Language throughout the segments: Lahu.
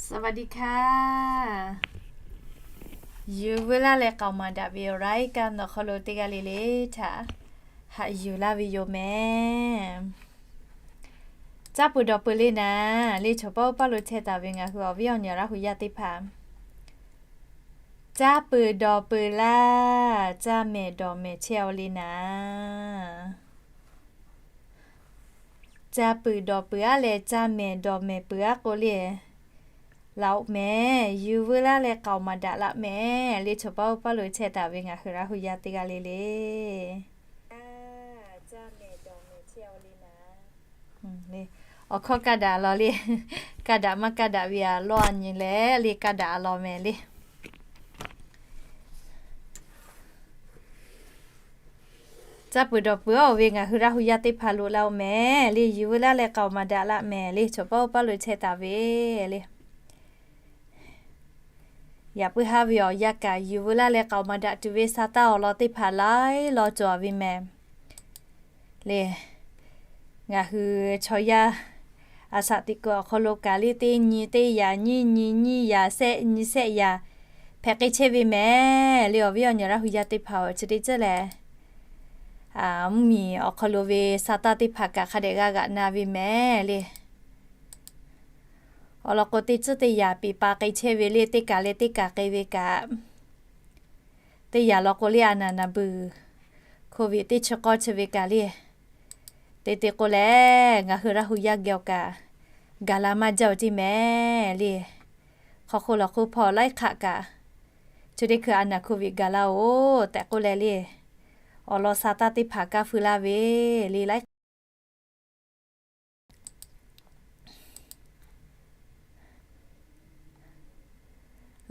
สวัสดีค่ะ Yuˬ veu laˇ leh k'aoˍ maˍ daꞈ ve awˬ รายการ nawˬ hk'aw lo teˇ g'aˇ le le htaꞈ haꞈ yuˬ laˇ ve yoˬ mehˍ. Caˇ peuˬ dawˬ peuˬ le naˍ, le chaw paˇ oˇ paˇ lo chehˇ taˍ ve ngaˬ hui awˬ viˉ awˬ nyi Laˇ hu yaˇ teˇ hpaˍ, caˇ peuˬ dawˬ peuˬ laˇ, caˇ mehˍ dawˬ mehˍ chehˇ-aw le naˍ. Caˇ peuˬ dawˬ peuˬ aˉ leh caˇ mehˍ dawˬ mehˍ peuˬ aˉ k'o le, laꞈ-oꞈ mehˍ. Yuˬ veu laˇ leh k'aoˍ maˍ daꞈ laˆ mehˍ. Le chaw paˇ oˇ paˇ lo chehˇ taˍ ve ngaˬ hui Laˇ hu yaˇ teˇ g'aˇ le le, awˬ hkawˇ kaˇ daꞈ law le. Kaˇ daꞈ maˇ kaˇ daꞈ ve aꞈ lawˇ a nyi leh le, kaˇ daꞈ law mehˍ le. Caˇ peuˬ dawˬ peuˬ aˉ-oˬ ve ngaˬ hui Laˇ hu yaˇ teˇ hpaˍ lo laˇ-oˬ mehˍ le. Yuˬ veu laˇ leh k'aoˍ maˍ daꞈ laˆ mehˍ le. Chaw paˇ oˇ paˇ lo chehˇ taˍ ve le, yaꞈ puiˉ haˉ ve awˬ yanˇ kaꞈ yuˬ veu laˇ leh k'aoˍ maˍ daꞈ tuˬ ve sa taˇ awˬ lawn teˇ hpaˍ laiˉ law cawˬ ve mehˍ le. Ngaˬ hui chaw yaˇ a shaꞈ teꞈ kuiˬ awˬ hk'aw lo kaꞈ le, teˇ nyi teˇ yaꞈ, nyiˇ nyi nyiˇ yaꞈ, sehˆ nyi sehˆ yaꞈ hpehꞈ k'ai chehˇ ve mehˍ le. Awˬ viˉ awˬ nyi Laˇ hu yaˇ teˇ hpaˍ-oˬ, chi teˇ ceuˬ lehˬ, mvuhˇmiˬ awˬ hk'aw lo ve sa taˇ teˇ hpaˍ kaꞈ hk'a dehꞈ g'a g'aꞈ na ve mehˍ le. Awˬ lawn k'o, teˇ ceuˬ teˇ yaꞈ peˍ pa k'ai chehˇ ve le, teˇ kaˬ leh teˇ kaˬ k'ai ve kaꞈ, teˇ yaꞈ lawn k'o le, a naˍ naˍ beuˬ Covid teˇ chi k'awˇ chi ve kaꞈ le, te te k'o lehˬ ngaˬ hui Laˇ hu yaˇ geh awˬ kaꞈ gaˬ la maˇ jaˇ-oˬ teˇ mehˍ le. Hk'aw hk'oˆ lawˬ hk'oˆ hpawˇ laiˉ hk'aˆ kaꞈ, chi teˇ hkui a naˍ Covid gaˬ laˇ-oˬ tehꞈ k'oˆ leh le, awˬ lawn sa taˇ teˇ hpaˍ kaˇ feu laˇ ve le, laiˉ hk'aˆ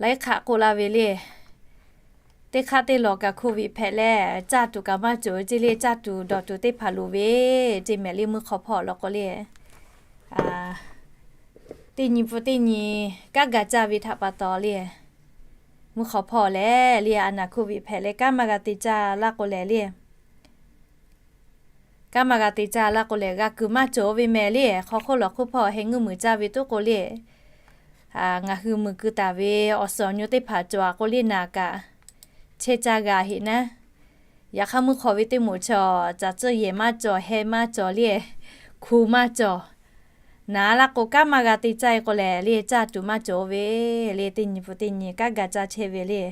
laiˉ hk'aˆ k'oˆ laˇ ve le. Teˇ hk'aˆ teˇ lawˬ kaꞈ Covid hpehꞈ leh caˇ tuˬ kaꞈ maˇ cawˬ ceˇ le, caˇ tuˬ dawˬ tuˬ teˇ hpaˍ loˍ ve ceˇ mehˍ le. Mvuhˇ hk'aw hpawˇ law k'o le, teˇ nyi pun teˇ nyi kanˉ ga caˇ ve htaꞈ pa taw le, mvuhˇ hk'aw hpawˇ lehˬ le, a naˍ Covid hpehꞈ leh kanˉ maˇ g'a te caˇ laˇ k'o lehˬ le, kanˉ maˇ g'a te caˇ laˇ k'o lehˬ, g'a kuiˬ maˇ cawˬ ve mehˍ le. Hk'aw hk'oˆ lawˬ hk'oˆ hpawˇ heh ngeuˇ muiˬ caˇ ve toˉ k'o le, ngaˬ hui muiˬ keu taˍ ve awˬ suhˍ awˬ nyu teˇ hpaˍ cawˬ-a k'o le, naˍ kaꞈ chehˇ caˇ g'a heꞈ naˉ. Yaꞈ hk'aˇ mvuhˇ hk'aw ve teˇ moˍ chaw caˬ tcuhˇ yehˬ maˇ cawˬ, heh maˇ cawˬ le, hku maˇ cawˬ. Naˍ laˇ k'o kanˉ maˇ g'a te caˇ-e k'o lehˬ le, caˇ tuˬ maˇ cawˬ ve le. Teˇ nyi pun teˇ nyi kanˉ ga caˇ chehˇ ve le.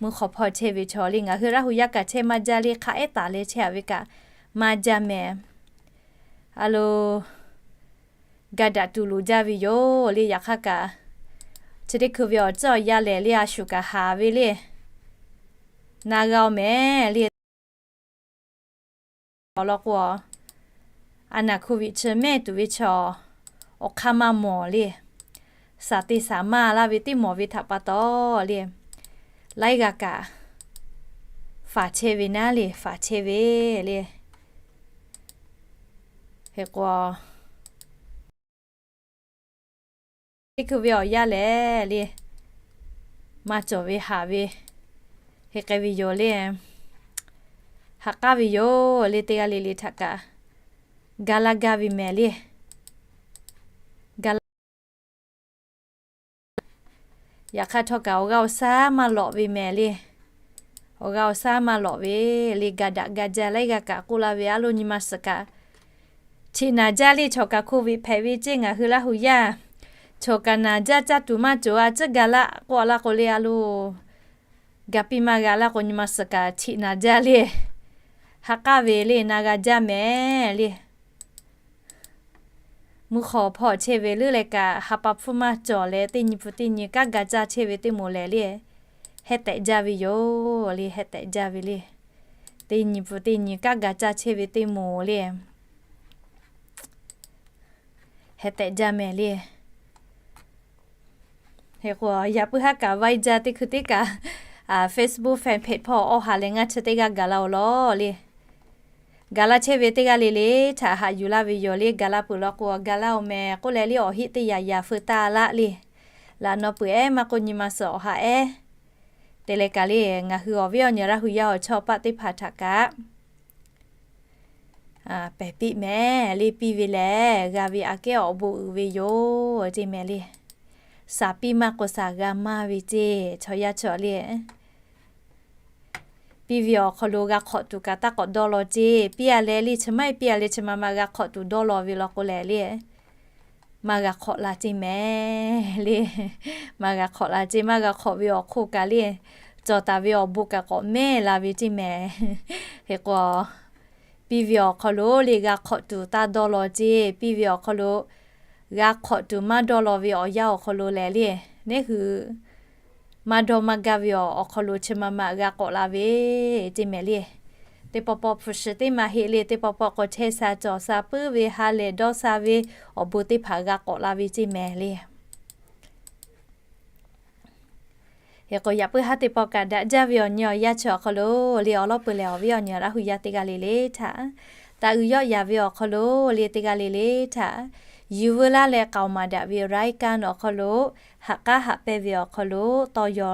Mvuhˇ hk'aw hpawˇ chehˇ ve chaw le, ngaˬ hui Laˇ hu yaˇ kaꞈ chehˇ maˇ jaˇ le, hk'a ehˉ taˍ leh chehˇ-a ve kaꞈ maˇ jaˇ mehˍ. A lo, ga daꞈ tuˬ loˍ jaˇ ve yoˬ le. Yaꞈ hk'aˇ kaꞈ, chi teˇ hkui ve awˬ ceuˬ awˬ yanˇ lehˬ le, a shuˍ kaꞈ haˍ ve le, na g'a-oˬ mehˍ le. Awˬ lawn k'o, a naˍ Covid chi mehˆ tuˬ ve chaw awˬ hk'aˇ maˇ mawˬ le. Saˍ te saˍ maˇ laˇ ve teˇ mawˬ ve htaꞈ pa taw le, laiˉ g'aˇ kaꞈ faˍ chehˇ ve naˉ le, faˍ chehˇ ve le. Hk'e k'o, teˇ hkui ve awˬ yanˇ lehˬ le, maˇ cawˬ ve haˍ ve, hk'e k'ai ve yoˬ le. Ha k'aˉ ve yoˬ le. Teˇ g'aˇ le le htaꞈ kaꞈ ga laˇ gaˇ ve mehˍ le. Ga laˇ Yaꞈ hk'aˇ htawˇ kaꞈ awˬ g'aˇ awˬ shaˉ maˇ lawꞈ ve mehˍ le. Awˬ g'aˇ awˬ shaˉ maˇ lawꞈ ve le. Ga daꞈ ga jaˇ laiˉ g'aˇ kaꞈ k'oˆ laˇ ve, a loˇ nyi ma suhˍ kaꞈ, chiꞈ naˍ jaˇ le. Chaw kaꞈ Covid hpehꞈ ve ceˇ ngaˬ hui Laˇ hu yaˇ, chaw kaꞈ naˍ jaˇ, caˇ tuˬ maˇ cawˬ, a ciˉ ga laˇ k'oˆ laˇ k'o le, a loˇ ga piˇ maˇ g'a laˇ k'o, nyi ma suhˍ kaꞈ chiꞈ naˍ jaˇ le. Ha k'aˉ ve le, na g'a jaˇ mehˍ le. Mvuhˇ hk'aw hpawˇ chehˇ ve leuˉ leh kaꞈ, ha pa hpfuhˇ maˇ cawˬ leh, teˇ nyi pun teˇ nyi kanˉ ga caˇ chehˇ ve teˇ moˍ lehˬ le, heh tehꞈ jaˇ ve yoˬ le, heh tehꞈ jaˇ ve le. Teˇ nyi pun teˇ nyi kanˉ ga caˇ chehˇ ve teˇ moˍ le, heh tehꞈ jaˇ mehˍ le. Hk'e k'o, yaꞈ puiˉ haˉ kaꞈ vaiˇ jaˇ teˇ hkui teˇ kaꞈ, Facebook fan page hpawˇ awˬ ha leh ngaˇ chi teˇ g'aˇ gaˬ la-oˬ lawˬ le. Gaˬ la chehˇ ve teˇ g'aˇ le le htaꞈ haꞈ yuˬ laˇ ve yoˬ le. Gaˬ la peuˬ law k'o, gaˬ la-oˬ mehˍ k'oˆ leh le, awˬ heˆ teˇ yaꞈ yaꞈ feu taˇ laˆ le. Laꞈ naw peuˬ ehˉ maˇ k'oˆ, nyi ma suhˍ awˬ ha ehˉ te leh kaꞈ le, ngaˬ hui awˬ viˉ awˬ nyi Laˇ hu yaˇ awˬ chawˇ paˆ teˇ hpaˍ htaꞈ kaꞈ pehˬ piˇ mehˍ le. Piˇ ve lehˬ, g'a ve aꞈ kehˉ awˬ bon uiˍ ve yoˬ ceˇ mehˍ le. Shaˍ piˇ maˇ k'o shaˍ g'a maˇ ve ceˇ. Chaw yaˇ chi le, piˇ ve awˬ hk'aw lo g'a hk'awꞈ tuˬ kaꞈ taˇ k'awꞈ dawˇ law ceˇ. Piˇ a leh le chi maˇ heˆ, piˇ a leh chi ma ma g'a hk'awꞈ tuˬ dawˇ law ve law k'o lehˬ le, maˇ g'a hk'awꞈ la ceˇ mehˍ le. Maˇ g'a hk'awꞈ la ceˇ. Maˇ g'a hk'awꞈ ve awˬ hk'oˆ kaꞈ le, cawˬ taˍ ve awˬ bon kaꞈ k'awꞈ mehˆ la ve ceˇ mehˍ. Hk'e k'o, piˇ ve awˬ hk'aw lo le g'a hk'awꞈ tuˬ taˇ dawˇ law ceˇ. Piˇ ve awˬ hk'aw lo g'a hk'awꞈ tuˬ maˇ dawˇ law ve awˬ yanˇ awˬ hk'aw lo lehˬ le, neˉ hui maˇ dawˇ maˇ gaˇ ve awˬ hk'aw lo chi ma ma g'a k'awꞈ la ve ceˇ mehˍ le. Teˇ pawˆ pawˆ hpu shi teˇ maˇ heˆ le, teˇ pawˆ pawˆ k'o chehˇ sha cawˬ sha puiˉ ve ha lehˬ dawˇ sha ve awˬ bon teˇ hpaˍ g'a k'awꞈ la ve ceˇ mehˍ le. Hk'e k'o, yaꞈ puiˉ haˉ teˇ pawˆ kaꞈ daꞈ jaˇ ve awˬ nyi awˬ yanˇ chi awˬ hk'aw lo le, awˬ lawn peuˬ lehˬ awˬ viˉ awˬ nyi Laˇ hu yaˇ teˇ g'aˇ le le htaꞈ, taˇ uiˍ yawˆ yaˍ ve awˬ hk'aw lo le teˇ g'aˇ le le htaꞈ, yuˬ veu laˇ leh k'aoˍ maˍ daꞈ ve รายการ awˬ hk'aw lo, haꞈ k'aˉ haꞈ pehnˇ ve awˬ hk'aw lo tawˇ yaw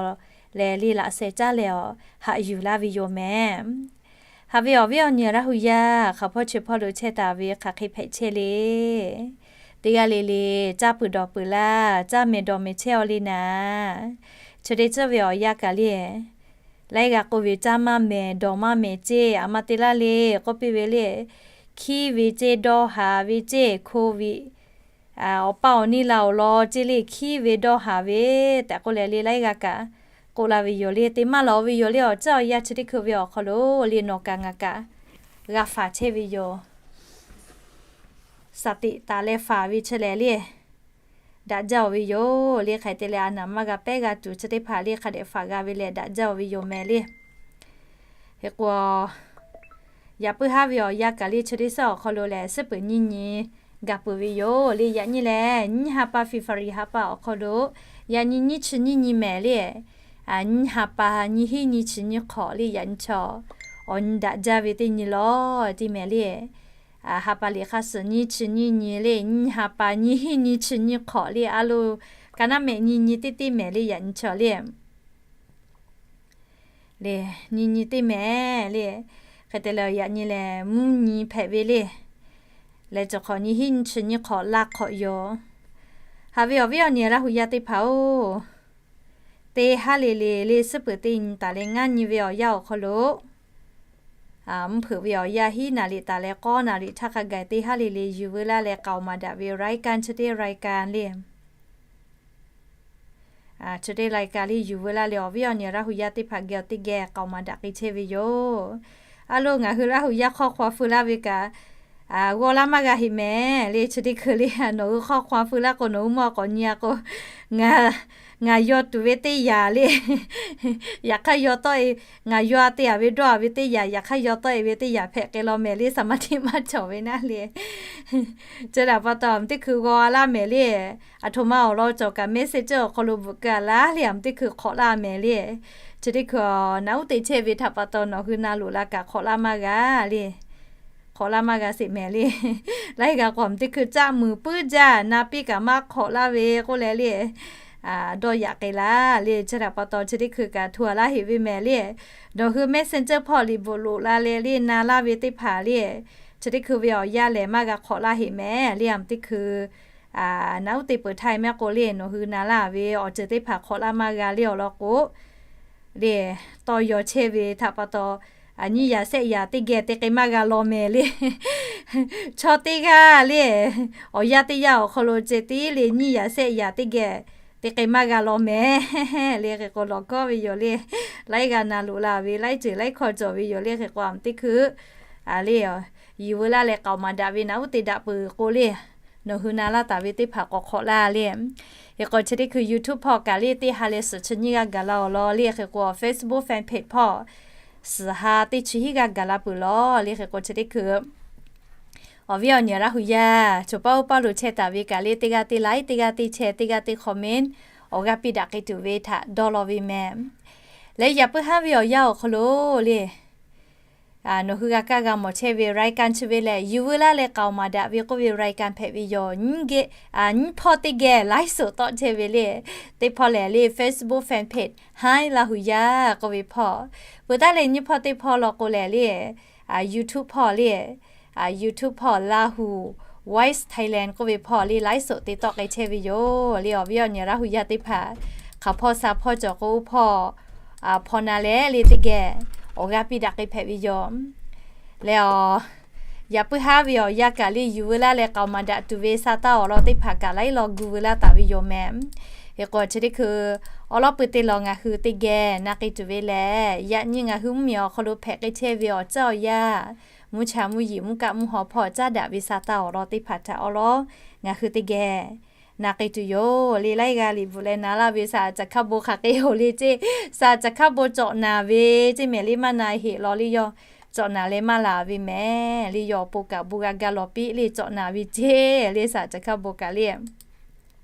leh le laꞈ sheh caˉ leh awˬ haꞈ yuˬ laˇ ve yoˬ mehˍ. Haꞈ ve awˬ viˉ awˬ nyi Laˇ hu yaˇ hk'aˬ hpawˇ chi hpawˇ lo chehˇ taˍ ve hk'aˬ hk'e hpehꞈ chehˇ le. Teˇ g'aˇ le le caˇ peuˬ dawˬ peuˬ laˇ, caˇ mehˍ dawˬ mehˍ chehˇ aw le naˍ. Chi teˇ ceuˬ ve awˬ yanˇ kaꞈ le, laiˉ g'a k'oˆ ve caˇ maˇ mehˍ dawˬ maˇ mehˍ ceˇ. A ma te laˇ le k'oˆ piˇ ve le, hkiˉ ve ceˇ, dawˇ haˍ ve ceˇ, hko ve awˬ paˇ awˬ niˇ la awˬ lawn ceˇ le, hkiˉ ve dawˇ haˍ ve tehꞈ k'oˆ leh le laiˉ g'a kaꞈ k'oˆ la ve yoˬ le. Te maˇ lawˬ ve yoˬ le. Awˬ ceuˬ awˬ yanˇ chi teˇ hkui ve awˬ hk'aw lo le nawˬ kaꞈ ngaˬ kaꞈ g'a faˍ chehˇ ve yoˬ. Shaˍ tiꞈ taˍ leh faˍ ve chi lehˬ le, daꞈ jaˇ-oˬ ve yoˬ le. Hk'e te leh a naˍ maˇ g'a pehˉ g'a tuˬ chi teˇ hpaˍ le hk'a dehꞈ faˍ g'a ve lehˬ daꞈ jaˇ-oˬ ve yoˬ mehˍ le. Hk'e k'o, yaꞈ puiˉ haˉ ve awˬ yanˇ kaꞈ le chi teˇ suhˉ awˬ hk'aw lo lehˬ suhˉ peuˬ nyiˇ nyi gaˬ peuˬ ve yoˬ le. Yaꞈ nyi lehˬ nyiˇ ha pa February ha pa awˬ hk'aw lo, yaꞈ nyi nyiˇ chi nyiˇ nyi mehˍ le. Nyiˇ ha pa nyiˇ hinˉ nyiˇ chi nyiˇ hk'awꞈ le yaꞈ nyi chaw awˬ nyi daꞈ jaˇ ve teˇ nyi lawˬ teˇ mehˍ le. Ha pa liꞈ hk'a suhˍ nyiˇ chi nyiˇ nyi le, nyiˇ ha pa nyiˇ hinˉ nyiˇ chi nyiˇ hk'awꞈ le a lo, ka naˉ mehˆ nyi nyi teˇ teˇ mehˍ le yaꞈ nyi chaw le. Le, nyi nyi teˇ mehˍ le. Hk'e te leh yaꞈ nyi lehˬ mvuhˇ nyi hpehꞈ ve le. Leh cawˬ hk'awꞈ nyiˇ hinˉ nyiˇ chi nyiˇ hk'awꞈ laˇ hk'awꞈ yoˬ. Haꞈ ve awˬ viˉ awˬ nyi Laˇ hu yaˇ teˇ hpaˍ-oˬ, teˇ haˉ le le le suhˉ peuˬ teˇ nyi taˍ leh ngaˇ nyi ve awˬ yanˇ awˬ hk'aw lo, mvuhˇ hpeuꞈ ve awˬ yanˇ hiˉ naˍ riˍ taˍ leh k'awˇ naˍ riˍ htaˇ hk'a gaˬ teˇ haˉ le le yuˬ veu laˇ leh k'aoˍ maˍ daꞈ ve รายการ chi teˇ รายการ le. Chi teˇ รายการ le yuˬ veu laˇ leh awˬ viˉ awˬ nyi Laˇ hu yaˇ teˇ hpaˍ geh awˬ teˇ geh k'aoˍ maˍ daꞈ k'ai chehˇ ve yoˬ. A lo ngaˬ hui Laˇ hu yaˇ ข้อความ feu laˇ ve kaꞈ g'awˇ laˇ maˇ g'a heꞈ mehˍ le. Chi teˇ hkui le nawˬ hui ข้อความ feu laˇ k'o nawˬ hui mawˇ k'awꞈ nyi a k'o, ngaˬ yaw tuˬ ve teˇ yanˇ le, yaꞈ hk'aˇ yaw tawˆ e, ngaˬ yaw a te a ve dawˇ a ve teˇ yanˇ, yaꞈ hk'aˇ yaw tawˆ e ve teˇ yanˇ hpehꞈ k'ai law mehˍ le. Saˍmaˍdiˆ maˇ cawˬ ve naˉ le. Chi htaꞈ pa taw a meuꞈ teˇ hkui g'aw laˇ mehˍ le. A htoꞈ ma awˬ lawn cawˬ kaꞈ Messenger awˬ hk'aw lo bvuhꞈ keu a laˇ le, a meuꞈ teˇ hkui hk'awꞈ laˇ mehˍ le. Chi teˇ hkui a naꞈ uˉ te chehˇ ve htaꞈ pa taw nawˬ hui na loꞈ la kaꞈ hk'awꞈ laˇ maˇ g'a le. Hk'awꞈ laˇ maˇ g'a sheˍ mehˍ le. Laiˉ g'a k'o a meuꞈ teˇ hkui caˆ muiˬ puiˉ jaˇ na piˇ kaꞈ maˇ hk'awꞈ laˇ ve k'oˆ leh le, dawˇ yaꞈ k'ai laˇ le. Chi htaꞈ pa taw chi teˇ hkui kaꞈ htu a laˇ heꞈ ve mehˍ le. Nawˬ hui Messenger hpawˇ liꞈ bvuhꞈ loꞈ la leh le na laˇ ve teˇ hpaˍ le, chi teˇ hkui ve awˬ yanˇ lehˬ maˇ g'a hk'awꞈ laˇ heꞈ mehˍ le. A meuꞈ teˇ hkui naꞈ uˉ te peuˬ htaˇ e mehˆ k'o le nawˬ hui na laˇ ve awˬ ceuˬ teˇ hpaˍ hk'awꞈ laˇ maˇ g'a le awˬ lawn k'o, le tawˇ yaw chehˇ ve htaꞈ pa taw, nyiˇ yaꞈ shehˆ yaꞈ teˇ geh te k'ai maˇ g'a law mehˍ le. Chaw teˇ g'aˇ le awˬ yanˇ teˇ yanˇ awˬ hk'aw lo ceh tiˉ le nyiˇ yaꞈ shehˆ yaꞈ teˇ geh te k'ai maˇ g'a law mehˍ le. Hk'e k'o lawˬ kawˉ ve yoˬ le. Laiˉ g'a na loꞈ la ve laiˉ ceuˬ laiˉ hkawˇ cawˬ ve yoˬ le. Hk'e k'o a meuꞈ teˇ hkui le yuˬ veu laˇ leh k'aoˍ maˍ daꞈ ve naꞈ uˉ te daꞈ peuˬ k'o le, nawˬ hui na laˇ taˍ ve teˇ hpaˍ k'awꞈ hk'awꞈ laˇ le. Hk'e k'o chi teˇ hkui YouTube hpawˇ kaꞈ le teˇ ha leh suhˍ chi nyiˇ g'aˇ gaˬ la awˬ lawn le. Hk'e k'o Facebook fan page hpawˇ suhˍ ha teˇ chi hiˉ g'aˇ gaˬ la peuˬ lawˬ le. Hk'e k'o chi teˇ hkui awˬ viˉ awˬ nyi Laˇ hu yaˇ choˬ paˇ oˇ paˇ lo chehˇ taˍ ve kaꞈ le teˇ g'aˇ teˇ like, teˇ g'aˇ teˇ share, teˇ g'aˇ teˇ comment awˬ g'aˇ piˇ daꞈ k'ai tuˬ ve htaꞈ dawˇ law ve mehˍ. Leh yaꞈ puiˉ haˉ ve awˬ yanˇ awˬ hk'aw lo le nawˬ hui g'a kaˇ g'a mawˬ chehˇ ve รายการ chi ve lehˬ yuˬ veu laˇ leh k'aoˍ maˍ daꞈ ve k'oˆ ve รายการ hpehꞈ ve yoˬ. Nyiˇ hpawˇ teˇ geh ไลฟ์สด tawˆ chehˇ ve le. Teˇ hpawˇ lehˬ le Facebook fan page Hi Laˇ hu yaˇ k'oˆ ve hpawˇ, peuˬ taˉ leh nyiˇ hpawˇ teˇ hpawˇ law k'o lehˬ le YouTube hpawˇ le, YouTube hpawˇ Laˇ hu Voice Thailand k'oˆ ve hpawˇ le ไลฟ์สด te tawˆ k'ai chehˇ ve yoˬ le. Awˬ viˉ awˬ nyi Laˇ hu yaˇ teˇ hpaˍ, hk'aˬ hpawˇ sha hpawˇ cawˬ k'o, oˇ hpawˇ hpawˇ na leh le teˇ geh awˬ g'aˇ piˇ daꞈ k'ai hpehꞈ ve yoˬ. Leh awˬ, yaꞈ puiˉ haˉ ve awˬ yanˇ kaꞈ le yuˬ veu laˇ leh k'aoˍ maˍ daꞈ tuˬ ve sa taˇ awˬ lawn teˇ hpaˍ kaꞈ laiˉ law gu veu laˇ taˍ ve yoˬ meh. Hk'e k'o chi teˇ hkui awˉ lawˉ pui teˇ lawn ngaˬ hui teˇ geh na k'ai tuˬ ve lehˬ, yaꞈ nyi ngaˬ hui mvuhˇmiˬ awˬ hk'aw lo hpehꞈ k'ai chehˇ ve awˬ caˉ awˬ yanˇ, mvuhˇ cha mvuhˇ yeˬ mvuhˇ kaˆ mvuhˇ haw hpawˇ caˉ daꞈ ve sa taˇ awˬ lawn teˇ hpaˍ htaꞈ awˉ lawˉ ngaˬ hui teˇ geh na k'ai tuˬ yoˬ le. Laiˉ g'aˇ liꞈ bvuhꞈ leh na laˇ ve sa caˍ hkaˇ bon hk'aˬ hk'e hoꞈ le ceˇ, sa caˍ hkaˇ bon cawꞈ naˍ ve ceˇ mehˍ le maˇ na heꞈ law le yawˇ cawꞈ naˍ leh maˇ laˬ ve mehˍ le. Yawˇ awˬ pon kaꞈ bon g'a ga lawˬ piˇ le cawꞈ naˍ ve ceˇ le sa caˍ hkaˇ bon kaꞈ le.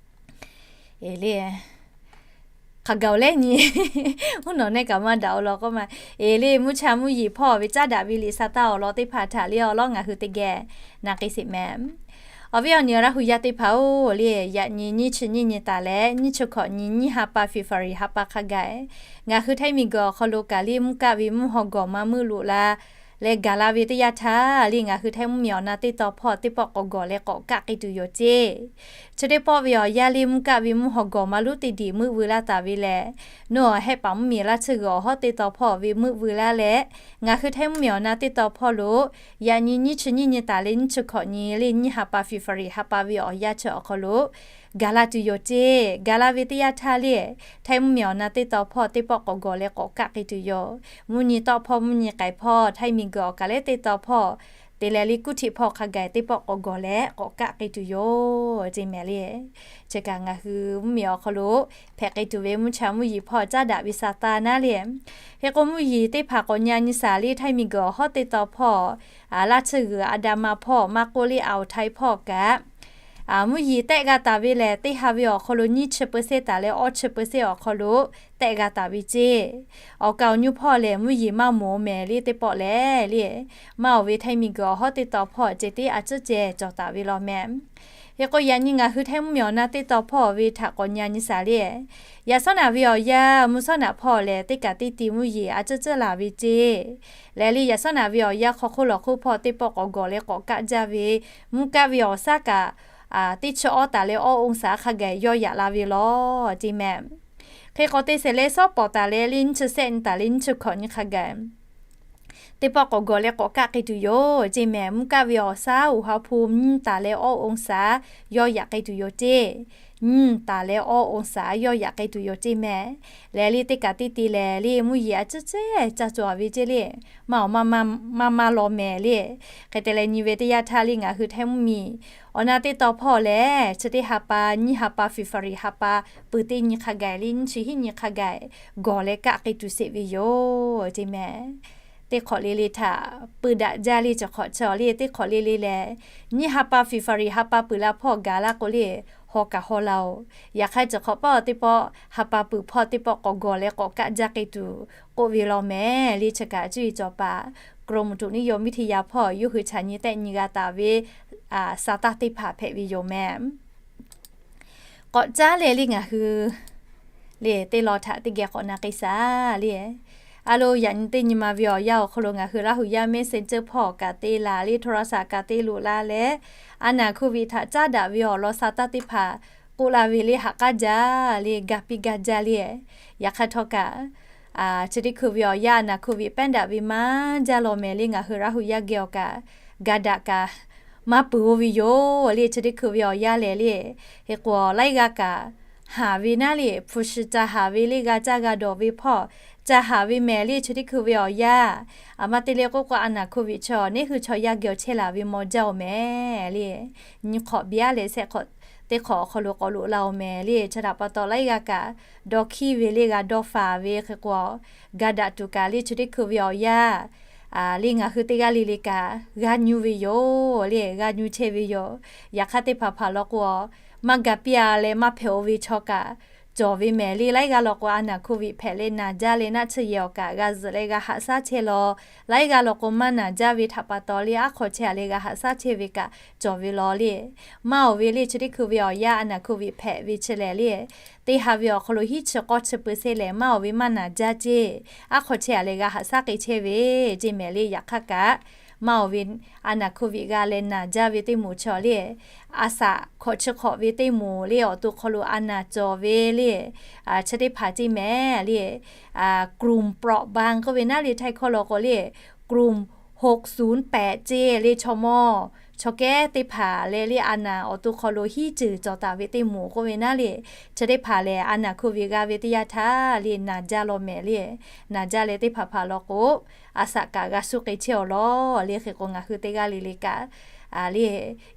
E le, hk'aˬ gaˬ-oˬ lehˉ nyi, mvuhˇ nawˬ nehˇ kaꞈ maˇ daꞈ-oˬ law k'oˆ ma. E le, mvuhˇ cha mvuhˇ yeˬ hpawˇ ve caˉ daꞈ ve liꞈ sa taˇ awˬ lawn teˇ hpaˍ htaꞈ le awˉ lawˉ ngaˬ hui teˇ geh na k'ai sheˍ mehˍ. Awˬ viˉ awˬ nyi Laˇ hu yaˇ teˇ hpaˍ-oˬ le, yaꞈ nyi nyiˇ chi nyiˇ nyi taˍ leh nyiˇ chi hkawꞈ nyi nyiˇ ha pa February ha pa hk'a gaˬ, ngaˬ hui Htaiˇ miˬguiˬ awˬ hk'aw lo kaꞈ le mvuhˇ kaˆ ve mvuhˇ haw gawˬ ma meuˆ loꞈ la leh gaˬ la ve teˇ yanˇ htaˇ le ngaˬ hui Htaiˇ mvuhˇmiˬ awˬ na teˇ taw hpawˇ teˇ pawˆ k'awꞈ gawˬ leh k'awꞈ kaˆ k'ai tuˬ yoˬ ceˇ. Chi teˇ pawˆ ve awˬ yanˇ le mvuhˇ kaˆ ve mvuhˇ haw gawˬ ma lonˉ teˇ diˬ meuˆ veu laˇ taˍ ve lehˬ, nawˬ hehˆ paˍ mvuhˇmiˬ laˇ tsuhˇ g'uiˬ awˬ hawˉ teˇ taw hpawˇ ve meuˆ veu laˇ leh, ngaˬ hui Htaiˇ mvuhˇmiˬ awˬ na teˇ taw hpawˇ lo yaꞈ nyi nyiˇ chi nyiˇ nyi taˍ leh nyiˇ chi hkawꞈ nyi le nyiˇ ha pa February ha pa ve awˬ yanˇ chi awˬ hk'aw lo gaˬ la tuˬ yoˬ ceˇ. Gaˬ la ve teˇ yanˇ htaˇ le, Htaiˇ mvuhˇmiˬ awˬ na teˇ taw hpawˇ teˇ pawˆ k'awꞈ gawˬ leh k'awꞈ kaˆ k'ai tuˬ yoˬ. Mvuhˇ nyi tawˆ hpawˇ mvuhˇ nyi k'ai hpawˇ Htaiˇ miˬguiˬ awˬ kaˬ leh teˇ taw hpawˇ te leh le kuˇ htiꞈ hpawˇ hk'a gaˬ teˇ pawˆ k'awꞈ gawˬ leh k'awꞈ kaˆ k'ai tuˬ yoˬ ceˇ mehˍ le. Chi kaꞈ ngaˬ hui mvuhˇmiˬ awˬ hk'aw lo hpehꞈ k'ai tuˬ ve mvuhˇ cha mvuhˇ yeˬ hpawˇ caˉ daꞈ ve sa taˇ naˉ le. Hk'e k'o mvuhˇ yeˬ teˇ hpaˍ k'awꞈ nyi a nyi shaˍ le Htaiˇ miˬguiˬ awˬ hawˉ teˇ taw hpawˇ, laˇ tsuhˇ g'uiˬ Aˍdanˍ ma hpawˇ maˇ k'oˆ le Aoˬ Htaiˇ hpawˇ kaꞈ, mvuhˇ yeˬ tehˆ g'a taˍ ve lehˬ, teˇ ha ve awˬ hk'aw lo nyiˇ chi เปอร์เซ็นต์ taˍ leh awˇ chi เปอร์เซ็นต์ awˬ hk'aw lo tehˆ g'a taˍ ve ceˇ. Awˬ kaˍ awˬ nyu hpawˇ lehˬ mvuhˇ yeˬ maˇ moˍ mehˍ le teˇ pawˆ lehˬ le, maˇ oˬ ve Htaiˇ miˬguiˬ awˬ hawˉ teˇ taw hpawˇ ceh tiˉ a tcuhˉ ceh cawˬ taˍ ve law mehˍ. Hk'e k'o yaꞈ nyi ngaˬ hui Htaiˇ mvuhˇmiˬ awˬ na teˇ taw hpawˇ ve htaꞈ k'awꞈ nyi a nyi shaˍ le. Yaꞈ shawˉ naꞈ ve awˬ yanˇ mvuhˇ shawˉ naꞈ hpawˇ lehˬ teˇ kaꞈ teˇ ti mvuhˇ yeˬ a tcuhˉ tcuhˉ laˬ ve ceˇ. Lehˬ le yaꞈ shawˉ naꞈ ve awˬ yanˇ hk'aw hk'oˆ lawˬ hk'oˆ hpawˇ teˇ pawˆ k'awꞈ gawˬ leh k'awꞈ kaˆ jaˇ ve, mvuhˇ kaˆ ve awˬ shaˉ kaꞈ teˇ chi awˇ taˍ leh awˇ องศา hk'a gaˬ yawˇ yaꞈ la ve law ceˇ mehˍ. Hk'e k'awꞈ te shehˍ leh shawˉ pawˍ taˍ leh le nyiˇ chi sehˆ nyi taˍ leh nyiˇ chi hkawꞈ nyi hk'a gaˬ teˇ pawˆ k'awꞈ gawˬ leh k'awꞈ kaˆ k'ai tuˬ yoˬ ceˇ mehˍ. Mvuhˇ kaˆ ve awˬ shaˉ อุณหภูมิ nyiˇ taˍ leh awˇ องศา yawˇ yaꞈ k'ai tuˬ yoˬ ceˇ. Nyiˇ taˍ leh awˇ องศา yawˇ yaꞈ k'ai tuˬ yoˬ ceˇ mehˍ. Lehˬ le teˇ kaꞈ teˇ ti lehˬ le mvuhˇ yeˬ a tcuhˉ ceh ca cawˬ ve ceˇ le, maˇ awˬ maˇ maˇ maˇ law mehˍ le. Hk'e te leh nyi ve teˇ yanˇ htaˇ le ngaˬ hui Htaiˇ mvuhˇmiˬ awˬ na teˇ taw hpawˇ lehˬ chi teˇ ha pa nyiˇ ha pa February ha pa peuˬ teˇ nyi hk'a gaˬ le nyiˇ chi hiˉ nyi hk'a gaˬ gawˬ leh kaˆ k'ai tuˬ sheˍ ve yoˬ ceˇ mehˍ. Teˇ hk'awꞈ le le htaꞈ peu daꞈ jaˇ le. Chi hk'awꞈ chi awˬ le teˇ hk'awꞈ le le lehˬ, nyiˇ ha pa February ha pa peuˬ la hpawˇ gaˬ la k'o le, haw kaꞈ haw la-oˬ. Yaꞈ hk'aˇ chi hk'awꞈ pawˆ teˇ pawˆ ha pa peuˬ hpawˇ teˇ pawˆ k'awꞈ gawˬ leh k'awꞈ kaˆ jaˇ k'ai tuˬ k'oˆ ve law mehˍ le. Chi kaꞈ cuˇ yiˍ cawˬ paˍ กรมอุตุนิยมวิทยา hpawˇ yawˇ hui chaꞈ nyi tehˆ nyi g'a taˍ ve sa taˇ teˇ hpaˍ hpehꞈ ve yoˬ mehˍ. K'awꞈ caˉ leh le ngaˬ hui le teˇ law htaꞈ teˇ geh k'awꞈ na k'ai shaˍ le. A lo, yaꞈ nyi teˇ nyi ma ve awˬ yanˇ awˬ hk'aw lo ngaˬ hui Laˇ hu yaˇ Messenger hpawˇ kaꞈ te laˬ le, โทรศัพท์ kaꞈ te loꞈ la leh, a naˍ โควิด htaꞈ caˉ daꞈ ve awˬ lawn sa taˇ teˇ hpaˍ k'oˆ la ve le haꞈ k'aˉ jaˇ le ga piˇ ga jaˇ le. Yaꞈ hk'aˇ htawˇ kaꞈ chi teˇ hkui ve awˬ yanˇ a naˍ โควิด pehˉ daꞈ ve maˇ jaˇ law mehˍ le ngaˬ hui Laˇ hu yaˇ geh awˬ kaꞈ ga daꞈ kaꞈ maˇ peuˬ-o ve yoˬ le. Chi teˇ hkui ve awˬ yanˇ lehˬ le, hk'e k'o laiˉ g'aˇ kaꞈ haˍ ve naˉ le, hpu shi ca haˍ ve le g'a caˇ g'a dawˬ ve hpawˇ ca haˍ ve mehˍ le. Chi teˇ hkui ve awˬ yanˇ, a ma te le k'oˆ k'o a naˍ โควิด chaw neˇ hui chaw yaˇ geh awˬ chehˇ laˬ ve maw jaˇ-oˬ mehˍ le. Nyi hk'awꞈ biˇ aˉ leh shehˆ hk'awꞈ teˇ hk'awꞈ awˬ hk'aw lo k'awꞈ loꞈ la-oˬ mehˍ le. Chi htaꞈ pa taw laiˉ g'aˇ kaꞈ dawˇ hkiˇ ve le g'a dawˇ faˍ ve hk'e k'o, ga daꞈ tuˬ kaꞈ le chi teˇ hkui ve awˬ yanˇ le ngaˬ hui teˇ g'aˇ le le kaꞈ g'a nyu ve yoˬ le, g'a nyu chehˇ ve yoˬ. Yaꞈ hk'aˇ teˇ hpaˍ hpaˍ law k'o, maˇ ga piˇ-a leh maˇ hpehꞈ-o ve chaw kaꞈ cawˬ ve mehˍ le. Laiˉ g'aˇ law k'o a naˍ โควิด hpehꞈ leh naˬ jaˇ leh naˆ tsuhˇ yehˬ awˬ kaꞈ g'a zuhꞈ leh g'a haꞈ shaˉ chehˇ law. Laiˉ g'aˇ law k'o maˇ naˬ jaˇ ve htaꞈ pa taw le aˉ hk'aw chehˇ-a leh g'a haꞈ shaˉ chehˇ ve kaꞈ cawˬ ve law le. Maˇ oˬ ve le chi teˇ hkui ve awˬ yanˇ a naˍ โควิด hpehꞈ ve chi lehˬ le, teˇ ha ve awˬ hk'aw lo hiˉ chi k'awˇ chi เปอร์เซ็นต์ lehˬ maˇ oˬ ve maˇ naˬ jaˇ ceˇ, aˉ hk'aw chehˇ-a leh g'a haꞈ shaˉ k'ai chehˇ ve ceˇ mehˍ le. Yaꞈ hk'aˇ kaꞈ maˇ oˬ ve, a naˬ โควิด g'a leh naˬ jaˇ ve teˇ moˍ chaw le, a saꞈ hk'awꞈ chi hk'awꞈ ve teˇ moˍ le awˬ to hk'aw lo a naˬ cawˬ ve le, chi teˇ hpaˍ ceˇ mehˍ le, กลุ่มเปราะบาง k'oˆ ve naˉ le Htaiˇ hkawˇ law k'o le, กลุ่มหกศูนย์แปด ceˇ le chaw mawˇ chaw kehˉ teˇ hpaˍ leh le a naˬ awˬ to hk'aw lo hiˉ ceuˬ cawˬ taˍ ve teˇ moˍ k'oˆ ve naˉ le, chi teˇ hpaˍ lehˬ a naˬ โควิด g'a ve teˇ yanˇ htaˇ le naˬ jaˇ law mehˍ le, naˬ jaˇ leh teˇ hpaˍ hpaˍ law k'o, a saꞈ kaꞈ g'a suh k'ai chehˇ awˬ law le. Hk'e k'o ngaˬ hui teˇ g'aˇ le le kaꞈ le,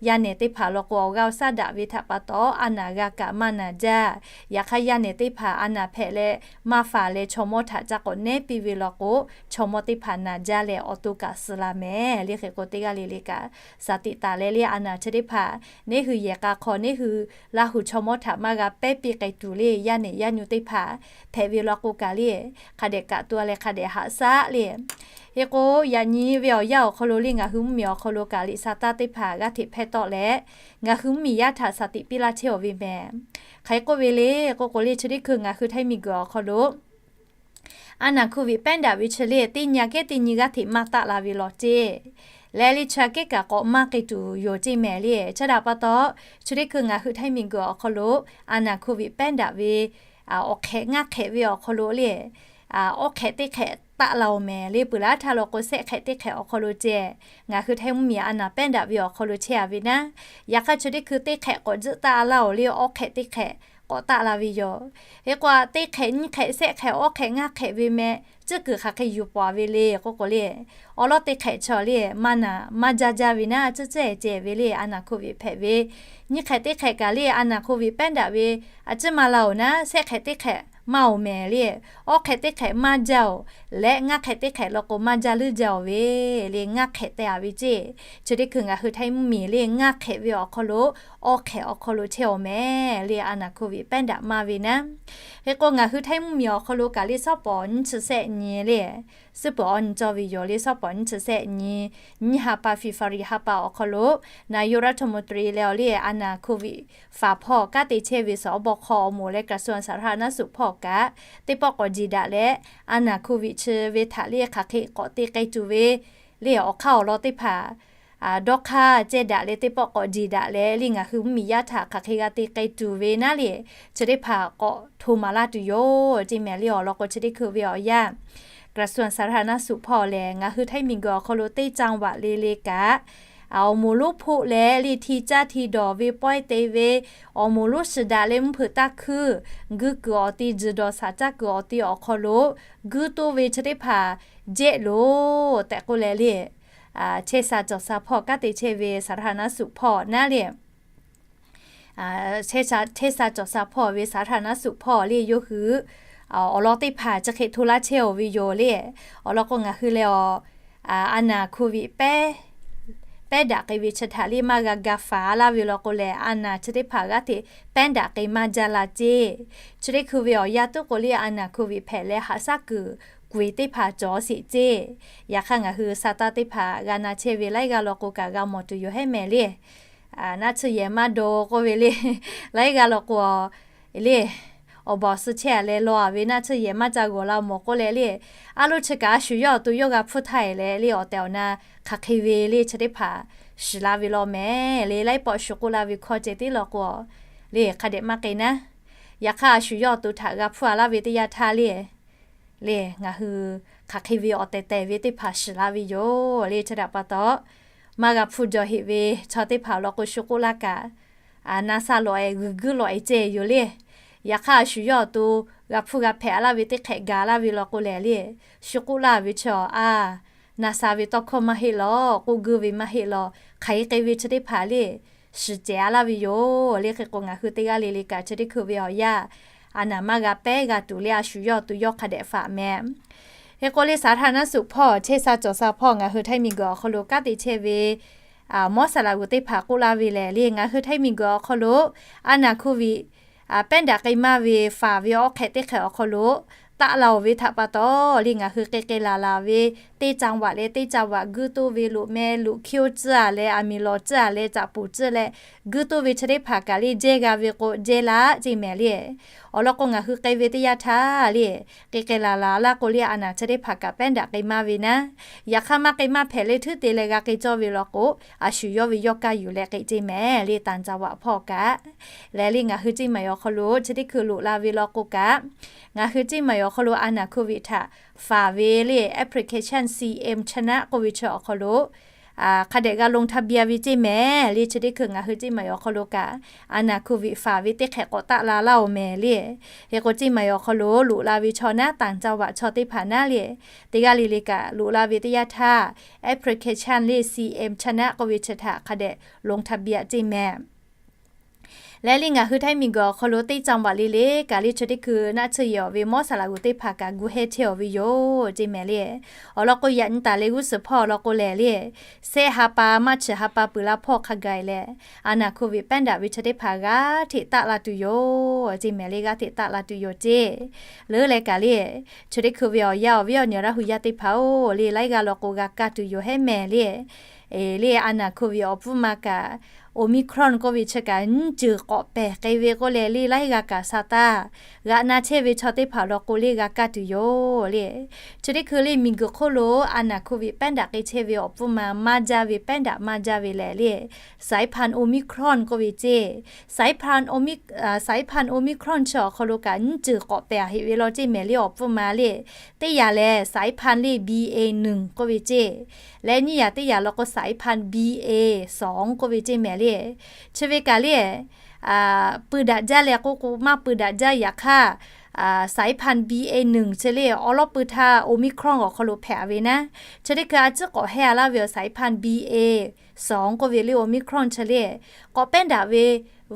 yaˇ nehˬ teˇ hpaˍ law k'o awˬ g'aˇ awˬ saˉ daꞈ ve htaꞈ pa taw a naˬ g'a kaꞈ maˇ naˬ jaˇ. Yaꞈ hk'aˇ yaˇ nehˬ teˇ hpaˍ a naˬ hpehꞈ leh maˇ faˍ leh chaw mawˇ htaꞈ ca k'awꞈ nehˉ piˇ ve law k'o, chaw mawˇ teˇ hpaˍ naˬ jaˇ leh awˬ to kaꞈ suh la mehˍ le. Hk'e k'o teˇ g'aˇ le le kaꞈ สติ taˍ leh le a naˬ chi teˇ hpaˍ neˇ hui yehˬ k'a hk'aw neˇ hui Laˇ huˍ chaw mawˇ htaꞈ maˇ g'a pehˉ piˇ k'ai tuˬ le yaˇ nehˬ yaˇ nyu teˇ hpaˍ hpehꞈ ve law k'o kaꞈ le, hk'a dehꞈ kaꞈ to leh hk'a dehꞈ haꞈ shaˉ le. Hk'e k'o yaꞈ nyi ve awˬ yanˇ awˬ hk'aw lo le ngaˬ hui mvuhˇmiˬ awˬ hk'aw lo kaꞈ liꞈ sa taˇ teˇ hpaˍ g'aˇ hteꞈ hpehˇ tawˆ leh, ngaˬ hui mvuhˇmiˬ yaˇ htaꞈ สติ piˇ laˇ chehˇ awˬ ve mehˍ. Hk'aˬ hk'e k'oˆ ve le k'oˆ k'o le chi teˇ hkui ngaˬ hui Htaiˇ miˬguiˬ awˬ hk'aw lo a naˬ โควิด pehˉ daꞈ ve chi le teˇ nyi kehˉ teˇ nyi g'aˇ hteꞈ maˇ taˆ la ve law ceˇ. Leh le chi aꞈ kehˉ kaꞈ k'awꞈ maˇ k'ai tuˬ yoˬ ceˇ mehˍ le. Chi htaꞈ pa taw, chi teˇ hkui ngaˬ hui Htaiˇ miˬguiˬ awˬ hk'aw lo a naˬ โควิด pehˉ daꞈ ve awˬ hk'ehꞈ ngaˇ hk'ehꞈ ve awˬ hk'aw lo le, awˉ hk'ehꞈ teˇ hk'ehꞈ taˆ la oˬ mehˍ le. Peuˬ laˇ htaˇ law k'o shehˆ hk'ehꞈ teˇ hk'ehꞈ awˬ hk'aw lo ceh, ngaˬ hui Htaiˇ mvuhˇmiˬ a naˬ pehˉ daꞈ ve awˬ hk'aw lo chehˇ a ve naˉ, yaꞈ hk'aˇ chi teˇ hkui teˇ hk'ehꞈ k'awꞈ tzuhˆ taˆ laˇ oˬ le, awˉ hk'ehꞈ teˇ hk'ehꞈ k'awꞈ taˆ la ve yoˬ. Hk'e k'o a teˇ hk'ehꞈ nyiˇ hk'ehꞈ shehˆ hk'ehꞈ awˉ hk'ehꞈ ngaˇ hk'ehꞈ ve meh, tcuhˉ kuiˬ hk'aˬ hk'e yuˬ pawˍ ve le k'oˆ k'o le, awˬ lawˉ teˇ hk'ehꞈ chaw le maˇ naˬ maˇ jaˇ jaˇ ve naˉ tcuhˉ tcuhˉ ceh ve le a naˬ โควิด hpehꞈ ve. Nyiˇ hk'ehꞈ teˇ hk'ehꞈ kaꞈ le a naˬ โควิด pehˉ daꞈ ve a ciˉ maˇ la oˬ naˉ, shehˆ hk'ehꞈ teˇ hk'ehꞈ maˇ oˬ mehˍ le, awˉ hk'ehꞈ teˇ hk'ehꞈ maˇ jaˇ oˬ, leh ngaˇ hk'ehꞈ teˇ hk'ehꞈ law k'o maˇ jaˇ leuˉ jaˇ oˬ ve le. Ngaˇ hk'ehꞈ te a ve ceˇ. Chi teˇ hkui ngaˬ hui Htaiˇ mvuhˇmiˬ le ngaˇ hk'ehꞈ ve awˬ hk'aw lo awˉ hk'ehꞈ awˬ hk'aw lo chehˇ oˬ mehˍ le a naˬ โควิด pehˉ daꞈ maˇ ve naˉ. Hk'e k'o ngaˬ hui Htaiˇ mvuhˇmiˬ awˬ hk'aw lo kaꞈ le sawˉ pawˍ nyiˇ chi shehˆ nyi le, suhˉ peuˬ awˬ nyi cawˇ ve yoˬ le. Sawˉ pawˍ nyiˇ chi shehˆ nyi, nyiˇ ha pa February ha pa awˬ hk'aw lo naˬ yoˇ รัฐมนตรี leh awˬ le a naˬ โควิด faˍ hpawˇ kanˉ te chehˇ ve สบค awˬ moˍ leh กระทรวงสาธารณสุข hpawˇ kaꞈ teˇ pawˆ k'awꞈ jeˬ daꞈ leh a naˬ โควิด chi ve htaꞈ le hk'aˬ hk'e k'awꞈ te k'ai tuˬ ve le awˬ hk'aˇ awˬ lawn teˇ hpaˍ dawˇ hk'aˇ ceh daꞈ leh teˇ pawˆ k'awꞈ jeˬ daꞈ leh le ngaˬ hui mvuhˇmiˬ yaˇ htaꞈ hk'aˬ hk'e g'a te k'ai tuˬ ve naˉ le, chi teˇ hpaˍ k'awꞈ hto maˍ laˇ tuˬ yoˬ ceˇ mehˍ le. Awˬ lawn k'o chi teˇ hkui ve awˬ yanˇ กระทรวงสาธารณสุข hpawˇ lehˬ ngaˬ hui Htaiˇ miˬguiˬ awˬ hk'aw lo teˇ จังหวัด le le kaꞈ awˬ moˍ lonˉ hpoˆ leh le hti caˇ hti dawˬ ve pawehˇ te ve, awˬ moˍ lonˉ shiˍ daꞈ leh mvuhˇ hpeuꞈ taˇ hkuiˇ, guiˇ kuiˬ awˬ ti, tzuhˬ dawˬ shaˍ caˇ kuiˬ awˬ ti awˬ hk'aw lo guiˇ toˇ ve chi teˇ hpaˍ jehˆ loˬ tehꞈ k'oˆ leh le, chehˇ sha cawˬ sha hpawˇ kanˉ te chehˇ ve สาธารณสุข hpawˇ naˉ le, chehˇ sha cawˬ sha hpawˇ ve สาธารณสุข hpawˇ le yawˇ hui awˬ lawn teˇ hpaˍ chi hk'e hto laˇ chehˇ oˬ ve yoˬ le. Awˬ lawn k'o ngaˬ hui leh a naˬ โควิด pehˉ daꞈ k'ai ve chi htaꞈ le maˇ g'a ga faˍ laˇ ve law k'o lehˬ a naˬ chi teˇ hpaˍ g'aˇ hteꞈ pehˉ daꞈ k'ai maˇ jaˇ la ceˇ. Chi teˇ hkui ve awˬ yanˇ tuˉ k'o le a naˬ โควิด hpehꞈ leh haꞈ shaˉ kuiˬ k'oꞈ e teˇ hpaˍ cawˬ sheˍ ceˇ. Yaꞈ hk'aˇ ngaˬ hui sa taˇ teˇ hpaˍ g'a na chehˇ ve laiˉ g'aˇ law k'o kaꞈ g'a mawˬ tuˬ yoˬ hehˉ mehˍ le. Naˆ tsuhˇ yehˬ maˇ daw k'oˆ ve le, laiˉ g'aˇ law k'o le, awˬ baˬ awˬ suh chehˇ a leh law a ve naˆ tsuhˇ yehˬ maˇ ca g'awˬ la mawˬ k'oˆ leh le, a loˇ chi kaꞈ a shu yawˇ awˬ to yawˇ g'a hpfuhˇ htaˇ e leh le awˬ tehˬ awˬ na hk'aˬ hk'e ve le chi teˇ hpaˍ shiˍ la ve law mehˍ le. Laiˉ pawˆ shu k'oˆ laˇ ve hkawˇ ceh tiˉ law k'o le hk'a dehꞈ maˇ k'ai naˉ. Yaꞈ hk'aˇ a shu yawˇ awˬ to htaꞈ g'a hpfuhˇ a laˇ ve teˇ yanˇ htaˇ le le ngaˬ hui hk'aˬ hk'e ve awˬ tehˬ tehˬ ve teˇ hpaˍ shiˍ la ve yoˬ le. Chi htaꞈ pa taw, maˇ g'a hpfuhˇ jaw heꞈ ve chaw teˇ hpaˍ law k'o shu k'oˆ laˇ kaꞈ, na sha lawꞈ e g'uiˬ guiˇ lawꞈ e ceh yoˬ le. Yaꞈ hk'aˇ a shu yawˇ awˬ to g'a hpfuhˇ g'a hpehꞈ a laˇ ve teˇ hk'ehꞈ gaˬ laˇ ve law k'o lehˬ le, shu k'oˆ laˇ ve chi a, na sha ve tawˇ hkawˇ maˇ heˆ law, k'oˆ guiˇ ve maˇ heˆ law, hk'aˬ hk'e k'ai ve chi teˇ hpaˍ le shiˍ cehˬ a laˇ ve yoˬ le. Hk'e k'o ngaˬ hui teˇ g'aˇ le le kaꞈ chi teˇ hkui ve awˬ yanˇ a naˬ maˇ g'a pehˉ g'a tuˬ le a shu yawˇ awˬ to yawˇ hk'a dehꞈ faˍ mehˍ. Hk'e k'o le สาธารณสุข hpawˇ chehˇ sha cawˬ sha hpawˇ ngaˬ hui Htaiˇ miˬguiˬ awˬ hk'aw lo kanˉ te chehˇ ve mawˇ saˍ laꞈ g'uˬ teˇ hpaˍ k'oˆ laˇ ve lehˬ le ngaˬ hui Htaiˇ miˬguiˬ awˬ hk'aw lo a naˬ โควิด pehˉ daꞈ k'ai maˇ ve faˍ ve awˉ hk'ehꞈ teˇ hk'ehꞈ awˬ hk'aw lo taˆ la-oˬ ve htaꞈ pa taw le, ngaˬ hui k'ai k'ai laˬ laˬ ve teˇ จังหวัด leh teˇ จังหวัด guiˇ toˇ ve loꞈ meh loꞈ hkiˇ-oˆ tcuhˇ-a leh, aˬ miˍ lawˬ tcuhˇ-a leh, caꞈ puˍ tcuhˇ leh, guiˇ toˇ ve chi teˇ hpaˍ kaꞈ le jehˇ g'a ve k'o jehˇ laˇ ceˇ mehˍ le. Awˬ lawn k'o, ngaˬ hui k'ai ve teˇ yanˇ htaˇ le, k'ai k'ai laˬ laˬ laˇ k'o le, a naˬ chi teˇ hpaˍ kaꞈ แพทย์ daꞈ k'ai maˇ ve naˉ, yaꞈ hk'aˇ maˇ k'ai maˇ hpehꞈ le, htuˉ te leh g'a k'ai cawˇ ve law k'o, a shu yawˇ ve yawˇ kaˇ yuˬ leh k'ai ceˇ mehˍ le, ต่างจังหวัด hpawˇ kaꞈ. Lehˬ le, ngaˬ hui ceˇ maˬ awˬ hk'aw lo chi teˇ hkui loꞈ la ve law k'o kaꞈ, ngaˬ hui ceˇ maˬ awˬ hk'aw lo a naˬ โควิด htaꞈ faˍ ve le application CM China k'oˆ ve chi awˬ hk'aw lo hk'a dehꞈ g'a ลงทะเบียน ve ceˇ mehˍ le. Chi teˇ hkui ngaˬ hui ceˇ maˬ awˬ hk'aw lo kaꞈ, a naˬ โควิด faˍ ve teˇ hk'ehꞈ k'awꞈ taˆ la laˇ-oˬ mehˍ le. Hk'e k'o, ceˇ maˬ awˬ hk'aw lo loꞈ la ve chaw naˉ, ต่างจังหวัด chaw teˇ hpaˍ naˉ le, teˇ g'aˇ le le kaꞈ loꞈ la ve teˇ yanˇ htaˇ, application le CM China k'oˆ ve chi htaꞈ hk'a dehꞈ ลงทะเบียน ceˇ mehˍ. Lehˬ le, ngaˬ hui Htaiˇ miˬguiˬ awˬ hk'aw lo teˇ จังหวัด le le kaꞈ le, chi teˇ hkui naˆ tsuhˇ yehˬ awˬ ve mawˇ saˍ laꞈ g'uˬ teˇ hpaˍ kaꞈ gu heh chehˇ-aˬ ve yoˬ ceˇ mehˍ le. Awˬ lawn k'o, yaꞈ nyi taˍ leh g'uˇ suhˍ hpawˇ awˬ lawn k'o lehˬ le, sehˆ ha pa maˇ chi ha pa peuˬ la hpawˇ hk'a gaˬ leh, a naˬ โควิด แพทย์ daꞈ ve chi teˇ hpaˍ g'aˇ hteꞈ taˆ la tuˬ yoˬ ceˇ mehˍ le, g'aˇ hteꞈ taˆ la tuˬ yoˬ ceˇ. Leuˉ leh kaꞈ le, chi teˇ hkui ve awˬ yanˇ awˬ viˉ awˬ nyi Laˇ hu yaˇ teˇ hpaˍ-oˬ le, laiˉ g'aˇ law k'o g'a kaˇ tuˬ yoˬ hehˉ mehˍ le. Le, a naˬ โควิด awˬ pfuhˇ ma kaꞈ, Omicron k'oˆ ve chi kaꞈ nyiˇ ceuˬ k'awꞈ pehˬ k'ai ve k'oˆ leh le, laiˉ g'aˇ kaꞈ sha taˇ g'aꞈ na chehˇ ve chaw teˇ hpaˍ law k'o le g'a kaˇ tuˬ yoˬ le. Chi teˇ hkui le, miˬguiˬ hk'oˆ lo a naˬ โควิด แพทย์ daꞈ k'ai chehˇ ve awˬ pfuhˇ ma maˇ jaˇ ve, แพทย์ daꞈ maˇ jaˇ ve lehˬ le, สายพันธุ์ Omicron k'oˆ ve ceˇ. สายพันธุ์ Omic- สายพันธุ์ Omicron chi awˬ hk'aw lo kaꞈ nyiˇ ceuˬ k'awꞈ pehˬ heꞈ ve law ceˇ mehˍ le, awˬ pfuhˇ ma le. Teˇ yanˇ lehˬ สายพันธุ์ le BA หนึ่ง k'oˆ ve ceˇ. Leh nyiˇ yanˇ teˇ yanˇ law k'o สายพันธุ์ BA สอง k'oˆ ve ceˇ mehˍ le. Chi ve kaꞈ le, pui daꞈ jaˇ leh k'oˆ k'o maˇ pui daꞈ jaˇ. Yaꞈ hk'aˇ, สายพันธุ์ BA หนึ่ง chi le awˉ lawˉ pui htaˇ Omicron awˬ hk'aw lo hpehꞈ ve naˉ. Chi teˇ hkui a ciˉ k'awꞈ hehˇ a laˇ ve awˬ สายพันธุ์ BA สอง k'oˆ ve le, Omicron chi le k'awꞈ แพทย์ daꞈ ve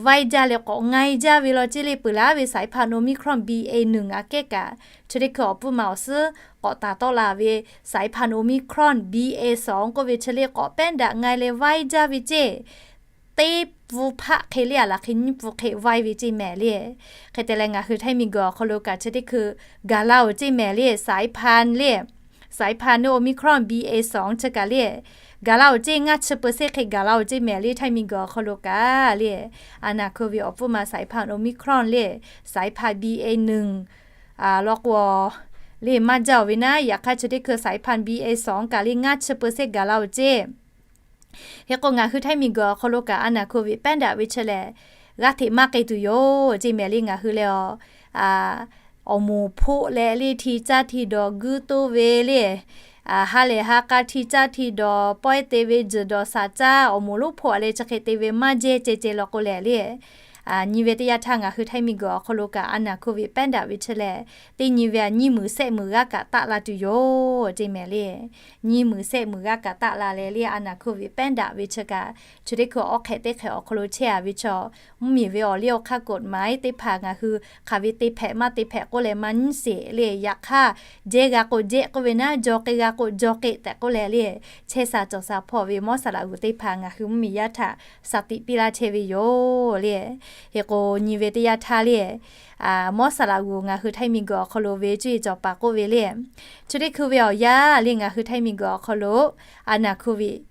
vaiˇ jaˇ leh k'awꞈ ngai jaˇ ve law ceˇ le, peuˬ laˉ ve สายพันธุ์ Omicron BA หนึ่ง aꞈ kehˉ kaꞈ, chi teˇ hkui awˬ pfuhˇ ma awˬ suhˉ k'awꞈ taˍ tawˆ la ve สายพันธุ์ Omicron BA สอง k'oˆ ve chi le k'awꞈ แพทย์ daꞈ ngai leh vaiˇ jaˇ ve ceˇ. Teˇ pfuhˇ hpaˆ hk'e le, a laˬ hk'e nyiˇ pfuhˇ hk'e vaiˇ ve ceˇ mehˍ le. Hk'e te leh ngaˬ hui Htaiˇ miˬguiˬ awˬ hk'aw lo kaꞈ chi teˇ hkui gaˬ la-oˬ ceˇ mehˍ le, สายพันธุ์ le, สายพันธุ์ Omicron BA สอง chi kaꞈ le, gaˬ la-oˬ ceˇ, ngaˇ chi เปอร์เซ็นต์ hk'e gaˬ la-oˬ ceˇ mehˍ le, Htaiˇ miˬguiˬ awˬ hk'aw lo kaꞈ le. A naˬ โควิด awˬ pfuhˇ ma สายพันธุ์ Omicron le, สายพันธุ์ BA หนึ่ง law k'o le maˇ jaˇ-oˬ ve naˉ. Yaꞈ hk'aˇ chi teˇ hkui สายพันธุ์ BA สอง kaꞈ le ngaˇ chi เปอร์เซ็นต์ gaˬ la-oˬ ceˇ. Hk'e k'o, ngaˬ hui Htaiˇ miˬguiˬ awˬ hk'aw lo kaꞈ a naˬ โควิด แพทย์ daꞈ ve chi lehˬ, g'aˇ hteꞈ maˇ k'ai tuˬ yoˬ ceˇ mehˍ le. Ngaˬ hui lehˬ, awˬ moˍ hpoˆ leh le hti caˇ hti dawˬ guiˇ toˇ ve le, ha lehˬ ha k'a hti caˇ hti dawˬ pawehˇ te ve, tzuhˬ dawˬ shaˍ caˇ, awˬ moˍ lonˉ hpoˆ leh chi hk'e te ve maˇ jehˇ ceh ceh law k'o lehˬ le, nyi ve teˇ yanˇ htaˇ ngaˬ hui Htaiˇ miˬguiˬ awˬ hk'aw lo kaꞈ a naˬ โควิด แพทย์ daꞈ ve chi lehˬ, teˇ nyi ve a nyiˇ muiˬ sehˆ muiˬ g'aˇ kaꞈ taˆ la tuˬ yoˬ ceˇ mehˍ le. Nyiˇ muiˬ sehˆ muiˬ g'aˇ kaꞈ taˆ la leh le, a naˬ โควิด แพทย์ daꞈ ve chi kaꞈ, chi teˇ hkui awˬ hk'ehꞈ teˇ hk'ehꞈ awˬ hk'aw lo chehˇ-a ve chaw, mvuhˇmiˬ ve awˬ liˇ awˬ hk'aˇ กฎหมาย teˇ hpaˍ ngaˬ hui hk'aˬ ve te hpehꞈ maˇ te hpehꞈ k'oˆ leh maˇ nyiˉ sheˍ le. Yaꞈ hk'aˇ, jehˇ g'a k'o jehˇ k'oˆ ve naˉ, jaw k'ai g'a k'o jaw k'ai tehꞈ k'oˆ leh le, chehˇ sha cawˬ sha hpawˇ ve mawˇ saˍ laꞈ g'uˬ teˇ hpaˍ ngaˬ hui mvuhˇmiˬ yaˇ htaꞈ shaˍ tiꞈ piˇ laˇ chehˇ ve yoˬ le. Hk'e k'o, nyi ve teˇ yanˇ htaˇ le, mawˇ saˍ laꞈ g'uˬ ngaˬ hui Htaiˇ miˬguiˬ awˬ hk'aw lo ve cuˇ yiˍ cawˬ paˍ k'oˆ ve le, chi teˇ hkui ve awˬ yanˇ le ngaˬ hui Htaiˇ miˬguiˬ awˬ hk'aw lo a naˬ โควิด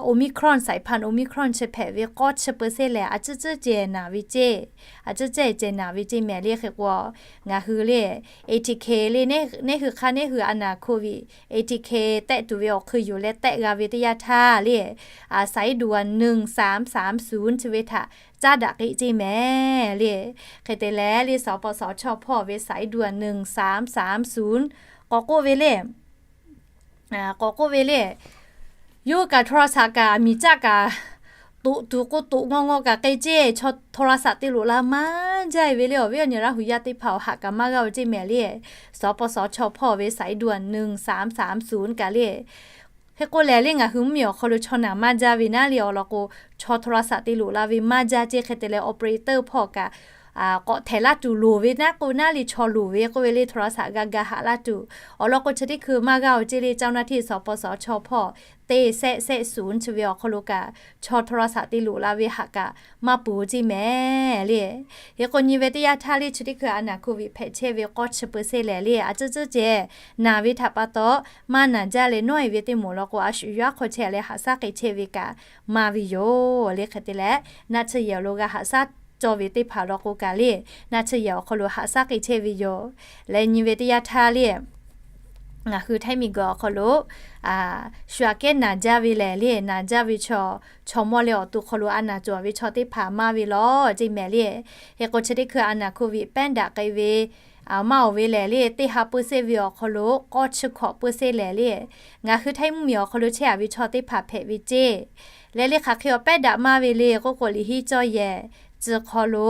Omicron สายพันธุ์ Omicron chi hpehꞈ ve k'awˇ chi เปอร์เซ็นต์ lehˬ a ciˉ ciˉ ceh naˍ ve ceˇ, a ciˉ ciˉ ceh naˍ ve ceˇ mehˍ le. Hk'e k'o, ngaˬ hui le ATK le, neˇ hui hk'aˇ neˇ hui a naˬ โควิด ATK tehˆ tuˬ ve awˬ hk'ui yuˬ leh tehˆ g'a ve teˇ yanˇ htaˇ le, สายด่วน หนึ่งสามสามศูนย์ chi ve htaꞈ caˉ daꞈ k'ai ceˇ mehˍ le. Hk'e te leh le, สปสช. hpawˇ ve สายด่วน หนึ่งสามสามศูนย์ k'awꞈ k'oˆ ve le, k'awꞈ k'oˆ ve le, yawˇ kaꞈ โทรศัพท์ kaꞈ miˬ caˆ kaꞈ toꞈ tuˬ k'o toꞈ ngaw ngaw kaꞈ k'ai ceˇ, chaw โทรศัพท์ te loꞈ la maˇ jaˇ ve le. Awˬ viˉ awˬ nyi Laˇ hu yaˇ teˇ hpaˍ awˬ haꞈ kaꞈ maˇ g'a-oˬ ceˇ mehˍ le. สปสช. hpawˇ ve สายด่วน หนึ่งสามสามศูนย์ kaꞈ le. Hk'e k'o lehˬ le, ngaˬ hui mvuhˇmiˬ awˬ hk'aw lo chaw naˬ maˇ jaˇ ve naˉ le, awˬ lawn k'o, chaw โทรศัพท์ te loꞈ la ve maˇ jaˇ ceˇ. Hk'e te leh operator hpawˇ kaꞈ k'awꞈ htehˍ laˇ tuˬ loˍ ve naˉ k'oˆ naˉ le, chaw loˍ ve k'oˆ ve le, โทรศัพท์ g'a ga haꞈ laˇ tuˬ awˬ lawn k'o, chi teˇ hkui maˇ g'aˇ-oˬ ceˇ le, เจ้าหน้าที่ สปสช hpawˇ เจ็ด แสน แสน ศูนย์ chi ve awˬ hk'aw lo kaꞈ chaw โทรศัพท์ te loꞈ la ve haꞈ kaꞈ maˇ peuˬ ceˇ mehˍ le. Hk'e k'o nyi ve teˇ yanˇ htaˇ le, chi teˇ hkui a naˬ โควิด hpehꞈ chehˇ ve k'awˇ chi เปอร์เซ็นต์ lehˬ le, a ciˉ ciˉ ceh naˬ ve htaꞈ pa taw, maˇ naˬ jaˇ leh nawˉ-e ve teˇ moˍ law k'o, a shu yawˇ aˉ hk'aw chehˇ leh haꞈ shaˉ k'ai chehˇ ve kaꞈ maˇ ve yoˬ le. Hk'e te leh, naˆ tsuhˇ yehˬ awˬ lo g'a haꞈ shaˉ cawˇ ve teˇ hpaˍ law k'o kaꞈ le, naˆ tsuhˇ yehˬ awˬ hk'aw lo haꞈ shaˉ k'ai chehˇ ve yoˬ. Leh nyi ve teˇ yanˇ htaˇ le, ngaˬ hui htaiˇ miˬguiˬ awˬ hk'aw lo shu aꞈ kehˉ naˬ jaˇ ve lehˬ le, naˬ jaˇ ve chaw, chaw mawˇ leh awˬ to hk'aw lo a naˬ cawˬ ve chaw teˇ hpaˍ maˇ ve law ceˇ mehˍ le. Hk'e k'o chi teˇ hkui a naˬ โควิด pehˉ daꞈ k'ai ve maˇ-oˬ ve lehˬ le, teˇ ha เปอร์เซ็นต์ ve awˬ hk'aw lo k'awˇ chi hkawꞈ เปอร์เซ็นต์ lehˬ le, ngaˬ hui htaiˇ mvuhˇmiˬ awˬ hk'aw lo chehˇ-a ve chaw teˇ hpaˍ hpehꞈ ve ceˇ. Leh le hk'aˬ hk'e awˬ pehˉ daꞈ maˇ ve le k'oˆ k'o, liꞈ henˇ cawˇ yehˬ chi hk'aw lo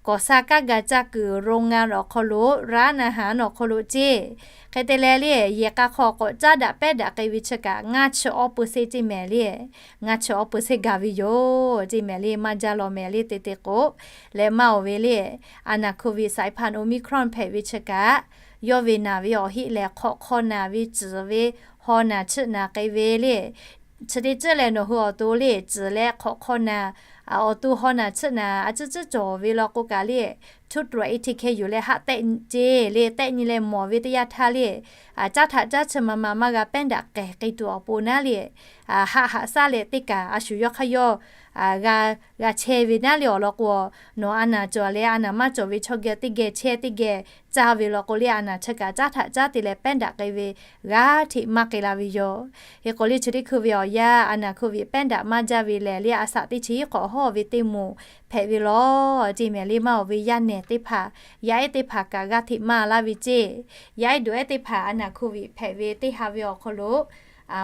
ก่อสร้าง kaꞈ g'a caˇ kuiˬ โรงงาน awˬ hk'aw lo, ร้านอาหาร awˬ hk'aw lo ceˇ. Hk'e te leh le, yehˬ k'a hk'aw k'awꞈ caˉ daꞈ pehˉ daꞈ k'ai ve chi kaꞈ ngaˇ chi awˇ เปอร์เซ็นต์ ceˇ mehˍ le. Ngaˇ chi awˇ เปอร์เซ็นต์ gaˬ ve yoˬ ceˇ mehˍ le, maˇ jaˇ law mehˍ le. Te te k'o, leh maˇ-oˬ ve le, a naˬ โควิด สายพันธุ์ โอมิครอน hpehꞈ ve chi kaꞈ, yawˇ ve naˬ ve awˬ heˆ lehˬ, hk'awꞈ hk'aw naˬ ve, tcuhˍ ve, haw naˬ chiˆ naˬ k'ai ve le. Chi teˇ ceuˬ lehˬ, nawˬ hui awˬ to le tcuhˍ leh hk'awꞈ hk'aw naˬ, awˬ to haw naˬ chiˆ naˬ a ciˉ ciˉ cawˬ ve law k'o kaꞈ le, ชุดตรวจ เอทีเค yuˬ leh haˆ tehˆ ceˇ le. Tehˆ nyi leh mawˬ ve teˇ yanˇ htaˇ le, caˉ htaꞈ caˉ chi ma ma maˇ g'a pehˉ daꞈ k'ehˬ k'ai tuˬ awˬ pon naˉ le, haˆ haꞈ shaˉ leh teˇ kaꞈ a shu yawˇ hk'aˇ yawˇ g'a chehˇ ve naˉ le. Awˬ lawn k'o, nawˬ a naˬ cawˬ leh a naˬ maˇ cawˬ ve chaw geh teˇ geh chehˇ teˇ geh caˇ ve law k'o le, a naˬ chi kaꞈ caˉ htaꞈ caˉ te leh pehˉ daꞈ k'ai ve g'aˇ hteꞈ maˇ k'ai la ve yoˬ. Hk'e k'o le, chi teˇ hkui ve awˬ yanˇ a naˬ โควิด pehˉ daꞈ maˇ jaˇ ve lehˬ le, a shaꞈ teˇ chi hiˉ k'awꞈ hawˇ ve teˇ moˍ hpehꞈ ve law ceˇ mehˍ le. Maˇ-oˬ ve yaˇ nehˬ teˇ hpaˍ, yaˇ ehˉ teˇ hpaˍ kaꞈ g'aˇ hteꞈ maˇ laˇ ve ceˇ. Yaˇ ehˉ dawˬ ehˉ teˇ hpaˍ a naˬ โควิด hpehꞈ ve teˇ ha ve awˬ hk'aw lo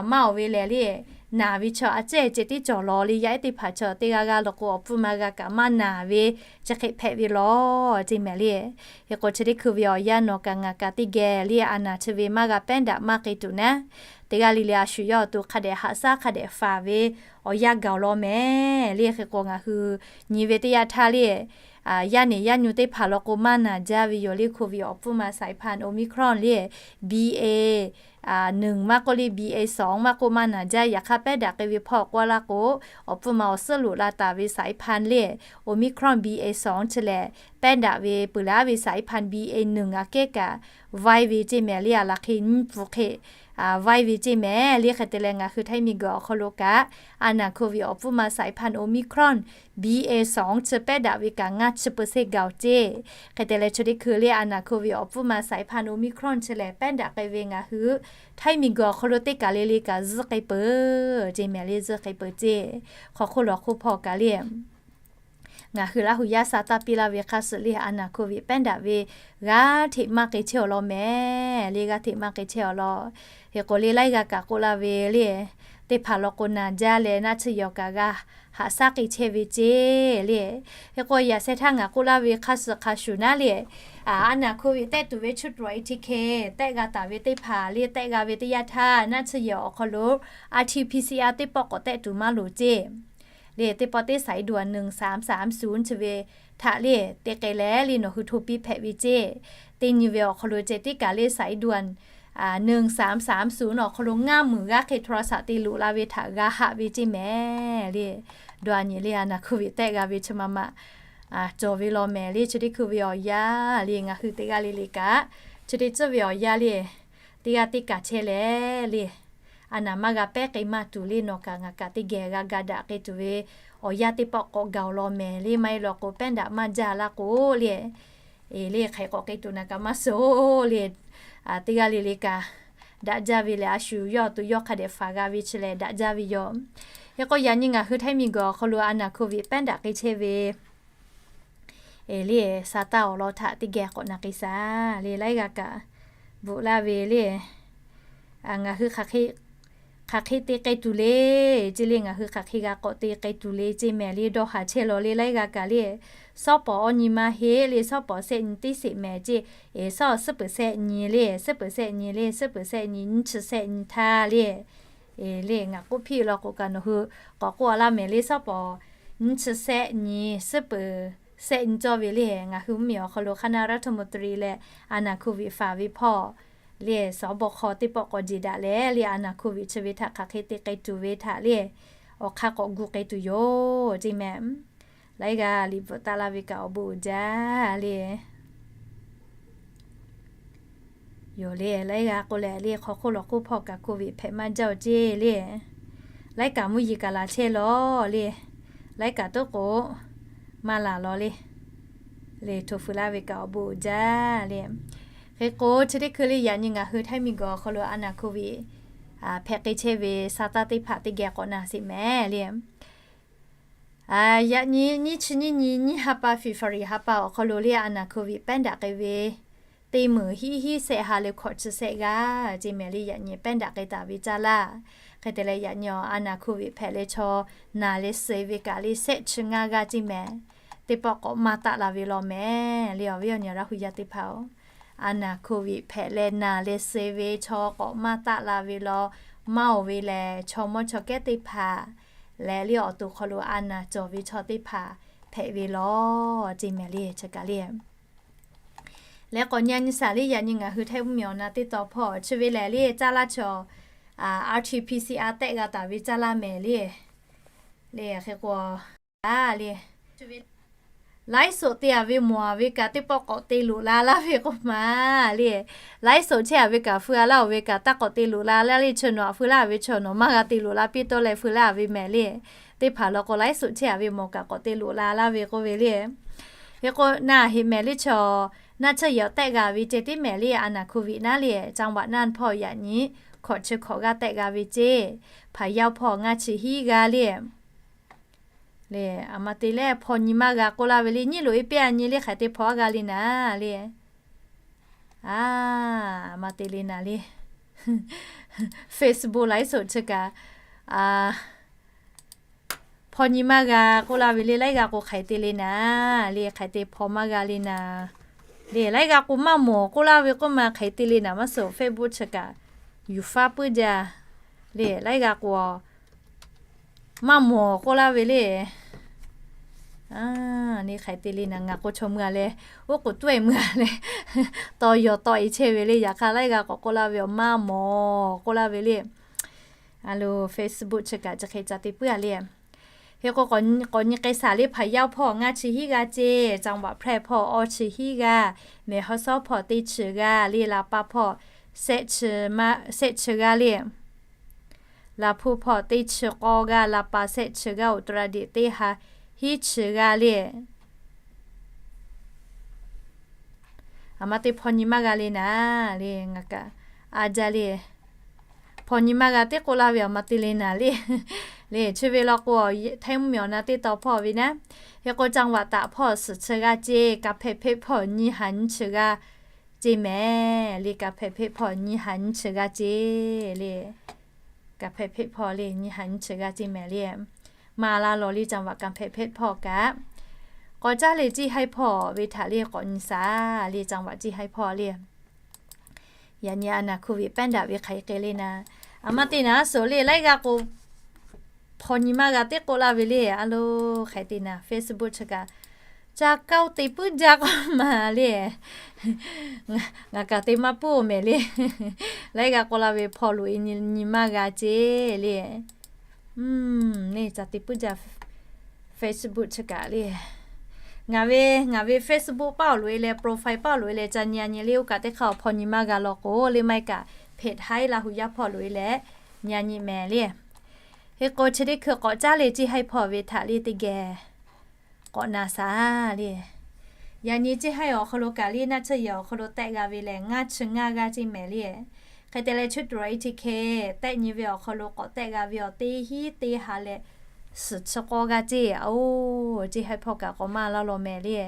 maˇ-oˬ ve lehˬ le, naˬ ve chaw a ciˉ ceh tiˉ cawˬ law le. Yaˇ ehˉ teˇ hpaˍ chaw teˇ g'aˇ g'aˇ law k'o, awˬ pfuhˇ ma g'a kaꞈ maˇ naˬ ve chi hk'e hpehꞈ ve law ceˇ mehˍ le. Hk'e k'o chi teˇ hkui ve awˬ yanˇ nawˬ kaꞈ ngaˬ kaꞈ teˇ geh le a naˬ chi ve maˇ g'a pehˉ daꞈ maˇ k'ai tuˬ naˉ, teˇ g'aˇ le le a shu yawˇ awˬ to hk'a dehꞈ haꞈ shaˉ hk'a dehꞈ faˍ ve awˬ yanˇ gaˬ-oˬ law mehˍ le. Hk'e k'o ngaˬ hui nyi ve teˇ yanˇ htaˇ le, yaˇ nehˬ yaˇ nyu teˇ hpaˍ law k'o maˇ naˬ jaˇ ve yoˬ le. โควิด awˬ pfuhˇ ma สายพันธุ์ โอมิครอน le, BA หนึ่ง maˇ k'oˆ le, BA สอง maˇ k'oˆ maˇ naˬ jaˇ. Yaꞈ hk'aˇ pehˉ daꞈ k'ai ve hpawˇ k'oˆ laˇ k'o, awˬ pfuhˇ ma awˬ suhˉ loꞈ la taˍ ve สายพันธุ์ le, โอมิครอน บีเอสอง chi lehˬ, pehˉ daꞈ ve peuˬ laˇ ve สายพันธุ์ บีเอหนึ่ง aꞈ kehˉ kaꞈ vaiˇ ve ceˇ mehˍ le. A laˬ hk'e nyiˇ pfuhˍ hk'e vaiˇ ve ceˇ mehˍ le. Hk'e te leh ngaˬ hui htaiˇ miˬguiˬ awˬ hk'aw lo kaꞈ a naˬ โควิด awˬ pfuhˇ ma สายพันธุ์ โอมิครอน บีเอสอง chi pehˉ daꞈ ve kaꞈ ngaˇ chi เปอร์เซ็นต์ gaˬ-oˬ ceˇ. Hk'e te leh chi teˇ hkui le a naˬ โควิด awˬ pfuhˇ ma สายพันธุ์ โอมิครอน chi lehˬ, pehˉ daꞈ k'ai ve ngaˬ hui htaiˇ miˬguiˬ awˬ hk'aw lo teˇ kaˬ le le kaꞈ zuhˆ k'ai peuˬ ceˇ mehˍ le, zuhˆ k'ai peuˬ ceˇ. Hk'aw hk'oˆ lawˬ hk'oˆ hpawˇ kaꞈ le, ngaˬ hui Laˇ hu yaˇ sha taˇ piˇ laˇ ve hk'a shuˍ le, a naˬ โควิด pehˉ daꞈ ve g'aˇ hteꞈ maˇ k'ai chehˇ-oˬ law mehˍ le, g'aˇ hteꞈ maˇ k'ai chehˇ-oˬ law. Hk'e k'o le, laiˉ g'aˇ kaꞈ k'oˆ laˇ ve le, teˇ hpaˍ law k'o naˬ jaˇ leh naˆ tsuhˇ yehˬ awˬ kaꞈ g'a haꞈ shaˉ k'ai chehˇ ve ceˇ le. Hk'e k'o yaꞈ sheh htaˇ ngaˬ k'oˆ laˇ ve hk'a shuˍ hk'a shuˍ naˉ le, a naˬ โควิด tehˆ tuˬ ve ชุดตรวจ เอทีเค tehˆ g'a taˍ ve teˇ hpaˍ le, tehˆ g'a ve teˇ yanˇ htaˇ naˆ tsuhˇ yehˬ awˬ hk'aw lo RT-PCR teˇ pawˆ k'awꞈ tehˆ tuˬ maˇ loˍ ceˇ. Le teˇ pawˆ teˇ สายด่วน หนึ่งสามสามศูนย์ chi ve htaꞈ le te k'ai leh le nawˬ hui hto piˇ hpehꞈ ve ceˇ. Teˇ nyi ve awˬ hk'aw lo ceh tiˉ kaꞈ le สายด่วน หนึ่งสามสามศูนย์ awˬ hk'aw lo ngaˇ meunˍ g'aˇ hk'e โทรศัพท์ te loꞈ la ve htaꞈ g'a haꞈ ve ceˇ mehˍ le. Dawˇ a nyi le, a naˬ โควิด tehˆ g'a ve chi ma ma cawˬ ve law mehˍ le. Chi teˇ hkui ve awˬ yanˇ le ngaˬ hui teˇ g'aˇ le le kaꞈ, chi teˇ ceuˬ ve awˬ yanˇ le, teˇ g'aˇ teˇ kaˬ chehˇ leh le, a naˬ maˇ g'a pehˉ k'ai maˇ tuˬ le, nawˬ kaꞈ ngaˬ kaꞈ teˇ geh g'a ga daꞈ k'ai tuˬ ve awˬ yanˇ teˇ pawˆ k'awꞈ gaˬ-oˬ law mehˍ le. Maˇ heˆ law k'o pehˉ daꞈ maˇ jaˇ laˇ k'o le, e le hk'e k'awꞈ k'ai tuˬ naˬ kaꞈ maˇ suh le. Teˇ g'aˇ le le kaꞈ daꞈ jaˇ ve lehˬ, a shu yawˇ awˬ to yawˇ hk'a dehꞈ faˍ g'a ve chi lehˬ daꞈ jaˇ ve yoˬ. Hk'e k'o yaꞈ nyi ngaˬ hui htaiˇ miˬguiˬ awˬ hk'aw lo a naˬ โควิด pehˉ daꞈ k'ai chehˇ ve e le, sha taˇ awˬ lawn htaꞈ teˇ geh k'awꞈ na k'ai shaˍ le. Laiˉ g'aˇ kaꞈ bvuhꞈ laˇ ve le, ngaˬ hui hk'aˬ hk'e te k'ai tuˬ le ceˇ le, ngaˬ hui hk'aˬ hk'e g'a k'awꞈ te k'ai tuˬ le ceˇ mehˍ le. Dawˇ haˍ chehˇ law le, laiˉ g'aˇ kaꞈ le, shawˉ pawˍ awˇ nyi maˇ heˆ le, shawˉ pawˍ shehˆ nyi teˇ sheˍ mehˍ ceˇ. E shawˉ awˬ suhˉ peuˬ shehˆ nyi le, suhˉ peuˬ shehˆ nyi le, suhˉ peuˬ shehˆ nyi, nyiˇ chi shehˆ nyi htaˇ le, e le ngaˬ k'oˆ piˇ law k'o kaꞈ nawˬ hui k'awꞈ k'oˆ a laˇ mehˍ le. Shawˉ pawˍ nyiˇ chi shehˆ nyi, suhˉ peuˬ shehˆ nyi cawˇ ve le. Ngaˬ hui mvuhˇmiˬ awˬ hk'aw lo คณะรัฐมนตรี leh อาณา โควิด faˍ ve hpawˇ le, สบค teˇ pawˆ k'awꞈ jeˬ daꞈ leh le, อาณา โควิด chi ve htaꞈ hk'aˬ hk'e te k'ai tuˬ ve htaꞈ le, awˬ hk'aˇ k'awꞈ gu k'ai tuˬ yoˬ ceˇ mehˍ. Laiˉ g'aˇ liꞈ bvuhꞈ taˆ laˇ ve kaꞈ awˬ bon uiˍ jaˇ le. Yoˬ le, laiˉ g'aˇ k'o lehˬ le, hk'aw hk'oˆ lawˬ hk'oˆ hpawˇ kaꞈ โควิด hpehꞈ maˇ jaˇ-oˬ ceˇ le. Laiˉ kaꞈ mvuhˇ yeˬ kaꞈ laˬ chehˇ lawˬ le. Laiˉ kaꞈ toˉ k'o maˇ laˬ lawˬ le. Le hto fuiˍ laˇ ve kaꞈ awˬ bon uiˍ jaˇ le. Hk'e k'o chi teˇ hkui le yaꞈ nyi ngaˬ hui Htaiˇ miˬguiˬ awˬ hk'aw lo อาณา โควิด hpehꞈ k'ai chehˇ ve sa taˇ teˇ hpaˍ teˇ geh k'awꞈ na sheˍ mehˍ le. Yaꞈ nyi nyiˇ chi nyiˇ nyi nyiˇ ha pa February ha pa awˬ hk'aw lo le อาณา โควิด pehˉ daꞈ k'ai ve teˇ meunˍ hiˉ hiˉ shehˆ ha leh hkawꞈ chi shehˆ g'aˇ ceˇ mehˍ le. Yaꞈ nyi pehˉ daꞈ k'ai taˍ ve caˇ laˇ. Hk'e te leh yaꞈ nyi อาณา โควิด hpehꞈ leh chaw naˬ leh suh ve kaꞈ le shehˆ chi ngaˇ g'aˇ ceˇ mehˍ. Teˇ pawˆ k'awꞈ maˇ taˆ la ve law mehˍ le. Awˬ viˉ awˬ nyi Laˇ hu yaˇ teˇ hpaˍ-oˬ, อาณา โควิด hpehꞈ leh naˬ leh suh ve chaw k'awꞈ maˇ taˆ la ve law, maˇ oˬ ve lehˬ chaw mawˇ chaw kehˉ teˇ hpaˍ leh le awˬ to hk'aw lo อาณา cawˬ ve chaw teˇ hpaˍ hpehꞈ ve law ceˇ mehˍ le. Chi kaꞈ le leh k'awꞈ nyi nyi shaˍ le, yaꞈ nyi ngaˬ hui Htaiˇ mvuhˇmiˬ awˬ na teˇ tawn hpawˇ chi ve lehˬ le caˇ laˇ chaw, RT-PCR tehˆ g'a taˍ ve caˇ laˇ mehˍ le. Le hk'e k'o a le, laiˉ soꞈ te-a ve mawˬ-a ve kaꞈ teˇ pawˆ k'awꞈ te loꞈ la laˇ ve k'oˆ ma le. Laiˉ soꞈ chehˇ-a ve kaꞈ feu-a laˇ-oˬ ve kaꞈ taˇ k'awꞈ te loꞈ la laˇ le. Chi nawˬ-a feu laˇ ve chaw nawˬ maˇ g'a te loꞈ la piˇ tawˇ leh feu laˇ-a ve mehˍ le. Teˇ hpaˍ law k'o laiˉ soꞈ chehˇ-a ve mawˬ kaꞈ k'awꞈ te loꞈ la laˇ ve k'oˆ ve le. Hk'e k'o naˬ heꞈ mehˍ le chaw, naˆ tsuhˇ yehˬ awˬ tehˆ g'a ve ceh tiˉ mehˍ le อาณา โควิด naˉ le. จังหวัดน่าน hpawˇ yaꞈ nyi hkawꞈ chi hkawꞈ g'aˇ tehˆ g'a ve ceˇ. พะเยา hpawˇ ngaˇ chi hiˉ g'aˇ le. Le a ma te leh hpaw nyi maˇ g'a k'oˆ laˇ ve le. Nyiˉ loꞈ-e piˇ-a nyi le, hk'aˬ hk'e te hpaw-a g'a le naˍ le. A ma te le naˍ le. Facebook ไลฟ์สด chi kaꞈ hpaw nyi maˇ g'a k'oˆ laˇ ve le. Laiˉ g'aˇ k'o hk'aˬ hk'e te le naˍ le, hk'aˬ hk'e te hpaw maˇ g'a le naˍ le. Laiˉ g'aˇ k'o maˇ mawˬ k'oˆ laˇ ve k'oˆ ma hk'aˬ hk'e te le naˍ. Maˇ suhˍ Facebook chi kaꞈ yuˬ faˉ puiˉ jaˇ le. Laiˉ g'aˇ k'o maˇ mawˬ k'oˆ laˇ ve le. Ni hk'aˬ hk'e te le naˍ, ngaˬ k'o chaw mui-a leh oˉ k'oˍ tuˉ-e mui-a leh taw yaw taw-e chehˇ ve le. Yaꞈ hk'aˇ laiˉ g'aˇ k'awꞈ k'oˆ laˇ ve awˬ maˇ mawˬ k'oˆ laˇ ve le. A lo Facebook chi kaꞈ chi hk'e ca te puiˉ-a le. Hk'e k'o k'awꞈ nyi k'ai shaˍ le. พะเยา hpawˇ ngaˇ chi hiˉ g'aˇ ceˇ. จังหวัดแพร่ hpawˇ awˇ chi hiˉ g'aˇ. แม่ฮ่องสอน hpawˇ teˇ chi g'aˇ le. ลำปาง hpawˇ shehˆ chi g'aˇ le. ลำพูน hpawˇ teˇ chi k'awˇ g'aˇ. ลำปาง shehˆ chi g'aˇ. อุตรดิตถ์ teˇ ha hiˉ chi g'aˇ le. A ma te hpaw nyi maˇ g'a le naˍ le. Ngaˬ kaꞈ a jaˇ le. Hpaw nyi maˇ g'a teˇ k'oˆ laˇ ve a ma te le naˍ le. Le chi ve law k'o Htaiˇ mvuhˇmiˬ awˬ na teˇ tawn hpawˇ ve naˉ. Hk'e k'o จังหวัดตาก hpawˇ suhˍ chi g'aˇ ceˇ. กำแพงเพชร hpawˇ nyiˇ ha nyiˇ chi g'aˇ ceˇ mehˍ le. กำแพงเพชร hpawˇ nyiˇ ha nyiˇ chi g'aˇ ceˇ le. กำแพงเพชร hpawˇ le nyiˇ ha nyiˇ chi g'aˇ ceˇ mehˍ le. Maˇ laˇ lawˬ le จังหวัดกำแพงเพชร hpawˇ kaꞈ. K'awꞈ caˇ le เชียงราย hpawˇ ve htaꞈ le k'awꞈ nyi shaˍ le. จังหวัดเชียงราย hpawˇ le yaꞈ nyi อาณา โควิด pehˉ daꞈ ve hk'aˬ hk'e le naˍ. A ma te naˍ suhˍ le laiˉ g'aˇ k'o hpaw nyi maˇ g'a teˇ k'oˆ laˇ ve le. A lo hk'aˬ hk'e te naˍ, Facebook chi kaꞈ ca kaˇ-oˆ te puiˉ jaˇ k'oˆ ma le. Ngaˬ kaꞈ te maˇ puiˉ-oˬ mehˍ le. Laiˉ g'aˇ k'oˆ laˇ ve hpaw loꞈ-e nyi maˇ g'a ceˇ le. Neˇ ca te puiˉ jaˇ. Facebook chi kaꞈ le. Ngaˬ ve, ngaˬ ve Facebook paˇ awˬ loꞈ-e leh profile paˇ awˬ loꞈ-e leh ca nyi-a nyi le. Oˇ kaꞈ teˇ hk'aˇ awˬ hpaw nyi maˇ g'a law k'o le maˇ heˆ kaꞈ เพจ Htaiˇ Laˇ hu yaˇ hpawˇ loꞈ-e leh nyi-a nyi mehˍ le. Hk'e k'o chi teˇ hkui k'awꞈ caˇ le เชียงราย hpawˇ ve htaꞈ le teˇ geh k'awꞈ na shaˍ le. Yaꞈ nyi เชียงราย awˬ hk'aw lo kaꞈ le naˆ tsuhˇ yehˬ awˬ hk'aw lo tehˆ g'a ve lehˬ ngaˇ chi ngaˇ g'aˇ ceˇ mehˍ le. Hk'e te leh chi tuˬ awˬ ATK tehˆ nyi ve awˬ hk'aw lo k'awꞈ tehˆ g'a ve awˬ teˇ hinˉ teˇ ha leh suhˍ chi k'awˇ g'aˇ ceˇ. Oˇ, เชียงราย hpawˇ kaꞈ k'awꞈ maˇ laˇ law mehˍ le.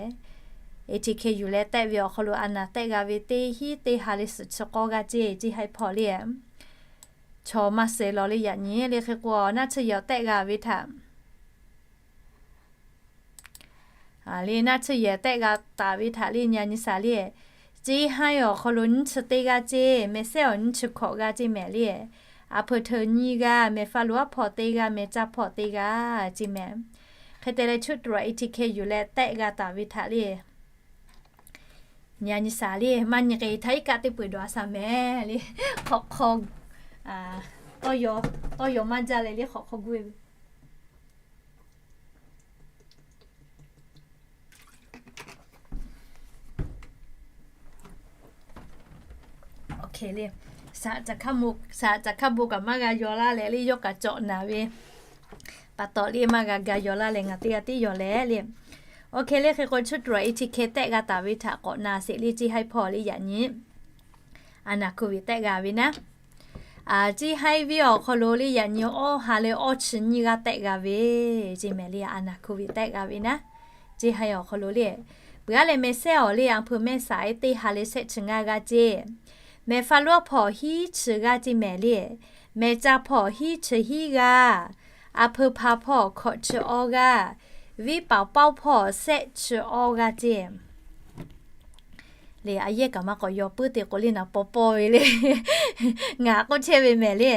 ATK yuˬ leh tehˆ ve awˬ hk'aw lo a naˍ tehˆ g'a ve teˇ hinˉ teˇ ha leh suhˍ chi k'awˇ g'aˇ ceˇ เชียงราย hpawˇ le. Chaw maˇ suh law le yaꞈ nyi le. Hk'e k'o naˆ tsuhˇ yehˬ tehˆ g'a ve htaꞈ le naˆ tsuhˇ yehˬ tehˆ g'a taˍ ve htaꞈ le nyi-a nyi shaˍ le. เชียงราย awˬ hk'aw lo nyiˇ chi teˇ g'aˇ ceˇ, Mehsehˉ awˬ nyiˇ chi hkawꞈ g'aˇ ceˇ mehˍ le. อำเภอเทิง nyiˇ g'aˇ, Mehfaloor hpawˇ teˇ g'aˇ, Mehcaˇ hpawˇ teˇ g'aˇ ceˇ mehˍ. Hk'e te leh ชุดตรวจ เอทีเค yuˬ leh tehˆ g'a taˍ ve htaꞈ le, nyi a nyi shaˍ le, maˇ nyi k'e htaˇ iˉ kaˆ teˇ peu eˬ dawˬ a shaˍ mehˍ le. Hk'awꞈ hk'aw, tawˇ yaw maˇ jaˇ leh le, hk'awꞈ hk'aw gu ve. Shaˍ caꞈ hkaˇ bon kaꞈ maˇ g'a yaw laˇ leh le, yawˇ kaꞈ cawꞈ naˍ ve pa taw le, maˇ g'a ga yaw laˇ leh ngaˬ teˇ g'aˇ tiˉ yaw leh le. Oˇ hk'e le hk'e k'o, ชุดตรวจ เอทีเค tehˆ g'a taˍ ve htaꞈ k'awꞈ na sheˍ le, Ciˇ haiˇ hpawˇ le yaꞈ nyi a naˍ โควิด tehˆ g'a ve naˉ. Ciˇ haiˇ venˇ awˬ hk'aw lo le yaꞈ nyi awˇ ha leh awˇ chi nyiˇ g'aˇ tehˆ g'a ve, ceˇ mehˍ le, a naˍ โควิด tehˆ g'a ve naˉ. Ciˇ haiˇ awˬ hk'aw lo le, peuˬ aˉ leh meh sehˉ awˬ le, a hpeu mehˇ saˍ e teˇ ha leh shehˆ chi ngaˇ g'aˇ ceˇ. Meh faˇ lonˉ hpawˇ hiˉ chi g'aˇ ceˇ mehˍ le. Meh ca hpawˇ hiˉ chi hiˉ g'aˇ. A hpeu hpa hpawˇ hkawꞈ chi awˇ g'aˇ. Venˇ paoˍ paoˇ hpawˇ shehˆ chi awˇ g'aˇ ceˇ. Le a yehˇ kaꞈ maˇ k'awꞈ yaw puiˉ te k'o le, naˍ paw paw ve le. Ngaˬ k'oˆ chehˇ ve mehˍ le.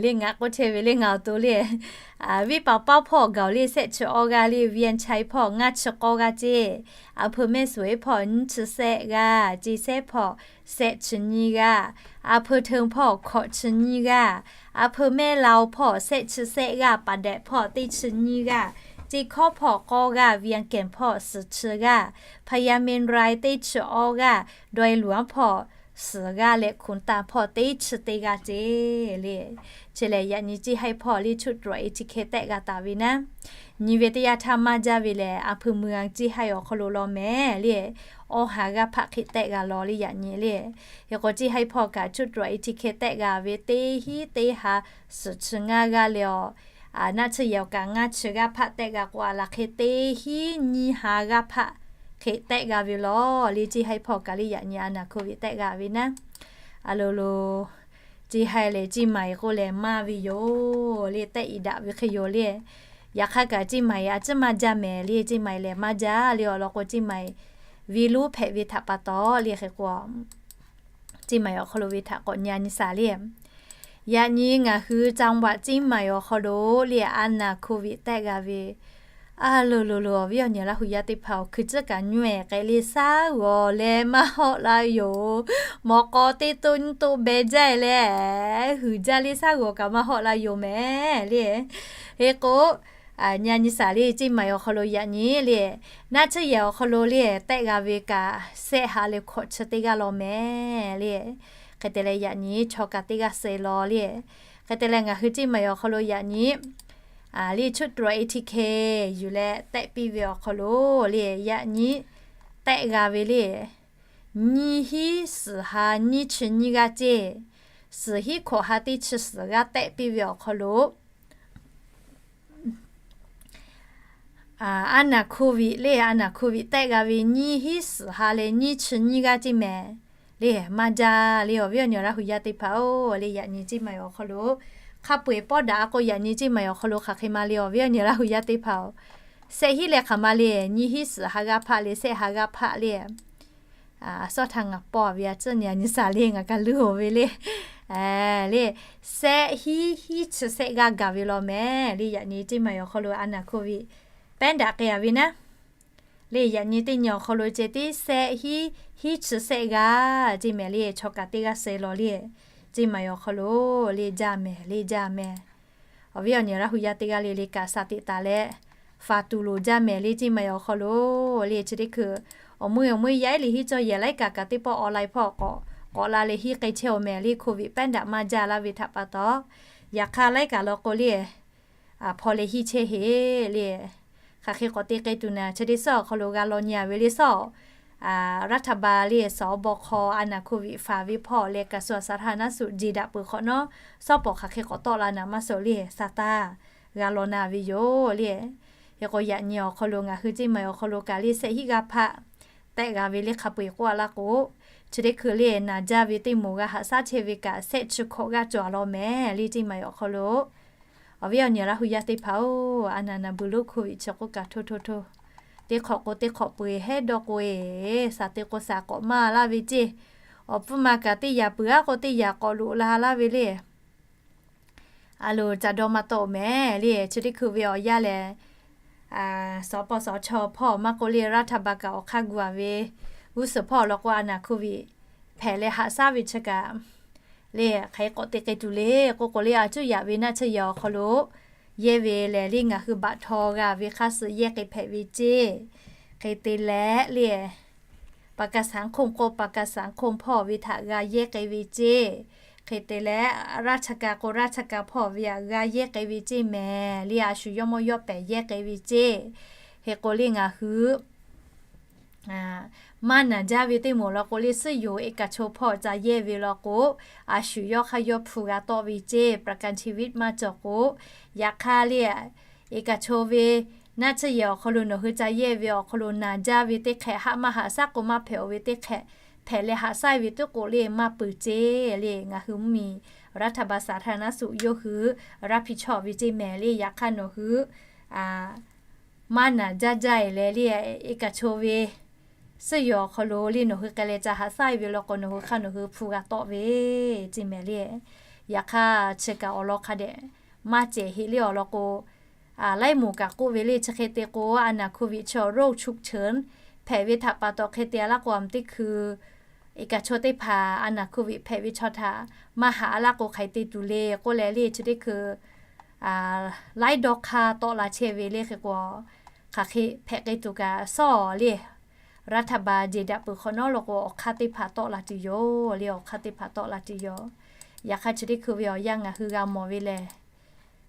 Le ngaˬ k'oˆ chehˇ ve le, ngaˬ awˬ to le. Venˇ paoˍ paoˇ hpawˇ gaˬ le shehˆ chi awˇ g'aˇ le, Vian Chai hpawˇ ngaˇ chi k'awˇ g'aˇ ceˇ. A hpeu mehˇ suhˍ e hpawˇ nyiˇ chi shehˆ g'aˇ, ceˇ sehˉ hpawˇ shehˆ chi nyiˇ g'aˇ, a hpeu hteun hpawˇ hkawꞈ chi nyiˇ g'aˇ, a hpeu mehˇ lao hpawˇ shehˆ chi shehˆ g'aˇ, paˍ dehꞈ hpawˇ teˇ chi nyiˇ g'aˇ, ceˇ hkawˉ hpawˇ k'awˇ g'aˇ, Vian Kehˬ hpawˇ suhˍ chi g'aˇ, hpa ya meh rai teˇ chi awˇ g'aˇ, daweh luˬ aˉ hpawˇ suhˍ g'aˇ leh hkunˍ taˍ hpawˇ teˇ chi teˇ g'aˇ ceˇ le. Chi lehˬ yaꞈ nyi Ciˇ haiˇ hpawˇ le ชุดตรวจ เอทีเค tehˆ g'a taˍ ve naˉ. Nyi ve teˇ yanˇ htaˇ maˇ jaˇ ve lehˬ, a hpeu meuˇ a Ciˇ haiˇ awˬ hk'aw lo law mehˍ le, awˇ ha g'aˇ hpaˆ hk'e tehˆ g'a law le yaꞈ nyi le. Hk'e k'o Ciˇ haiˇ hpawˇ kaꞈ ชุดตรวจ เอทีเค tehˆ g'a ve teˇ hinˉ teˇ ha suhˍ chi ngaˇ g'aˇ le awˬ, naˆ tsuhˇ yehˬ awˬ kaꞈ ngaˇ chi g'aˇ hpaˆ tehˆ g'a k'o, a laˬ hk'e teˇ hinˉ nyiˇ ha g'aˇ hpaˆ hk'e tehˆ g'a ve law le. Ciˇ haiˇ hpawˇ kaꞈ le yaꞈ nyi a naˍ โควิด tehˆ g'a ve naˉ. A lo lo, Ciˇ haiˇ lehˬ Ciˇ mai k'oˆ lehˬ maˇ ve yoˬ le, tehˆ iˍ daꞈ ve hk'e yoˬ le. Yaꞈ hk'aˇ kaꞈ Ciˇ mai a ciˉ maˇ jaˇ mehˍ le, Ciˇ mai lehˬ maˇ jaˇ le awˬ lawn k'o, Ciˇ mai venˇ lonˉ hpehꞈ ve htaꞈ pa taw le hk'e k'o, Ciˇ mai awˬ hk'aw lo ve htaꞈ k'awꞈ nyi a nyi shaˍ le. Yaꞈ nyi ngaˬ hui จังหวัดเชียงใหม่ awˬ hk'aw lo le a naˍ โควิด tehˆ g'a ve a lo lo lo, awˬ viˉ awˬ nyi Laˇ hu yaˇ teˇ hpaˍ-oˬ, hkui tcuhˉ kaꞈ nyi-ehˍ k'ai le, shaˉ g'awˬ leh maˇ hawˆ la yoˬ. Mawꞈ k'aw teˇ toˇ nyiˇ toˇ beh jaˇ leh, huiˍ jaˇ le, shaˉ g'awˬ kaꞈ maˇ hawˆ la yoˬ mehˍ le. Hk'e k'o, nyi a nyi shaˍ le, Ciˇ mai awˬ hk'aw lo yaꞈ nyi le, naˆ tsuhˇ yehˬ awˬ hk'aw lo le tehˆ g'a ve kaꞈ shehˆ ha leh hkawꞈ chi teˇ g'aˇ law mehˍ le. Hk'e te leh yaꞈ nyi chaw kaꞈ teˇ g'aˇ suh law le. Hk'e te leh ngaˬ hui Ciˇ mai awˬ hk'aw lo yaꞈ nyi le ชุดตรวจ เอทีเค yuˬ leh tehˆ piˇ ve awˬ hk'aw lo le yaꞈ nyi tehˆ g'a ve le, nyiˇ hinˉ suhˍ ha nyiˇ chi nyiˇ g'aˇ ceˇ, suhˍ hinˉ hkawꞈ ha teˇ chi suhˍ g'aˇ tehˆ piˇ ve awˬ hk'aw lo, a naˍ โควิด le, a naˍ โควิด tehˆ g'a ve nyiˇ hinˉ suhˍ ha leh nyiˇ chi nyiˇ g'aˇ ceˇ mehˍ le. Maˇ jaˇ le, awˬ viˉ awˬ nyi Laˇ hu yaˇ teˇ hpaˍ-oˬ le, yaꞈ nyi Ciˇ mai awˬ hk'aw lo hk'a peu-eˬ pawˆ daꞈ a k'o, yaꞈ nyi Ciˇ mai awˬ hk'aw lo hk'aˬ hk'e ma le, awˬ viˉ awˬ nyi Laˇ hu yaˇ teˇ hpaˍ-oˬ, shehˆ hinˉ leh hk'aˬ ma le, nyiˇ hinˉ suhˍ ha g'aˇ hpaˆ le, shehˆ ha g'aˇ hpaˆ le. Sawˉ htaˇ ngaˬ pawˆ ve a ciˉ nyi a nyi shaˍ le, ngaˬ kaꞈ luˇ-oˬ ve le. Le, shehˆ hinˉ hinˉ chi shehˆ g'aˇ gaˬ ve law mehˍ le, yaꞈ nyi Ciˇ mai awˬ hk'aw lo a naˍ โควิด pehˉ daꞈ k'ai a ve naˉ. Le yaꞈ nyi teˇ nyi awˬ hk'aw lo ceh tiˉ shehˆ hinˉ hinˉ chi shehˆ g'aˇ ceˇ mehˍ le, chaw kaꞈ teˇ g'aˇ suh law le, Ciˇ mai awˬ hk'aw lo le jaˇ mehˍ le, jaˇ mehˍ. Awˬ viˉ awˬ nyi Laˇ hu yaˇ teˇ g'aˇ le le kaꞈ shaˍ teꞈ taˍ leh, faˍ tuˬ loˍ jaˇ mehˍ le, Ciˇ mai awˬ hk'aw lo le chi teˇ hkui awˬ meuˇ awˬ meuˇ yaˇ ehˉ le hiˉ cawˇ yehˬ laiˉ kaꞈ kaꞈ teˇ pawˆ online hpawˇ k'awꞈ k'awꞈ la leh hiˉ k'ai chehˇ-oˬ mehˍ le, โควิด pehˉ daꞈ maˇ jaˇ laˇ ve htaꞈ pa taw, yaꞈ hk'aˇ laiˉ kaꞈ law k'o le, hpaw leh hiˉ chehˇ heˍ le. Hk'aˬ hk'e k'awꞈ te k'ai tuˬ naˍ, chi teˇ suhˉ awˬ hk'aw lo g'a law nyi a ve le suhˉ, รัฐบาล le สบค a naˍ โควิด faˍ ve hpawˇ leh กระทรวงสาธารณสุข jeˬ daꞈ peuˬ hk'awꞈ nawˉ, shawˉ pawˍ hk'aˬ hk'e k'awꞈ tawˆ la naˍ maˇ suh le, sa taˇ g'a law na ve yoˬ le. Hk'e k'o yaꞈ nyi awˬ hk'aw lo ngaˬ hui Ciˇ mai awˬ hk'aw lo kaꞈ le shehˆ hinˉ g'aˇ hpaˆ tehˆ g'a ve le, hk'a peu-eˬ k'oˆ a laˇ k'o, chi teˇ hkui le naˍ jaˇ ve teˇ moˍ g'a haꞈ shaˉ chehˇ ve kaꞈ shehˆ chi hkawꞈ g'aˇ cawˬ law mehˍ le, Ciˇ mai awˬ hk'aw lo. Awˬ viˉ awˬ nyi Laˇ hu yaˇ teˇ hpaˍ-oˬ, a naˍ naˍ beuˬ lonˉ โควิด chi k'oˆ kaꞈ hto hto hto, teˇ hk'awꞈ k'o teˇ hk'awꞈ peu-eˬ hehˉ dawˇ k'o-e, shaˍ te k'o shaˍ k'awꞈ maˇ laˇ ve ceˇ. Awˬ pfuhˇ ma kaꞈ teˇ yaꞈ peuˬ aˉ k'o teˇ yaꞈ k'awꞈ loꞈ la laˇ ve le. A loˍ ca dawˇ maˇ tawˆ-oˬ mehˍ le, chi teˇ hkui ve awˬ yanˇ lehˬ, สปสช hpawˇ maˇ k'oˆ le รัฐบาล kaꞈ awˬ hk'aˇ gu a ve g'uˇ suhˍ hpawˇ law k'o อาณา โควิด hpehꞈ leh haꞈ shaˉ ve chi kaꞈ le hk'aˬ hk'e k'awꞈ te k'ai tuˬ le k'oˆ k'o le, a cuˇ yaꞈ ve naˆ tsuhˇ yehˬ awˬ hk'aw lo yehˇ ve lehˬ le ngaˬ hui baꞈ htaw g'a ve hk'aˇ suh yehˇ k'ai hpehꞈ ve ceˇ. Hk'e te leh le ประกันสังคม k'o ประกันสังคม hpawˇ ve htaꞈ g'a yehˇ k'ai ve ceˇ. Hk'e te leh ราชการ k'o ราชการ hpawˇ ve htaꞈ g'a yehˇ k'ai ve ceˇ mehˍ le, a shu yawˇ mawˇ yawˇ pehˍ yehˇ k'ai ve ceˇ. Hk'e k'o le ngaˬ hui maˇ naˍ jaˇ ve teˇ moˍ law k'o le, suhˉ yoˬ เอกชน hpawˇ ca yehˇ ve law k'o, a shu yawˇ hk'aˇ yawˇ hpu g'a tawˆ ve ceˇ. ประกันชีวิต maˇ cawˬ k'o, yaꞈ hk'aˇ le เอกชน ve naˆ tsuhˇ yehˬ awˬ hk'aw lo nawˬ hui ca yehˇ ve awˬ hk'aw lo naˍ jaˇ ve teˇ hk'ehꞈ, haˆ maˇ haꞈ shaˉ k'o maˇ hpehꞈ-oˬ ve teˇ hk'ehꞈ, hpehꞈ leh haꞈ shaˉ ve teˇ k'oˆ le maˇ peuˬ ceˇ le. Ngaˬ hui mvuhˇmiˬ รัฐบาล สาธารณสุข yawˇ hui รับผิดชอบ ve ceˇ mehˍ le. Yaꞈ hk'aˇ nawˬ hui maˇ naˍ jaˇ jaˇ-e leh le เอกชน ve suhˉ yoˬ awˬ hk'aw lo le nawˬ hui k'ai leh ca haꞈ shaˉ ve law k'o, nawˬ hui hk'aˇ nawˬ hui hpu g'a tawˆ ve ceˇ mehˍ le. Yaꞈ hk'aˇ chi kaꞈ awˬ lawn hk'a dehꞈ maˇ cehˬ heˆ le awˬ lawn k'o, laiˉ moˍ kaꞈ k'oˆ ve le chi hk'e te k'o อาณา โควิด chi โรคฉุกเฉิน hpehꞈ ve htaꞈ pa taw hk'e te laˇ k'o, a mvuhˇ teˇ hkui เอกชน teˇ hpaˍ อาณา โควิด hpehꞈ ve chaw htaꞈ maˇ haꞈ laˇ k'o hk'aˬ hk'e te tuˬ le k'oˆ leh le chi teˇ hkui laiˉ dawˇ hk'aˇ tawˆ la chehˇ ve le. Hk'e k'o, hk'aˬ hk'e hpehꞈ k'ai tuˬ kaꞈ sawˉ le รัฐบาล jeˬ daꞈ peuˬ hk'awꞈ nawˉ law k'o, awˬ hk'aˇ teˇ hpaˍ tawˆ la tuˬ yoˬ le, awˬ hk'aˇ teˇ hpaˍ tawˆ la tuˬ yoˬ. Yaꞈ hk'aˇ chi teˇ hkui ve awˬ yanˇ ngaˬ hui g'a mawˬ ve lehˬ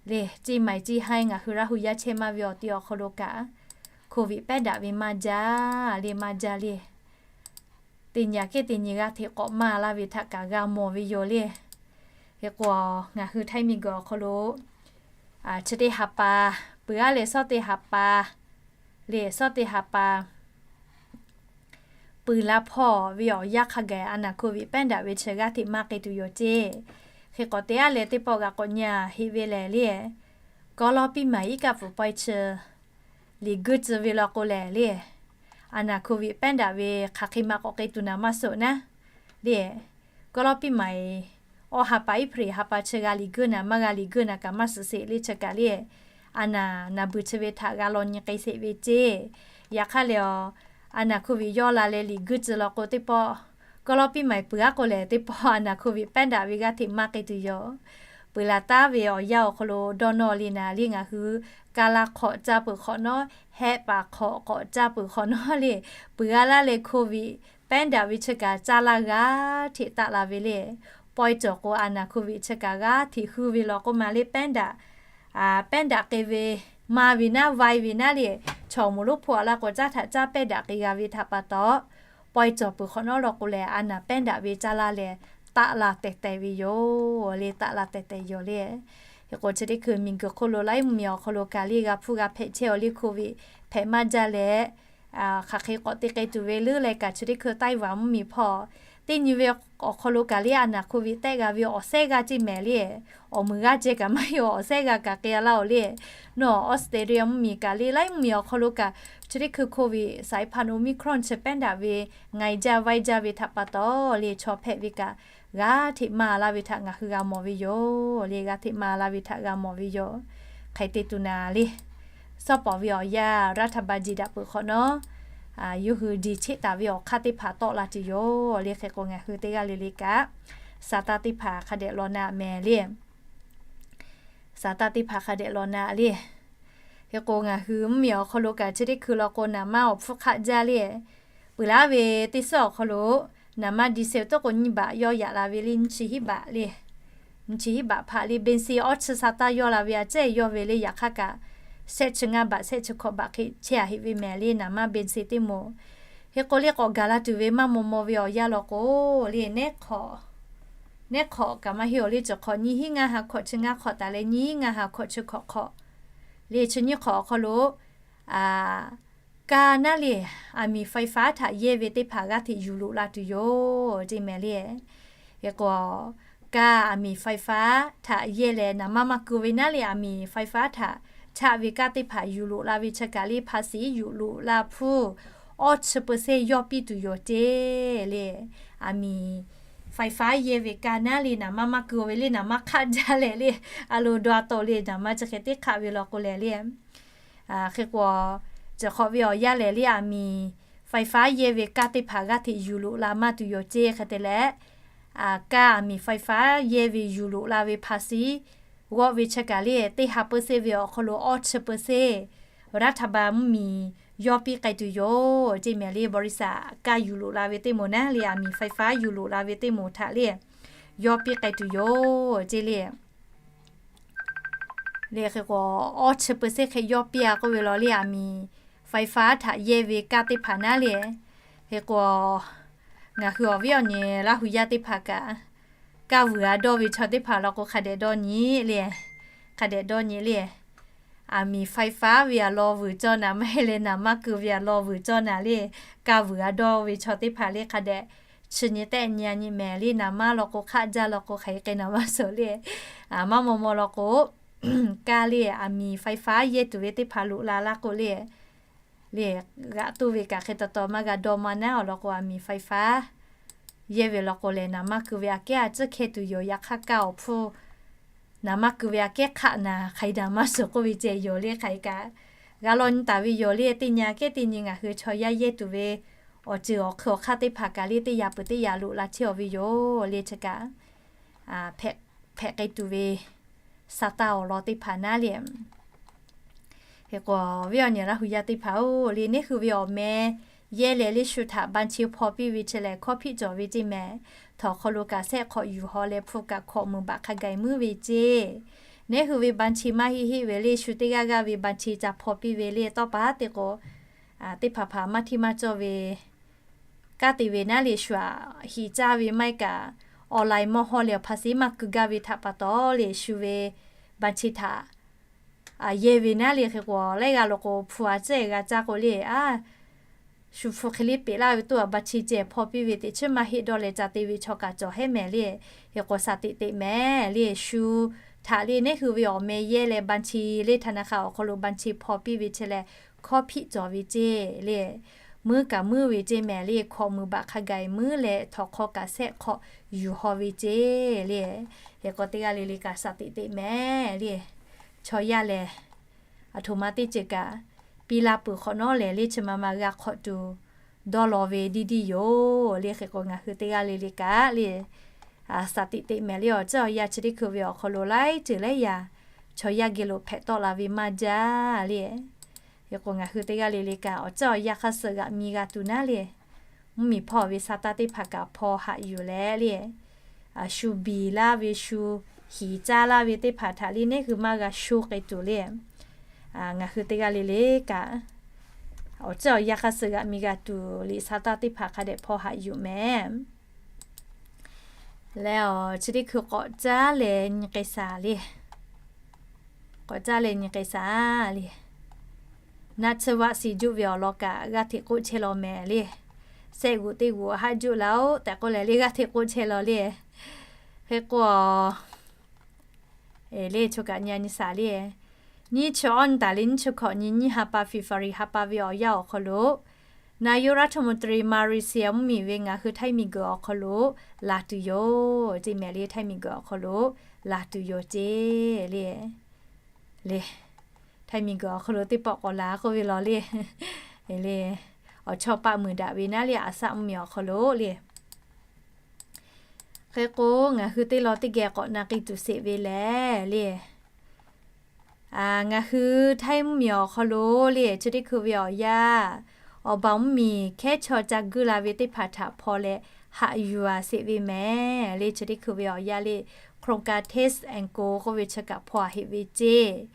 le, ceˇ maiˬ ceˇ haiˇ ngaˬ hui Laˇ hu yaˇ chehˇ maˇ ve awˬ ti awˬ hk'aw lo kaꞈ โควิด pehˉ daꞈ ve maˇ jaˇ le, maˇ jaˇ le. Teˇ nyi aꞈ kehˉ teˇ nyi g'aˇ hteꞈ k'awꞈ maˇ laˇ ve htaꞈ kaꞈ g'a mawˬ ve yoˬ le. Hk'e k'o, ngaˬ hui Htaiˇ miˬguiˬ awˬ hk'aw lo chi teˇ ha pa, peuˬ aˉ leh sawˉ teˇ ha pa le, sawˉ teˇ ha pa peuˬ la hpawˇ ve awˬ yanˇ hk'a gaˬ อาณา โควิด pehˉ daꞈ ve chi g'aˇ hteꞈ maˇ k'ai tuˬ yoˬ ceˇ. Hk'e k'awꞈ te aˉ leh teˇ pawˆ g'a k'awꞈ nyi heˆ ve lehˬ le, กอลอปีใหม่ iˉ kaˆ pfuhˍ pawehˇ chi liꞈ guiˇ tcuh ve law k'o lehˬ le, อาณา โควิด pehˉ daꞈ ve hk'aˬ hk'e maˇ k'awꞈ k'ai tuˬ naˍ maˇ suhˍ naˉ le. กอลอปีใหม่ awˬ ha pa Iˉhpriˍ ha pa chi g'a liꞈ guiˇ naˍ maˇ g'a liꞈ guiˇ naˍ kaꞈ maˇ suhˍ sheˍ le chi kaꞈ le, อาณา naˍ buiˬ chi ve htaꞈ g'a law nyi k'ai sheˍ ve ceˇ. Yaꞈ hk'aˇ lehˬ, อาณา โควิด yawˇ la leh liꞈ guiˇ tcuh law k'o teˇ pawˆ กอลอปีใหม่ peuˬ aˉ k'o lehˬ teˇ pawˆ อาณา โควิด pehˉ daꞈ ve g'aˇ hteꞈ maˇ k'ai tuˬ yoˬ. Peuˬ laˬ taˉ ve awˬ yanˇ awˬ hk'aw lo dawˇ nawˇ le naˍ le ngaˬ hui ka la hk'awꞈ caˇ peuˬ hk'awꞈ nawˉ, hehˆ paˍ hk'awꞈ k'awꞈ caˇ peuˬ hk'awꞈ nawˉ le, peuˬ g'a laˇ leh โควิด pehˉ daꞈ ve chi kaꞈ caˇ laˇ g'aˇ hteꞈ taˆ la ve le. Pawehˇ cawˬ k'o อาณา โควิด chi kaꞈ g'aˇ hteꞈ huiˇ ve law k'o maˬ le pehˉ daꞈ, pehˉ daꞈ k'ai ve maˇ ve naˉ vaiˇ ve naˉ le, chaw moˍ lonˉ hpu a laˇ k'o caˇ htaꞈ caˇ pehˉ daꞈ k'ai g'a ve htaꞈ pa taw, pawehˇ cawˬ peuˬ hk'awꞈ nawˉ law k'o lehˬ อาณา pehˉ daꞈ ve caˇ laˇ leh taˆ la tehˬ tehˬ ve yoˬ le, taˆ la tehˬ tehˬ yoˬ le. Hk'e k'o chi teˇ hkui miˬguiˬ hk'oˆ lo laiˉ mvuhˇmiˬ awˬ hk'aw lo kaꞈ le g'a hpuˇ g'a hpehꞈ chehˇ-aˬ le โควิด hpehꞈ maˇ jaˇ leh, hk'aˬ hk'e k'awꞈ te k'ai tuˬ ve leuˉ leh kaꞈ chi teˇ hkui Taiwan mvuhˇmiˬ hpawˇ teˇ nyi ve awˬ hk'aw lo kaꞈ le อาณา โควิด tehˆ g'a ve awˬ sehˉ g'aˇ ceˇ mehˍ le, awˬ muiˬ g'aˇ ceh kaꞈ maˇ heˆ awˬ sehˉ g'aˇ kaꞈ k'ai a laˇ-oˬ le. Nawˬ Australia mvuhˇmiˬ kaꞈ le laiˉ mvuhˇmiˬ awˬ hk'aw lo kaꞈ chi teˇ hkui โควิด สายพันธุ์ โอมิครอน chi pehˉ daꞈ ve ngaiˬ jaˇ vaiˇ jaˇ ve htaꞈ pa taw le chaw hpehꞈ ve kaꞈ g'aˇ hteꞈ maˇ laˇ ve htaꞈ ngaˬ hui g'a mawˬ ve yoˬ le, g'aˇ hteꞈ maˇ laˇ ve htaꞈ g'a mawˬ ve yoˬ. Hk'aˬ hk'e te tuˬ naˍ le, sawˉ pawˍ ve awˬ yanˇ รัฐบาล jeˬ daꞈ peuˬ hk'awꞈ nawˉ, yawˇ hui diˬ cheˆ taˍ ve awˬ hk'aˇ teˇ hpaˍ tawˆ la tuˬ yoˬ le. Hk'e k'o ngaˬ hui teˇ g'aˇ le le kaꞈ saˍtanˍ teˇ hpaˍ hk'a dehꞈ law na mehˍ le. Saˍtanˍ teˇ hpaˍ hk'a dehꞈ law na le. Hk'e k'o ngaˬ hui mvuhˇmiˬ awˬ hk'aw lo kaꞈ chi teˇ hkui law k'o naˍ manˇ awˬ hpfuhˇ hk'aˆ jaˇ le. Peuˬ laˇ ve teˇ suhˉ awˬ hk'aw lo naˍ manˇ diesel tawˇ k'o nyiˇ baꞈ yawˇ yaꞈ la ve le, nyiˇ chi hiˉ baꞈ le. Nyiˇ chi hiˉ baꞈ hpaꞈ le, เบนซิน awˇ chi saˍtanˍ yawˇ la ve a cehˇ yawˇ ve le yaꞈ hk'aˇ kaꞈ shehˆ chi ngaˇ baꞈ shehˆ chi hkawꞈ baꞈ hk'e chehˇ a heˆ ve mehˍ le naˍ manˇ เบนซิน teˇ moˍ. Hk'e k'o le k'awꞈ gaˬ la tuˬ ve maˇ maw maw ve awˬ yanˇ law k'o le, neˉ hk'awꞈ kaꞈ maˇ heˆ-oˬ le, chi hk'awꞈ nyiˇ hiˉ ngaˇ ha hkawꞈ chi ngaˇ hk'awꞈ taˍ leh nyiˇ hiˉ ngaˇ ha hkawꞈ chi hkawꞈ hk'awꞈ le, chi nyiˇ hk'awꞈ awˬ hk'aw lo kaˇ naˉ le, aˬ miˍ ไฟฟ้า htaꞈ yehˇ ve teˇ hpaˍ g'aˇ hteꞈ yuˬ loꞈ la tuˬ yoˬ ceˇ mehˍ le. Hk'e k'o, kaˇ aˬ miˍ ไฟฟ้า htaꞈ yehˇ leh naˍ manˇ maˇ keu ve naˉ le, aˬ miˍ ไฟฟ้า htaꞈ chaˆ ve kaˇ teˇ hpaˍ yuˬ loꞈ la ve chi kaꞈ le ภาษี yuˬ loꞈ la hpuˇ awˇ chi เปอร์เซ็นต์ yawˇ piˇ tuˬ yoˬ ceˇ le. Aˬ miˍ ไฟฟ้า yehˇ ve kaˇ naˉ le naˍ manˇ maˇ keu ve le, naˍ manˇ hk'aˆ jaˇ leh le, a lo daw a taw le naˍ manˇ chi hk'e teˇ hk'aˆ ve law k'o lehˬ le, Hk'e k'o, cawˬ hk'awꞈ ve awˬ yanˇ lehˬ le, aˬ miˍ ไฟฟ้า yehˇ ve kaˇ teˇ hpaˍ g'aˇ hteꞈ yuˬ loꞈ la maˇ tuˬ yoˬ ceˇ. Hk'e te leh, kaˇ aˬ miˍ ไฟฟ้า yehˇ ve yuˬ loꞈ la ve ภาษี g'awˆ ve chi kaꞈ le, teˇ ha เปอร์เซ็นต์ ve awˬ hk'aw lo awˇ chi เปอร์เซ็นต์ รัฐบาล mvuhˇmiˬ yawˇ piˇ k'ai tuˬ yoˬ ceˇ mehˍ le. บริษัท kaˇ yuˬ loꞈ la ve teˇ moˍ naˉ le, aˬ miˍ ไฟฟ้า yuˬ loꞈ la ve teˇ moˍ htaꞈ le, yawˇ piˇ k'ai tuˬ yoˬ ceˇ le. Le hk'e k'o, awˇ chi เปอร์เซ็นต์ hk'e yawˇ piˇ a k'oˆ ve law le, aˬ miˍ ไฟฟ้า htaꞈ yehˇ ve kaˇ teˇ hpaˍ naˉ le. Hk'e k'o, ngaˬ hui awˬ viˉ awˬ nyi Laˇ hu yaˇ teˇ hpaˍ kaꞈ, kaˇ vuiˬ a dawˇ ve chaw teˇ hpaˍ law k'o hk'a dehꞈ dawˇ nyi le. Hk'a dehꞈ dawˇ nyi le. Aˬ miˍ ไฟฟ้า ve a law vuiˬ cawˇ naˍ, maˇ heˆ leh naˍ maˇ keu ve a law vuiˬ cawˇ naˍ le. Kaˇ vuiˬ a dawˇ ve chaw teˇ hpaˍ le hk'a dehꞈ chi nyi tehˆ nyi a nyi mehˍ le. Naˍ maˇ law k'o, hk'aˆ jaˇ law k'o, hk'aˬ hk'e k'ai naˍ maˇ suhˍ le. Maˇ maw maw law k'o, kaˇ le aˬ miˍ ไฟฟ้า yehˇ tuˬ ve teˇ hpaˍ loꞈ la laˇ k'o le, le g'aꞈ toˇ ve kaꞈ hk'e taw taw maˇ g'a dawˇ maˇ naˉ. Awˬ lawn k'o, aˬ miˍ ไฟฟ้า yehˇ ve law k'o lehˬ, naˍ maˇ keu ve aꞈ kehˉ a ciˉ hkehˇ tuˬ yoˬ. Yaꞈ hk'aˇ kaˇ awˬ hpfuhˇ naˍ maˇ keu ve aꞈ kehˉ hk'aˆ naˍ, hk'aˬ hk'e naˍ maˇ suhˍ k'oˆ ve ceh yoˬ le. Hk'aˬ hk'e kaꞈ g'a law nyi taˍ ve yoˬ le. Teˇ nyi aꞈ kehˉ teˇ nyi ngaˬ hui chaw yaˇ yehˇ tuˬ ve awˬ ceuˬ awˬ hk'eun awˬ hk'aˇ teˇ hpaˍ kaꞈ le, teˇ yaꞈ peuˬ teˇ yaꞈ loꞈ la chehˇ a ve yoˬ le. Chi kaꞈ hpehꞈ k'ai tuˬ ve sa taˇ awˬ lawn teˇ hpaˍ naˉ le. Hk'e k'o, viˉ awˬ nyi Laˇ hu yaˇ teˇ hpaˍ-oˬ le, neˉ hui ve awˬ meh yehˇ leh le shu htaꞈ บัญชี hpaw piˇ ve chi lehˬ, hkawˇ hpiˆ cawˬ ve ceˇ mehˍ. Htawnˍ hk'aw lo kaꞈ sehˆ hk'awꞈ yuˬ haw leh hpu kaꞈ hkawꞈ muiˬ baꞈ hk'a gaˬ muiˉ ve ceˇ. Neˉ hui ve บัญชี maˇ heˆ heˆ ve le, shu teˇ g'aˇ g'aˇ ve บัญชี ca hpaw piˇ ve le. Tawˇ pa teˇ k'o, teˇ hpaˍ hpaˍ maˇ htiˇ maˇ cawˇ ve kaꞈ te ve naˉ le, shu aꞈ hiꞈ caˇ ve maˇ heˆ kaꞈ, online mawˇ hawˇ leh awˬ ภาษี maˇ keu gaˇ ve htaꞈ pa taw le, shu ve บัญชี htaꞈ yehˇ ve naˉ le. Hk'e k'o, laiˉ g'aˇ law k'o hpu a ciˉ g'a caˇ k'o le, a shu hpu hk'e le peꞈ laˇ ve toˇ a บัญชี ceh hpaw piˇ ve teꞈ chiˉ maˇ heˆ dawˇ leh ca te ve chaw kaꞈ cawˬ hehˉ mehˍ le. Hk'e k'o, shaˍ teꞈ teꞈ mehˍ le. Shu htaꞈ le neˉ hui ve awˬ meh yehˇ leh บัญชี le ธนาคาร awˬ hk'aw lo บัญชี hpaw piˇ ve chi lehˬ, hkawˇ hpiˆ cawˬ ve ceˇ le. Muiˉ kaꞈ muiˉ ve ceˇ mehˍ le. Hkawꞈ muiˬ baꞈ hk'a gaˬ muiˉ leh htawnˍ hk'aw kaꞈ sehˆ hk'awꞈ yuˬ haw ve ceˇ le. Hk'e k'o, teˇ g'aˇ le le kaꞈ shaˍ teꞈ teꞈ mehˍ le. Chaw yaˇ lehˬ, aˬ htoꞈ ma teˇ ceuˬ kaꞈ piˇ laˇ peuˬ hk'awꞈ nawˉ lehˬ le, chi ma ma g'a hk'awꞈ tuˬ dawˇ law ve diˇ diˇ yoˬ le. Hk'e k'o, ngaˬ hui teˇ g'aˇ le le kaꞈ le, shaˍ teꞈ teꞈ mehˍ le. Awˬ ciˉ awˬ yanˇ chi teˇ hkui ve awˬ hk'aw lo laiˉ ceuˬ laiˉ yaꞈ chaw yaˇ geh lo hpehꞈ tawˆ la ve maˇ jaˇ le. Hk'e k'o, ngaˬ hui teˇ g'aˇ le le kaꞈ awˬ ciˉ awˬ yanˇ hk'aˇ suh g'aꞈ mi g'a tuˬ naˉ le, mvuhˇmiˬ hpawˇ ve sa taˇ teˇ hpaˍ kaꞈ hpaw haꞈ yuˬ leh le, shu biˬ laˇ ve shu hiˍ caˇ laˇ ve teˇ hpaˍ htaꞈ le neˉ hui maˇ g'a sho k'ai tuˬ le. Ngaˬ hui teˇ g'aˇ le le kaꞈ awˬ ciˉ awˬ yanˇ hk'aˇ suh g'aꞈ mi g'a tuˬ liꞈ sa taˇ teˇ hpaˍ hk'a dehꞈ hpaw haꞈ yuˬ mehˍ. Leh awˬ chi teˇ hkui k'awꞈ caˉ leh nyi k'ai shaˍ le. K'awꞈ caˉ leh nyi k'ai shaˍ le. Naˆ tsuhˇ vaˆ shiˍ juˆ ve awˬ lawn kaꞈ g'aˇ hteꞈ k'oˆ chehˇ law mehˍ le. Sehˆ g'uꞈ teˇ g'uꞈ haˆ juˆ laˇ-oˆ tehꞈ k'oˆ leh le g'aˇ hteꞈ k'oˆ chehˇ law le. Hk'e k'o, le choˬ kaꞈ nyi a nyi shaˍ le. Nyiˇ chi awˇ nyi taˍ le nyiˇ chi hkawꞈ nyi nyiˇ ha pa February ha pa ve awˬ yanˇ awˬ hk'aw lo, นายกรัฐมนตรี Malaysia mvuhˇmiˬ ve ngaˬ hui Htaiˇ miˬguiˬ awˬ hk'aw lo laˬ tuˬ yoˬ ceˇ mehˍ le. Htaiˇ miˬguiˬ awˬ hk'aw lo laˬ tuˬ yoˬ ceˇ le. Le, Htaiˇ miˬguiˬ awˬ hk'aw lo teˇ pawˆ k'awꞈ laˬ k'oˆ ve law le. Le, awˬ chawˇ paˆ muiˬ daꞈ ve naˉ le, Aˍsaˆ mvuhˇmiˬ awˬ hk'aw lo le. Hk'e k'o, ngaˬ hui teˇ law teˇ geh k'awꞈ na k'ai tuˬ sheˍ ve lehˬ le, ngaˬ hui Htaiˇ mvuhˇmiˬ awˬ hk'aw lo le chi teˇ hkui ve awˬ yanˇ, awˬ baˬ mvuhˇmiˬ hkehˉ chaw ca guiˇ la ve teˇ hpaˍ htaꞈ hpaw leh haꞈ yuˬ a sheˍ ve mehˍ le. Chi teˇ hkui ve awˬ yanˇ le, โครงการ Test and Go k'oˆ ve chi kaꞈ hpaw a heꞈ ve ceˇ.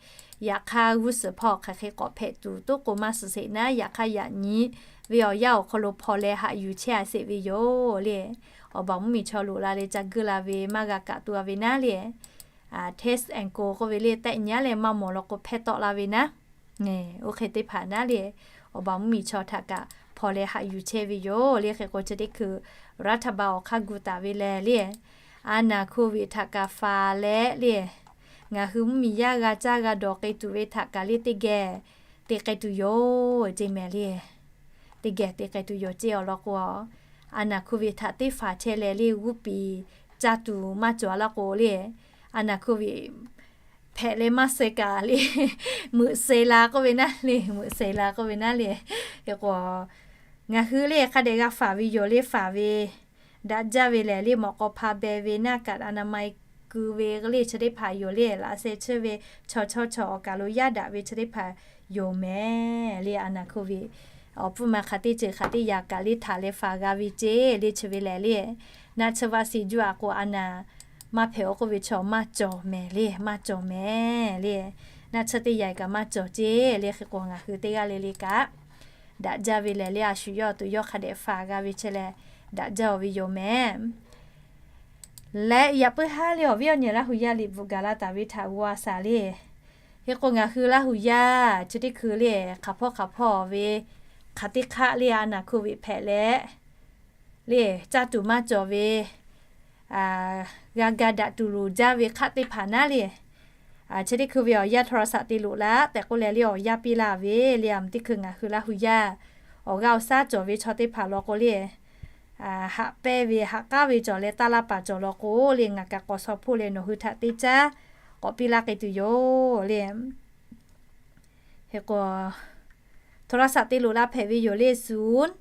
Yaꞈ hk'aˇ g'uˇ suhˍ hpawˇ hk'aˬ hk'e k'awꞈ hpehꞈ tuˬ toˉ k'o maˇ suhˍ sheˍ naˉ, yaꞈ hk'aˇ yaꞈ nyi ve awˬ yanˇ awˬ hk'aw lo hpaw leh haꞈ yuˬ chehˇ a sheˍ ve yoˬ le. Awˬ baˬ mvuhˇmiˬ chaw loꞈ la leh ca guiˇ la ve maˇ g'a kaꞈ tuˬ a ve naˉ le, Test and Go k'oˆ ve le tehˆ nyi a leh maˇ mawˬ law k'o hpehˇ tawˆ la ve naˉ. Oˇ hk'e teˇ hpaˍ naˉ le, awˬ baˬ mvuhˇmiˬ chaw htaꞈ kaꞈ hpaw leh haꞈ yuˬ chehˇ ve yoˬ le. Hk'e k'o, chi teˇ hkui รัฐบาล awˬ hk'aˇ gu taˍ ve lehˬ le, a naˍ โควิด htaꞈ kaꞈ faˍ leh le, ngaˬ hui mvuhˇmiˬ yaˇ g'a caˇ g'a dawˬ k'ai tuˬ ve htaꞈ kaꞈ le teˇ geh te k'ai tuˬ yoˬ ceˇ mehˍ le. Teˇ geh te k'ai tuˬ yoˬ ceˇ awˬ lawn k'o, a naˍ โควิด htaꞈ teˇ faˍ chehˇ leh le g'uˇ piˍ caˇ tuˬ maˇ cawˬ a laˇ k'o le, a naˍ โควิด hpehꞈ leh maˇ suh kaꞈ le, meuꞈ suh la k'oˆ ve naˉ le, meuꞈ suh la k'oˆ ve naˉ le. Hk'e k'o, ngaˬ hui le hk'a dehꞈ g'a faˍ ve yoˬ le, faˍ ve daꞈ jaˇ ve lehˬ le, mawꞈ k'aw hpa beh ve naˆ kaꞈ a na ma ku ve le chi teˇ hpaˍ yoˬ le, laꞈ sheh chehˇ ve chaw chawˇ chaw awˬ kaˬ lo yaˇ daꞈ ve chi teˇ hpaˍ yoˬ mehˍ le. A naˬ hk'oˆ ve awˬ pfuhˇ ma hk'aˬ teˇ ceuˬ hk'aˬ teˇ yaꞈ kaꞈ le htaꞈ leh faˍ g'a ve ceˇ le chi ve lehˬ le. Naˆ tsuhˇ vaˆ shiˍ juˇ a k'o a naˬ maˇ hpehꞈ-o k'oˆ ve chaw maˇ cawˬ mehˍ le, maˇ cawˬ mehˍ le. Naˆ tsuhˇ teˇ yaꞈ kaꞈ maˇ cawˬ ceˇ le. Hk'e k'o ngaˬ hui teˇ g'aˇ le le kaꞈ daꞈ jaˇ ve lehˬ le, a shu yawˇ awˬ to yawˇ hk'a dehꞈ faˍ g'a ve chi leh daꞈ jaˇ-oˬ ve yoˬ mehˍ. Leh yaꞈ puiˉ haˉ le awˬ viˉ awˬ nyi Laˇ hu yaˇ liꞈ bvuhꞈ gaˬ la taˍ ve htaꞈ g'aw a shaˍ le. Hk'e k'o ngaˬ hui Laˇ hu yaˇ chi teˇ hkui le hk'aˬ hpawˇ hk'aˬ hpawˇ ve hk'aˬ teˇ hk'aˆ le a naˬ hk'oˆ ve hpehꞈ leh le caˇ tuˬ maˇ cawˬ ve g'a ga daꞈ tuˬ loˍ jaˇ ve hk'aˆ teˇ hpaˍ naˉ le. Chi teˇ hkui ve awˬ yanˇ โทรศัพท์ te loꞈ laˇ tehꞈ k'oˆ leh le awˬ yanˇ piˇ laˇ ve le. A mvuhˇ teˇ hkui ngaˬ hui Laˇ hu yaˇ awˬ g'aˇ awˬ shaˉ cawˬ ve chaw teˇ hpaˍ law k'o le, haꞈ pehnˇ ve haꞈ k'aˉ ve cawˬ leh taˇ laˇ paˍ cawˬ law k'o le ngaˬ kaꞈ k'awꞈ shaw hpoˆ leh nawˬ hui htaꞈ teˇ caˉ k'awꞈ piˇ laˇ k'ai tuˬ yoˬ le. Hk'e k'o, โทรศัพท์ te loꞈ la hpehꞈ ve yoˬ le, ศูนย์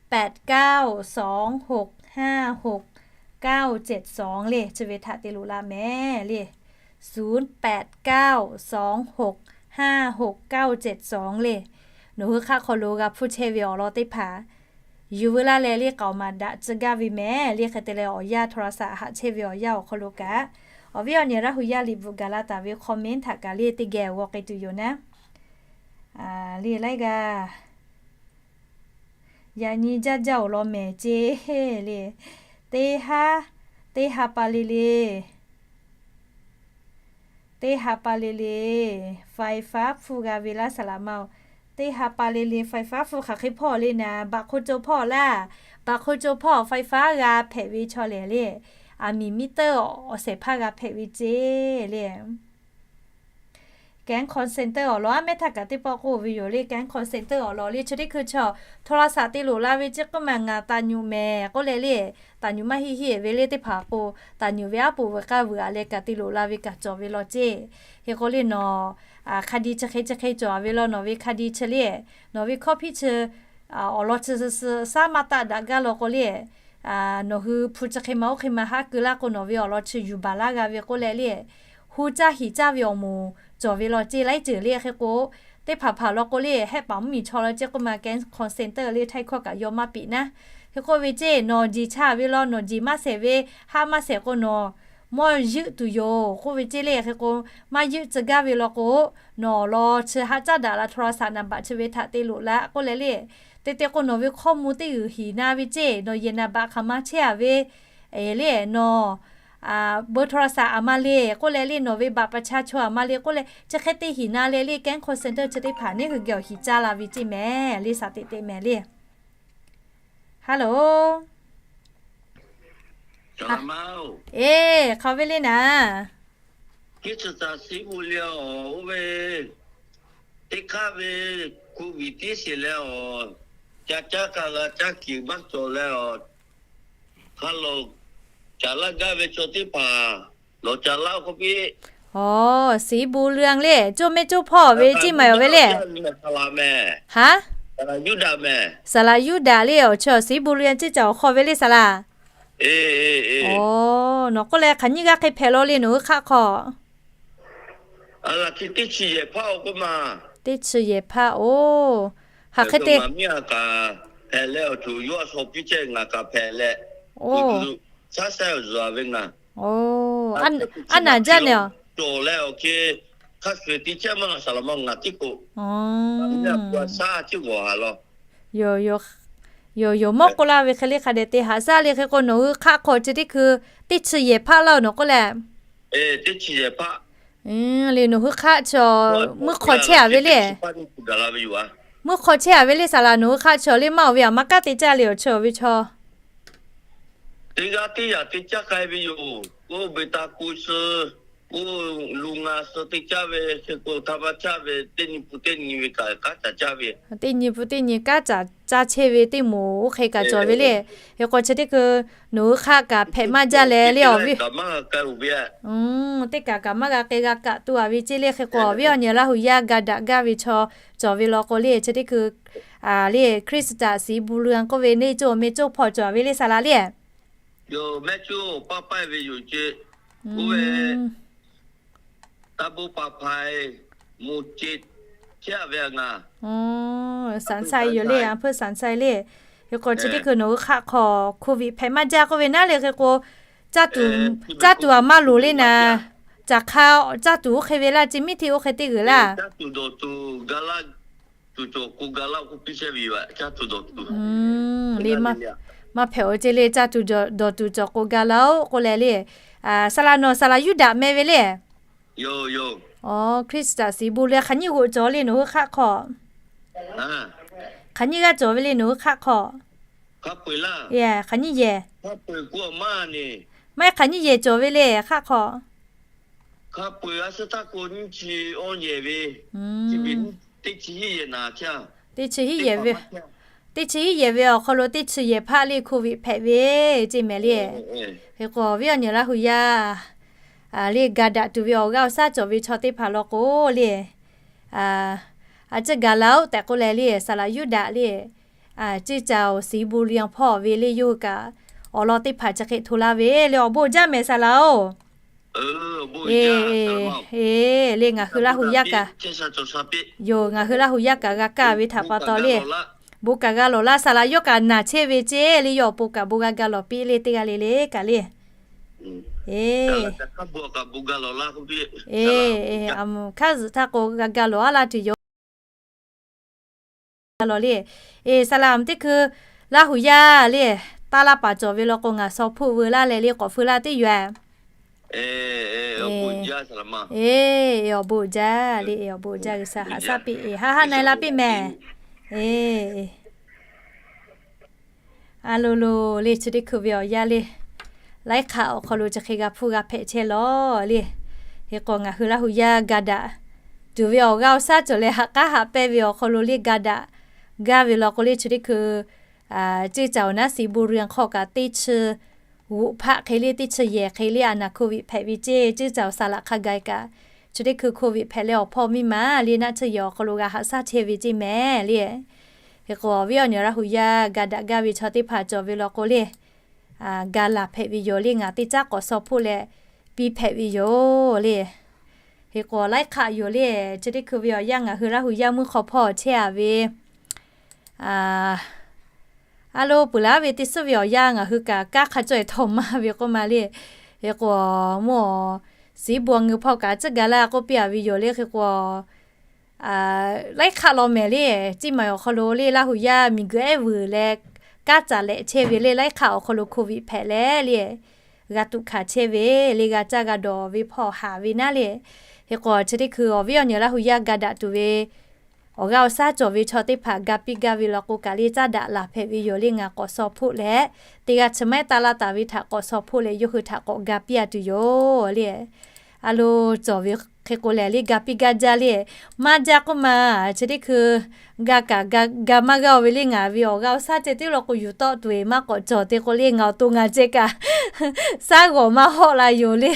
แปด เก้า สอง หก ห้า หก เก้า เจ็ด สอง le chi ve htaꞈ te loꞈ la mehˍ le. ศูนย์ แปด เก้า สอง หก ห้า หก เก้า เจ็ด สอง le. Nawˬ hui hk'aˆ hk'aw lo g'a hpuˇ chehˇ ve awˬ lawn teˇ hpaˍ yuˬ veu laˇ leh le k'aoˍ maˍ daꞈ tcuh gaˇ ve mehˍ le. Hk'e te leh awˬ yanˇ โทรศัพท์ haꞈ chehˇ ve awˬ yanˇ awˬ hk'aw lo kaꞈ awˬ viˉ awˬ nyi Laˇ hu yaˇ liꞈ bvuhꞈ gaˬ la taˍ ve comment htaꞈ kaꞈ le teˇ geh g'aw k'ai tuˬ yoˬ naˉ. Le laiˉ g'aˇ yaꞈ nyi jaˇ jaˇ awˬ lawn mehˍ ceˇ le. Teˇ haˉ, teˇ ha pa le le teˇ ha pa le le ไฟฟ้า hpfuhˇ g'a ve laˇ saˍ laꞈ ma-oˬ. Teˇ ha pa le le ไฟฟ้า hpfuhˇ hk'aˬ hk'e hpawˇ le naˍ, baꞈ hk'o co hpawˇ laˇ. Baꞈ hk'o co hpawˇ ไฟฟ้า g'a hpehꞈ ve chaw lehˬ le, aˬ miˍ มิเตอร์ awˬ shehˍ hpaˇ g'a hpehꞈ ve ceˇ le. แก๊ง call center awˬ lawn aˉ mehˉ htaˇ kaꞈ teˇ pawˆ k'oˆ ve yoˬ le. แก๊ง call center awˬ lawn le chi teˇ hkui chaw โทรศัพท์ te loꞈ la ve ceˇ k'oˆ ma ngaˬ taˍ nyuꞈ mehˍ k'oˆ leh le, taˍ nyuꞈ maˇ heˆ heˆ ve le teˇ hpaˍ k'o, taˍ nyuꞈ ve aˉ poꞈ veuꞈ k'aˇ veuꞈ a leh kaꞈ te loꞈ la ve kaꞈ cawˬ ve law ceˇ. Hk'e k'o le nawˬ hk'a di chi hk'e chi hk'e cawˬ ve law nawˬ ve hk'a di chi le, nawˬ ve ข้อพิจารณา chi awˬ lawn chi suh suh shaˉ maˇ taˆ daꞈ gaˇ law k'o le, nawˬ hui hpu chi hk'e ma oˇ hk'e ma haˉ keu laˇ k'o nawˬ ve awˬ lawn chi yuˬ baˬ laˇ g'a ve k'oˆ leh le, hu caˇ hiˍ caˇ ve awˬ moˍ cawˬ ve law ceˇ laiˉ ceuˬ le. Hk'e k'o teˇ hpaˍ hpaˍ law k'o le hehˆ paˍ mvuhˇmiˬ chaw law ceˇ k'oˆ ma แก๊ง call center le ไทย hkawˇ kaꞈ yaw maˇ piꞈ naˉ. Hk'e k'oˆ ve ceˇ nawˬ jeˬ chaˇ ve law nawˬ jeˬ maˇ shehˍ ve, haˆ maˇ shehˍ k'o nawˬ mawˇ yuˆ tuˬ yoˬ k'oˆ ve ceˇ le. Hk'e k'o maˇ yuˆ tcuh gaˇ ve law k'o, nawˬ awˬ lawn chi haˆ caˉ daꞈ la โทรศัพท์ naˍ baꞈ chi ve htaꞈ te loꞈ la k'oˆ leh le, te te k'o nawˬ ve ข้อมูล teˇ g'uiˬ hiˍ na ve ceˇ, nawˬ yehˬ naˍ baꞈ hk'aˬ ma chehˇ a ve le, nawˬ เบอร์โทรศัพท์ aˬ ma le k'oˆ leh le, nawˬ ve บัตรประชาชน aˬ ma le k'oˆ leh chi hk'e te hiˍ na leh le แก๊ง call center chi teˇ hpaˍ neˉ hui geh awˬ hiˍ caˇ la ve ceˇ mehˍ le, shaˍ teꞈ teꞈ mehˍ le. Hello, eˬ, hk'aˬ ve le naˍ, teˇ chi taˍ siˉ bu le awˬ oˇ ve, teˇ hk'aˇ ve โควิด tiˉ sheˍ leh awˬ, ca caˇ ka g'a caˇ kiˬ maˇ cawˬ leh awˬ, hk'a lawˬ caˍ laˇ gaˇ ve chaw teˇ hpaˍ lawˬ caˍ laˇ k'oˆ piˇ. Aˬ, siˉ bu le le, coˇ mehˆ coˇ hpawˇ ve ceˇ maˬ awˬ ve le. Haˉ, saˍ laꞈ Yuˇdaꞈ le awˬ chi siˉ bu le ceˇ ca awˬ hk'aw ve le saˍ laꞈ. Aˬ, nawˬ k'oˆ leh hk'aˬ nyiˇ g'aˇ hk'e hpehꞈ law le nawˬ hui hk'aˆ hk'aw. Teˇ chi yehˬ hpaˇ oˬ. Hk'aˬ hk'e te, hpehꞈ leh awˬ ceuˬ yawˇ a shaw piˇ chehˇ ngaˬ kaꞈ hpehꞈ leh, shaˉ shaˉ awˬ zuhˬ a ve ngaˬ, aˉ naˍ jaˇ le awˬ, cawˬ leh awˬ hk'e hk'a shuˍ shuˍ te chehˇ maˇ la saˍ laꞈ ma ngaˬ tiˉ k'o, a shaˉ tiˉ g'awˬ haˍ law. Yoˬ, yoˬ, mawˇ k'oˆ laˇ ve hk'e le hk'a dehꞈ te haꞈ shaˉ le. Hk'e k'o nawˬ hui hk'aˆ hk'aw chi teˇ hkui teˇ chi yehˬ hpaˇ laˇ nawˬ k'oˆ leh, teˇ chi yehˬ hpaˇ le nawˬ hui hk'aˆ chi mvuhˇ hk'aw chehˇ a ve le. Mvuhˇ hk'aw chehˇ a ve le saˍ laꞈ, nawˬ hui hk'aˆ chi le maˇ awˬ ve aˬ ma kanˉ te caˇ le awˬ chi awˬ ve chaw. Teˇ g'aˇ teˇ yaꞈ te caˇ k'ai ve yoˬ. Oˇ ve taˇ k'oˆ suh Oˇ, lu nga suh teˇ caˇ ve, hk'e k'o htaˇ maˇ caˇ ve, teˇ nyi pun teˇ nyi ve kaꞈ kanˉ caˍ caˇ ve. Teˇ nyi pun teˇ nyi kanˉ caˍ caˇ chehˇ ve teˇ moˍ oˇ hk'e kaꞈ cawˬ ve le. Hk'e k'o chi teˇ hkui nawˬ hui hk'aˆ kaꞈ hpehꞈ maˇ jaˇ leh le awˬ viˉ. Teˇ kaꞈ kaꞈ maˇ g'a k'ai g'a kaꞈ tuˬ a ve ceˇ le. Hk'e k'o awˬ viˉ awˬ nyi Laˇ hu yaˇ ga daꞈ gaˇ ve chaw cawˬ ve law k'o le, chi teˇ hkui le Hkriꞈ taˍ siˍ bu lu k'oˆ ve neˇ coˇ awˬ meh coˇ hpawˇ cawˬ ve le saˍ laꞈ le. Yoˬ, mehˆ coˇ paˇ paˇ ve yoˬ ce. Oˇ ve taˇ bon paˍ hpaˍ moˍ ce chehˇ a ve a ngaˬ. Saˍ Saˍ yoˬ le, a hpfuhˇ Saˍ Saˍ le. Hk'e k'o chi teˇ hkui nawˬ hui hk'aˆ hk'aw COVID hpehꞈ maˇ jaˇ k'oˆ ve naˉ le. Hk'e k'o caˇ tuˬ a maˇ loˍ le naˍ. Caˬ hk'a caˇ tuˬ oˇ hk'e ve laˇ ce, miˇ hteˇ oˇ hk'e teˇ g'uiˬ laˇ. Maˇ hpehꞈ-oˬ ce le, caˇ tuˬ dawˬ tuˬ cawˬ k'o ga laˇ-oˆ k'oˆ leh le. Saˍ laꞈ nawˬ saˍ laꞈ Yuˇdaꞈ meh ve le. Hkriꞈ taˍ siˍ bu leh hk'aˬ nyiˇ g'oꞈ cawˬ le nawˬ hui hk'aˆ hk'aw. Hk'aˬ nyiˇ g'aˇ cawˬ ve le nawˬ hui hk'aˆ hk'aw. Hk'aˬ nyiˇ yehˬ. Maˇ heˆ, hk'aˬ nyiˇ yehˬ cawˬ ve le hk'aˆ hk'aw. Teˇ chi hiˉ yehˬ ve, teˇ chi hiˉ yehˬ ve awˬ hk'aw lo teˇ chi yehˬ hpaˆ le COVID hpehꞈ ve ceˇ mehˍ le. Hk'e k'o awˬ viˉ awˬ nyi Laˇ hu yaˇ le ga daꞈ tuˬ ve awˬ g'aˇ awˬ shaˉ cawˬ ve chaw teˇ hpaˍ law k'o le, a ciˉ ga laˇ-oˆ tehꞈ k'oˆ leh le saˍ laꞈ Yuˇdaꞈ le, ceˇ caˍ-oˬ siˍ bu lianˍ hpawˇ ve le yawˇ hui kaꞈ awˬ lawn teˇ hpaˍ chi hk'e hto laˇ ve le awˬ bon jaˇ mehˍ saˍ laꞈ-oˬ. Eˬ, le ngaˬ hui Laˇ hu yaˇ kaꞈ, yoˬ, ngaˬ hui Laˇ hu yaˇ kaꞈ g'a kaˇ ve htaꞈ pa taw le, bon kaꞈ g'a lawˬ laˇ saˍ laꞈ yawˇ kaꞈ naˬ chehˇ ve ceˇ le yawˇ awˬ pon kaꞈ bon g'a ga lawˬ piˇ le teˇ g'aˇ le le kaꞈ le. Eˬ, eˬ, hk'aˇ zuhꞈ htaˇ k'o g'a ga lawˬ a laˇ tuˬ yoˬ. Lawˬ le. Eˬ, saˍ laꞈ teˇ hkui Laˇ hu yaˇ le taˇ laˇ paˍ cawˬ ve law k'o ngaˬ shaw hpoˆ veu laˇ leh le k'awꞈ feu laˇ teˇ yoˬ. Eˬ, awˬ bon jaˇ le, awˬ bon jaˇ G'uiˬsha haꞈ shaˉ piˇ, eˬ, haˉ haˉ na e la piˇ mehˍ. Eˬ, a lo lo le chi teˇ hkui ve awˬ yanˇ le, laiˉ hk'aˆ awˬ hk'aw lo chi hk'e g'a hpuˇ g'a hpehꞈ chehˇ lawˬ le. Hk'e k'o ngaˬ hui Laˇ hu yaˇ ga daꞈ tuˬ ve awˬ g'aˇ awˬ shaˉ cawˬ leh haꞈ k'aˉ haꞈ pehnˇ ve awˬ hk'aw lo le ga daꞈ gaˇ ve law k'o le chi teˇ hkui ceˇ caˍ-oˬ naˉ siˍ bu rianˍ hk'aw kaꞈ teˇ chi g'oꞈ hpaˆ hk'e le teˇ chi yehˬ hk'e le a naˬ COVID hpehꞈ ve ceˇ, ceˇ caˍ-oˬ saˍ laꞈ hk'a gaˬ kaꞈ chi teˇ hkui COVID hpehꞈ leh awˬ hpawˇ miˇ ma le naˆ tsuhˇ yehˬ awˬ hk'aw lo g'a haꞈ shaˉ chehˇ ve ceˇ mehˍ le. Hk'e k'o awˬ viˉ awˬ nyi Laˇ hu yaˇ ga daꞈ gaˇ ve chaw teˇ hpaˍ cawˬ ve law k'o le ga laˬ hpehꞈ ve yoˬ le ngaˬ teˇ caˉ k'awꞈ shaw hpoˆ leh piˇ hpehꞈ ve yoˬ le. Hk'e k'o laiˉ hk'aˆ yoˬ le, chi teˇ hkui ve awˬ yanˇ ngaˬ hui Laˇ hu yaˇ mvuhˇ hk'aw hpawˇ chehˇ a ve a lo peuˬ laˇ ve teˇ suhˉ ve awˬ yanˇ ngaˬ hui kaꞈ kanˉ hk'a caweh htawꞈ maˇ ve k'oˆ ma le. Hk'e k'o mvuhˇ awˬ siˍ bu awˬ ngeu hpawˇ kaꞈ tcuhˉ ga laˇ k'oˆ piˇ a ve yoˬ le. Hk'e k'o laiˉ hk'aˆ law mehˍ le, ceˇ maˬ awˬ hk'aw lo le Laˇ hu yaˇ miˬguiˬ ehˉ vuiˬ leh kanˉ caˍ lehꞈ chehˇ ve le laiˉ hk'aˆ awˬ hk'aw lo COVID hpehꞈ leh le g'a tuꞈ hkanˍ chehˇ ve le g'a caˇ g'a dawˬ ve hpawˇ haˍ ve naˉ le. Hk'e k'o chi teˇ hkui awˬ viˉ awˬ nyi Laˇ hu yaˇ ga daꞈ tuˬ ve awˬ g'aˇ awˬ shaˉ cawˬ ve chaw teˇ hpaˍ ga piˇ gaˇ ve law k'o kaꞈ le caˉ daꞈ laˬ hpehꞈ ve yoˬ le ngaˬ k'awꞈ shaw hpoˆ leh teˇ g'aˇ chi maiˉ taˇ laˇ taˍ ve htaꞈ k'awꞈ shaw hpoˆ leh yawˇ hui htaꞈ k'awꞈ ga piˇ a tuˬ yoˬ le. A lo cawˬ ve hk'e k'o lehˬ le ga piˇ gaˇ jaˇ le. Maˇ jaˇ k'oˆ ma, chi teˇ hkui ga kaꞈ ga maˇ g'a-o ve le ngaˬ ve awˬ g'aˇ awˬ shaˉ ceh tiˉ law k'o yuˬ tawˆ tuˬ eˬ maˇ k'awꞈ cawˬ te k'o le ngaˬ awˬ to ngaˬ ceh kaꞈ shaˉ g'awˬ maˇ hawˆ la yoˬ le.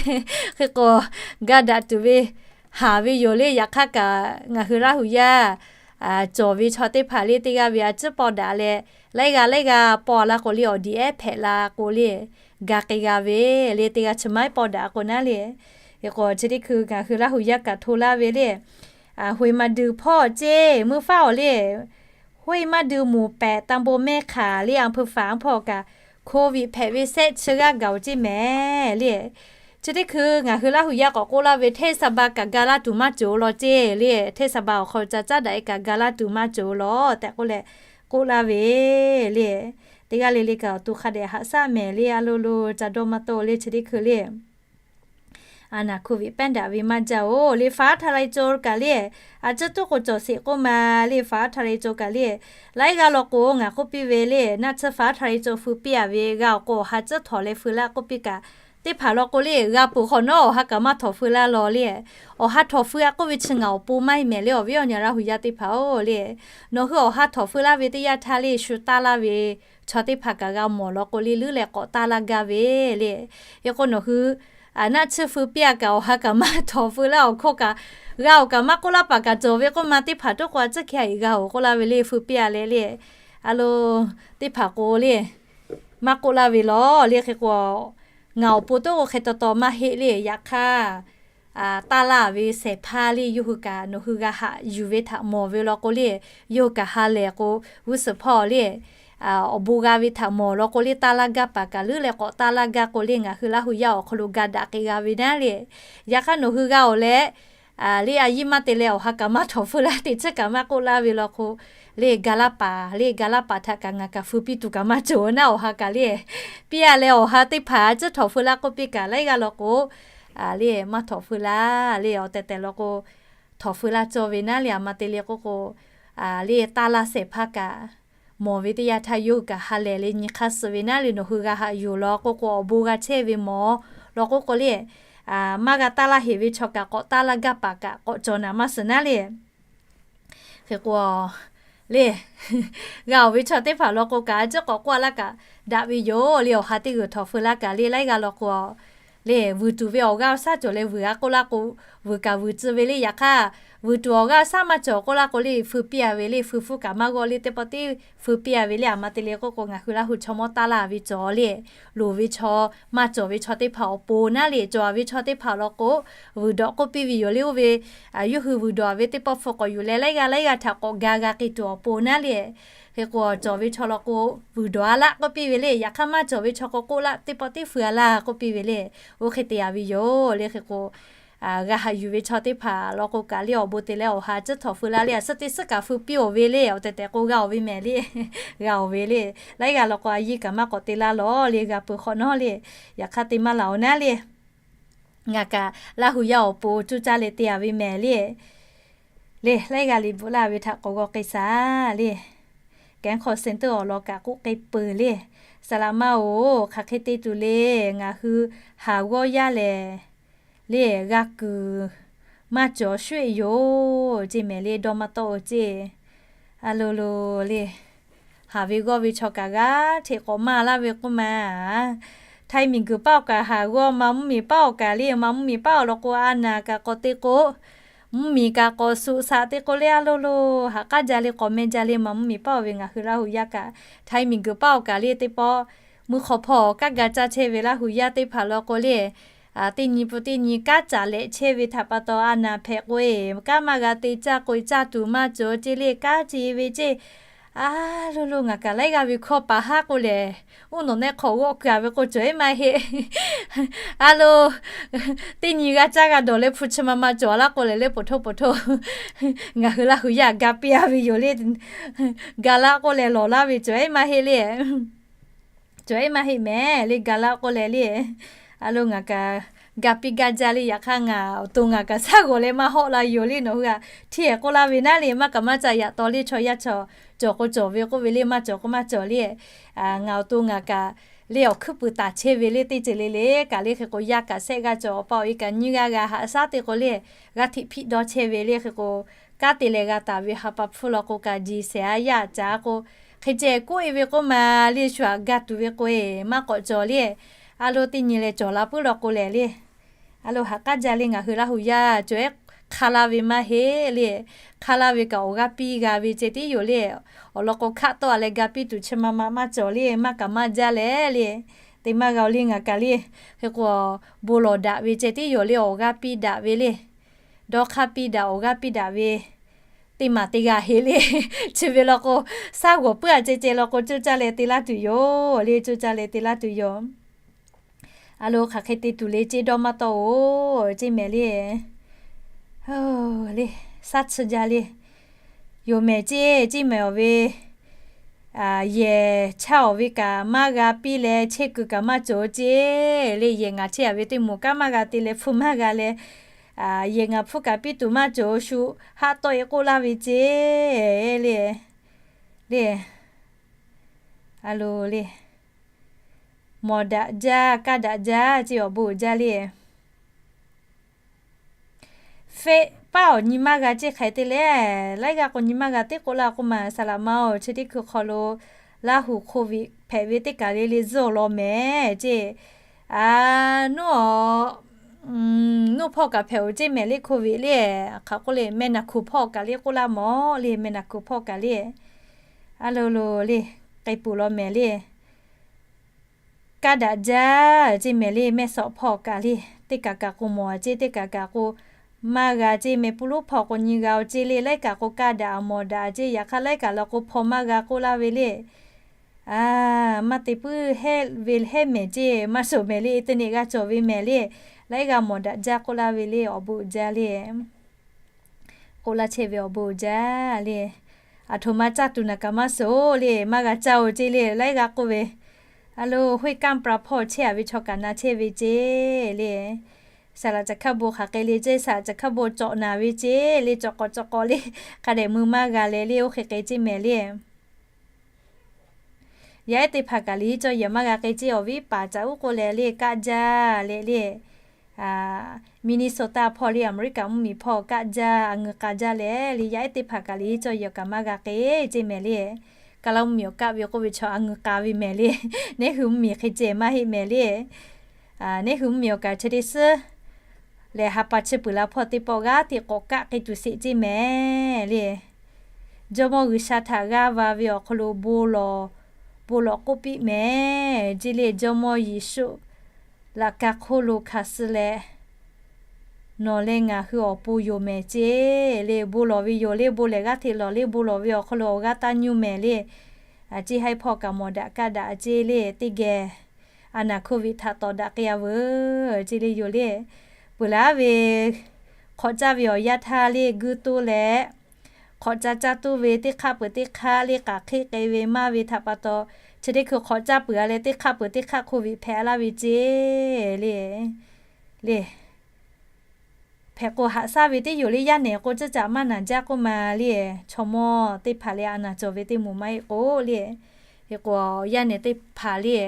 Hk'e k'o ga daꞈ tuˬ ve haˍ ve yoˬ le. Yaꞈ hk'aˇ kaꞈ ngaˬ hui Laˇ hu yaˇ cawˬ ve chaw teˇ hpaˍ le teˇ g'aˇ ve a ciˉ paw daꞈ leh laiˉ g'aˇ laiˉ g'aˇ paw la k'o le awˬ diꞈ ehˉ hpehꞈ la k'o le ga k'ai g'a ve le teˇ g'aˇ chi maiˉ paw daꞈ k'o naˉ le. Hk'e k'o chi teˇ hkui ngaˬ hui Laˇ hu yaˇ kaꞈ hto laˇ ve le Hoꞈ e ma dui hpawˇ ceˇ meuˇ faˉ awˬ le, Hoꞈ e ma dui moˍ pehꞈ ตำบลแม่ข่า le อำเภอฝาง hpawˇ kaꞈ COVID hpehꞈ ve shehˆ chi g'aˇ gaˬ-oˬ ceˇ mehˍ le. Chi teˇ hkui ngaˬ hui Laˇ hu yaˇ k'awꞈ k'oˆ laˇ ve เทศบาล kaꞈ ga laˇ tuˬ maˇ cawˬ law ceˇ le, เทศบาล awˬ hk'aw lo ca caˉ daꞈ e kaꞈ ga laˇ tuˬ maˇ cawˬ law tehꞈ k'oˆ leh k'oˆ laˇ ve le. Teˇ g'aˇ le le kaꞈ awˬ to hk'a dehꞈ haꞈ shaˉ mehˍ le a lo lo ca dawˇ maˇ tawˆ le chi teˇ hkui le. A naˬ COVID pehˉ daꞈ ve maˇ jaˇ-oˬ le, ฟ้าทะลายโจร kaꞈ le, a ciˉ tuˉ k'o cawˬ sheˍ k'oˆ ma le, ฟ้าทะลายโจร kaꞈ le, laiˉ g'aˇ law k'o ngaˬ k'oˆ piˇ ve le, naˆ tsuhˇ ฟ้าทะลายโจร feu piˇ a ve g'a awˬ k'o awˬ ha ciˉ htawˍ leh feu laˇ k'oˆ piˇ kaꞈ teˇ hpaˍ law k'o le, g'a peuˬ hk'awꞈ nawˉ awˬ ha kaꞈ maˇ htawnˍ feu laˇ law le. Awˬ ha htawnˍ feu a k'oˆ ve chi ngaˬ awˬ pon maˇ heˆ mehˍ le, awˬ viˉ awˬ nyi Laˇ hu yaˇ teˇ hpaˍ-oˬ le. Nawˬ hui awˬ ha htawnˍ feu laˇ ve teˇ yanˇ htaˇ le, shu taˇ laˇ ve chaw teˇ hpaˍ kaꞈ g'a mawˬ law k'o le, leuˉ leh k'awꞈ taˇ laˇ gaˇ ve le. Hk'e k'o nawˬ hui naˆ tsuhˇ feu piˇ a kaꞈ, awˬ ha kaꞈ maˇ htawnˍ feu laˇ, awˬ hkawˇ kaꞈ g'a awˬ kaꞈ maˇ k'oˆ laˇ paˍ kaꞈ cawˬ ve k'oˆ ma, teˇ hpaˍ toˆ k'o a tcuhˉ hkeh a iˍ g'a-oˬ k'oˆ laˇ ve le, feu piˇ a leh le. A lo, teˇ hpaˍ k'o le, maˇ k'oˆ laˇ ve law le. Hk'e k'o ngaˬ awˬ pon toˆ k'o hk'e taw taw maˇ heˆ le. Yaꞈ hk'aˇ, taˇ laˇ ve shehˍ hpaˇ le, yawˇ hui kaꞈ nawˬ hui g'a haꞈ yuˬ ve htaꞈ mawˬ ve law k'o le, yawˇ hui kaꞈ ha lehˬ k'o, g'uˇ suhˍ hpawˇ le, awˬ bon g'a ve htaꞈ mawˬ law k'o le, taˇ laˇ gaˇ paˍ kaꞈ leuˉ leh k'awꞈ taˇ laˇ gaˇ k'o le, ngaˬ hui Laˇ hu yaˇ awˬ hk'aw lo ga daꞈ k'ai g'a ve naˉ le. Yaꞈ hk'aˇ nawˬ hui g'a-oˬ leh, le a yiˇ maˇ te leh awˬ ha kaꞈ maˇ htawnˍ feu laˇ, teˇ tcuhˉ kaꞈ maˇ k'oˆ laˇ ve law k'o le, ga laˇ paˍ le, ga laˇ paˍ htaꞈ kaꞈ ngaˬ kaꞈ feu piˇ tuˬ kaꞈ maˇ cawˬ naˉ, awˬ ha kaꞈ le, piˇ a leh awˬ ha teˇ hpaˍ tcuhˉ htawnˍ feu laˇ k'oˆ piˇ kaꞈ laiˉ g'aˇ law k'o, le maˇ htawnˍ feu laˇ le, awˬ tehˬ tehˬ law k'o, htawnˍ feu laˇ cawˇ ve naˉ le. A ma te le k'oˆ k'o, le taˇ laˇ shehˍ hpaˇ kaꞈ mawˬ ve teˇ yanˇ htaˇ yawˇ hui kaꞈ ha lehˬ le nyi hk'aˇ suh ve naˉ le, nawˬ hui g'a haꞈ yuˬ law k'oˆ k'o, awˬ bon g'a chehˇ ve mawˬ law k'oˆ k'o le, maˇ g'a taˇ laˇ heˍ ve chaw kaꞈ k'awꞈ taˇ laˇ gaˇ paˍ kaꞈ k'awꞈ cawˬ naˍ maˇ suhˍ naˉ le. Hk'e k'o le, g'a-oˬ ve chaw teˇ hpaˍ law k'o kaꞈ a ciˉ k'awꞈ k'oˆ a laˇ kaꞈ daꞈ ve yoˬ le. Awˬ ha teˇ g'uiˬ htawnˍ feu laˇ kaꞈ le, laiˉ g'aˇ law k'o le, vuiˬ tuˬ ve awˬ g'aˇ awˬ shaˉ cawˬ leh vuiˬ a k'oˆ laˇ k'o, vuiˬ kaꞈ vuiˬ tcuh ve le. Yaꞈ hk'aˇ, vuiˬ tuˬ awˬ g'aˇ awˬ shaˉ maˇ cawˬ k'oˆ laˇ k'o le, feu piˇ a ve le, feu hpfuhˇ kaꞈ maˇ g'awˇ le, teˇ pawˆ teˇ feu piˇ a ve le. A ma te le k'oˆ k'o, ngaˬ hui Laˇ hu chaw mawˇ taˇ laˇ ve cawˬ le, loˍ ve chaw maˇ cawˬ ve chaw teˇ hpaˍ awˬ pon naˉ le, cawˬ a ve chaw teˇ hpaˍ law k'o, vuiˬ dawꞈ k'oˆ piˇ ve yoˬ le. Oˇ ve yawˇ hui vuiˬ dawꞈ a ve teˇ pawˆ hpfuhˇ k'awꞈ yuˬ leh laiˉ g'aˇ laiˉ g'aˇ htaꞈ k'awꞈ ga g'a k'ai tuˬ awˬ pon naˉ le. Hk'e k'o cawˬ ve chaw law k'o, vuiˬ dawꞈ a laˇ k'oˆ piˇ ve le. Yaꞈ hk'aˇ maˇ cawˬ ve chaw k'o k'oˆ laˇ, teˇ pawˆ teˇ feu a laˇ k'oˆ piˇ ve le. Oˇ hk'e te a ve yoˬ le. Hk'e k'o, g'a haꞈ yuˬ ve chaw teˇ hpaˍ law k'o kaꞈ le, awˬ bon te leh awˬ ha ciˉ htawnˍ feu laˇ le, a suhˉ teˇ suhˉ kaꞈ feu piˇ-oˬ ve le. Awˬ tehˬ tehˬ k'o g'a-oˬ ve mehˍ le, g'a-oˬ ve le. Laiˉ g'aˇ law k'o a yiˇ kaꞈ maˇ k'awꞈ te laˇ lawˬ le, g'a peuˬ hk'awꞈ nawˉ le. Yaꞈ hk'aˇ te maˇ laˬ-oˬ naˉ le. Ngaˬ kaꞈ Laˇ hu yaˇ awˬ pon coˇ caˇ leh te a ve mehˍ le. Le laiˉ g'aˇ le bvuhꞈ laˇ ve htaꞈ k'awꞈ g'aw k'ai shaˍ le. Kehˉ hk'aw sehˍ teˇ awˬ lawn kaꞈ k'oˆ k'ai peuˬ le. Saˍ laꞈ ma-oˬ, hk'aˬ hk'e te tuˬ le. Ngaˬ hui haˍ g'awˇ yaˇ lehˬ le, g'a kuiˬ maˇ cawˬ shuˉ-e yoˬ ceˇ mehˍ le, dawˇ maˇ tawˆ-oˬ ceˇ. A lo lo le, haˍ ve g'awˇ ve chaw kaꞈ g'aˇ hteꞈ k'awꞈ maˇ laˇ ve k'oˆ ma. Htaiˇ miˬ guiˬ paˉ awˬ kaꞈ haˍ g'awˇ ma mvuhˇmiˬ paˉ awˬ kaꞈ le, ma mvuhˇmiˬ paˉ awˬ lawn k'o a naˍ kaꞈ k'awꞈ te k'o, mvuhˇmiˬ kaꞈ k'awꞈ suꞈ shaꞈ te k'o le, a lo lo, ha k'aˉ jaˇ le, k'awꞈ meh jaˇ le, ma mvuhˇmiˬ paˉ awˬ ve ngaˬ hui Laˇ hu yaˇ kaꞈ. Htaiˇ miˬ guiˬ paˉ awˬ kaꞈ le teˇ pawˆ, mvuhˇ hk'aw hpawˇ kanˉ ga caˇ chehˇ ve Laˇ hu yaˇ teˇ hpaˍ law k'o le, teˇ nyi pun teˇ nyi kanˉ caˍ lehꞈ chehˇ ve htaꞈ pa taw a naˍ hpehꞈ k'o-e, kanˉ maˇ g'a te caˇ k'o-e, caˇ tuˬ maˇ cawˬ ceˇ le, kanˉ ce ve ceˇ. A lo lo, ngaˬ kaꞈ laiˉ g'aˇ ve hkawˇ paˍ haˉ k'o lehˬ, uˉ nawˬ nehˆ hk'awꞈ g'awˆ keu-a ve k'o cawˬ-e maˇ heˆ. A lo, teˇ nyi g'a caˇ g'a dawˬ leh hpu chi ma ma cawˬ laˇ k'o lehˬ le, poˬ htoˇ poˬ htoˇ, ngaˬ hui Laˇ hu yaˇ ga piˇ-a ve yoˬ le. Ga laˇ k'oˆ leh lawˬ laˇ ve cawˬ-e maˇ heˆ le. Cawˬ-e maˇ heˆ mehˍ le, ga laˇ k'oˆ leh le. A lo ngaˬ kaꞈ ga piˇ gaˇ jaˇ le. Yaꞈ hk'aˇ ngaˬ awˬ to ngaˬ kaꞈ shaˉ g'awˬ leh maˇ hawˆ la yoˬ le. Nawˬ hui a htiˇ-ehˍ k'oˆ laˇ ve naˉ le, maˇ kaꞈ maˇ ca yaꞈ taw le, chaw yaˇ chaw cawˬ k'o cawˬ ve k'oˆ ve le, maˇ cawˬ k'o maˇ cawˬ le. Ngaˬ awˬ to ngaˬ kaꞈ le awˬ hkuiˉ puiˍ taˍ chehˇ ve le, teˇ ceuˬ le le kaꞈ le. Hk'e k'o yaˇ kaꞈ shehˆ g'aˇ cawˬ, awˬ pa awˬ e kaꞈ nyiˇ g'aˇ g'a haꞈ shaˉ te k'o le, g'aˇ hteꞈ hpiˆ dawˇ chehˇ ve le. Hk'e k'o kanˉ te leh g'a taˍ ve ha pa hpfuhˇ law k'o kaꞈ, jeˬ shehˍ a yaˇ caˍ k'o, hk'e ceh k'oˆ-e ve k'oˆ ma le, shu aꞈ ga tuˬ ve k'o-e maˇ k'awꞈ cawˬ le. A lo teˇ nyi leh cawˬ la puiˉ law k'o lehˬ le, a lo ha k'aˉ jaˇ le. Ngaˬ hui Laˇ hu yaˇ cawˬ-e hk'a laˇ ve maˇ heˆ le. Hk'a laˇ ve kaꞈ awˬ g'aˇ piˇ g'a ve ceh tiˉ yoˬ le. Awˬ lawn k'o hkaˆ tawˆ-a leh ga piˇ tuˬ chi ma ma maˇ cawˬ le, maˇ kaꞈ maˇ jaˇ leh le. Te maˇ g'a-o le ngaˬ kaꞈ le. Hk'e k'o bon lawˬ daꞈ ve ceh tiˉ yoˬ le, awˬ g'aˇ piˇ daꞈ ve le. Dawˇ hk'aˇ piˇ daꞈ, awˬ g'aˇ piˇ daꞈ ve teˇ maˬ te g'a heˆ le. Chi ve law k'o, shaˉ g'awˬ puiˉ-a ceh ceh law k'o coˇ caˇ leh te laˇ tuˬ yoˬ le, coˇ caˇ leh te laˇ tuˬ yoˬ. A lo hk'aˬ hk'e te tuˬ le ceˇ, dawˇ maˇ tawˆ-oˬ ceˇ mehˍ le. Le, shaˉ chi jaˇ le. Yoˬ mehˍ ceˇ, ceˇ mehˍ awˬ ve yehˬ chaˇ awˬ ve kaꞈ maˇ g'a piˇ leh, chehˇ kuiˬ kaꞈ maˇ cawˬ ceˇ le. Yehˬ ngaˬ chehˇ-a ve teˇ moˍ kanˉ maˇ g'a te leh hpfuhˇ maˇ g'a leh, yehˬ ngaˬ hpfuhˇ kaꞈ piˇ tuˬ maˇ cawˬ, shu haˆ tawˆ-e k'oˆ laˇ ve ceˇ le. Le, a lo le, mawˬ daꞈ jaˇ, kaˇ daꞈ jaˇ ceˇ awˬ bon uiˍ jaˇ le. Feˆ paˉ awˬ nyi maˇ g'a ceˇ hk'e te le. Laiˉ g'aˇ k'o nyi maˇ g'a teˇ k'oˆ laˇ k'oˆ ma, saˍ laꞈ ma-oˬ, chi teˇ hkui hk'aw lo Laˇ huˍ hk'oˆ viꞈ hpehꞈ ve teˇ kaˬ le le zuhˇ awˬ lawn mehˍ ceˇ. A, nuˇ awˬ, nuˇ hpawˇ kaꞈ hpehꞈ-oˬ ceˇ mehˍ le hk'oˆ viꞈ le. Hk'aˬ k'oˆ le, meh naˬ hkuˬ hpawˇ kaˬ le k'oˆ laˇ mawˬ le, meh naˬ hkuˬ hpawˇ kaˬ le. A lo lo le, k'ai peuˬ law mehˍ le. Kaˇ daꞈ jaˇ ceˇ mehˍ le, mehˇ sawꞈ hpawˇ kaˬ le. Teˇ kaˬ kaˬ k'o mawˬ ceˇ, teˇ kaˬ kaˬ k'o maˇ g'a ceˇ, meh puˇ luˉ hpawˇ k'o nyi g'a-oˬ ceˇ le. Laiˉ kaꞈ k'o kaˇ daꞈ mawˬ daꞈ ceˇ. Yaꞈ hk'aˇ laiˉ kaꞈ la k'o hpaw maˇ g'a k'oˆ laˇ ve le. A, maˇ te puiˉ hehˆ ve hehˆ mehˍ ceˇ, maˇ shuˍ mehˍ le, internet g'a cawˬ ve mehˍ le. Laiˉ g'a mawˬ daꞈ jaˇ k'oˆ laˇ ve le, awˬ bon uiˍ jaˇ le. K'oˆ laˇ chehˇ ve awˬ bon uiˍ jaˇ le. Aˬ htoꞈ ma caˇ tuˬ naˬ kaꞈ maˇ shuˍ le, maˇ g'a caˇ-oˬ ceˇ le, laiˉ g'a k'oˆ ve. A lo, hoˆ kaˇ pra hpawˇ chehˇ-a ve chaw kaꞈ na chehˇ ve ceˇ le. Saˍ laꞈ caˬ hkaˇ bon hk'aˬ hk'e le ceˇ, saˍ laꞈ caˬ hkaˇ bon cawꞈ naˍ ve ceˇ le, cawꞈ k'awꞈ cawꞈ k'awꞈ le, hk'a dehꞈ mui maˇ g'a leh le, oˇ hk'e hk'e ceˇ mehˍ le. Yaˇ ehˉ teˇ hpaˍ kaꞈ liꞈ hiˉ cawˇ yehˬ maˇ g'a k'ai ceˇ, awˬ viˉ paˍ caꞈ uˉ k'oˆ leh le, kaˆ jaˇ leh le. Minnesota hpawˇ le, Aˍmeˍriˆkaˍ mvuhˇmiˬ hpawˇ kaˆ jaˇ, a ngui k'a jaˇ leh le, yaˇ ehˉ teˇ hpaˍ kaꞈ liꞈ hiˉ cawˇ yehˬ kaꞈ maˇ g'a k'ai ceˇ mehˍ le. Kaˇ laˇ mvuhˇmiˬ awˬ kaˆ ve k'oˆ ve chaw a ngui k'a ve mehˍ le. Neˉ hui mvuhˇmiˬ hk'e ceh maˇ heˆ mehˍ le. Neˉ hui mvuhˇmiˬ awˬ kaꞈ chi teˇ suhˉ lehˬ, ha pa chi peuˬ la hpawˇ teˇ pawˆ g'aˇ hteꞈ k'awꞈ kaˆ k'ai tuˬ sheˍ ceˇ mehˍ le. Jawˇmawˇ G'uiˬsha htaꞈ g'aˇ va ve awˬ hk'aw lo bon lawˬ, bon lawˬ k'oˆ piˇ mehˍ ceˇ le. Jawˇmawˇ Yeˍsuˆ laꞈ ka hk'oˆ lo hkanˍ suh leh, nawˬ leh ngaˬ hui awˬ pon yonˍ mehˍ ceˇ le. Bon lawˬ ve yoˬ le, bon lehˬ g'aˇ hteꞈ lawˬ le, bon lawˬ ve awˬ hk'aw lo awˬ g'aˇ taˇ nyuˇ mehˍ le. A ceˇ haiˉ hpawˇ kaꞈ mawˬ daꞈ kaˆ daꞈ ceˇ le, teˇ geh a naˬ hk'oˆ viꞈ htaꞈ tawˍ daꞈ k'ai-a veuˬ ceˇ le yoˬ le. Peuˬ laˇ ve hk'awꞈ caˇ ve awˬ yanˇ htaˇ le guiˇ toˇ leh, hk'awꞈ caˇ caˇ toˇ ve teˇ hk'aˆ peuˬ teˇ hk'aˆ le k'aˬ hk'eˆ k'ai ve maˇ ve htaꞈ pa taw, chi teˇ hkui hk'awꞈ caˇ peuˬ-a leh teˇ hk'aˆ peuˬ teˇ hk'aˆ hk'oˆ viꞈ hpehꞈ laˇ ve ceˇ le. Le hpehꞈ k'o haꞈ shaˉ ve teˇ yoˬ le. Yaˇ nehˬ k'o tcuhˇ caꞈ maˇ naˬ jaˇ k'oˆ ma le. Chaw mawˇ teˇ hpaˍ le a naˬ cawˬ ve teˇ moˍ maˇ heˆ k'o le. Hk'e k'o yaˇ nehˬ teˇ hpaˍ le,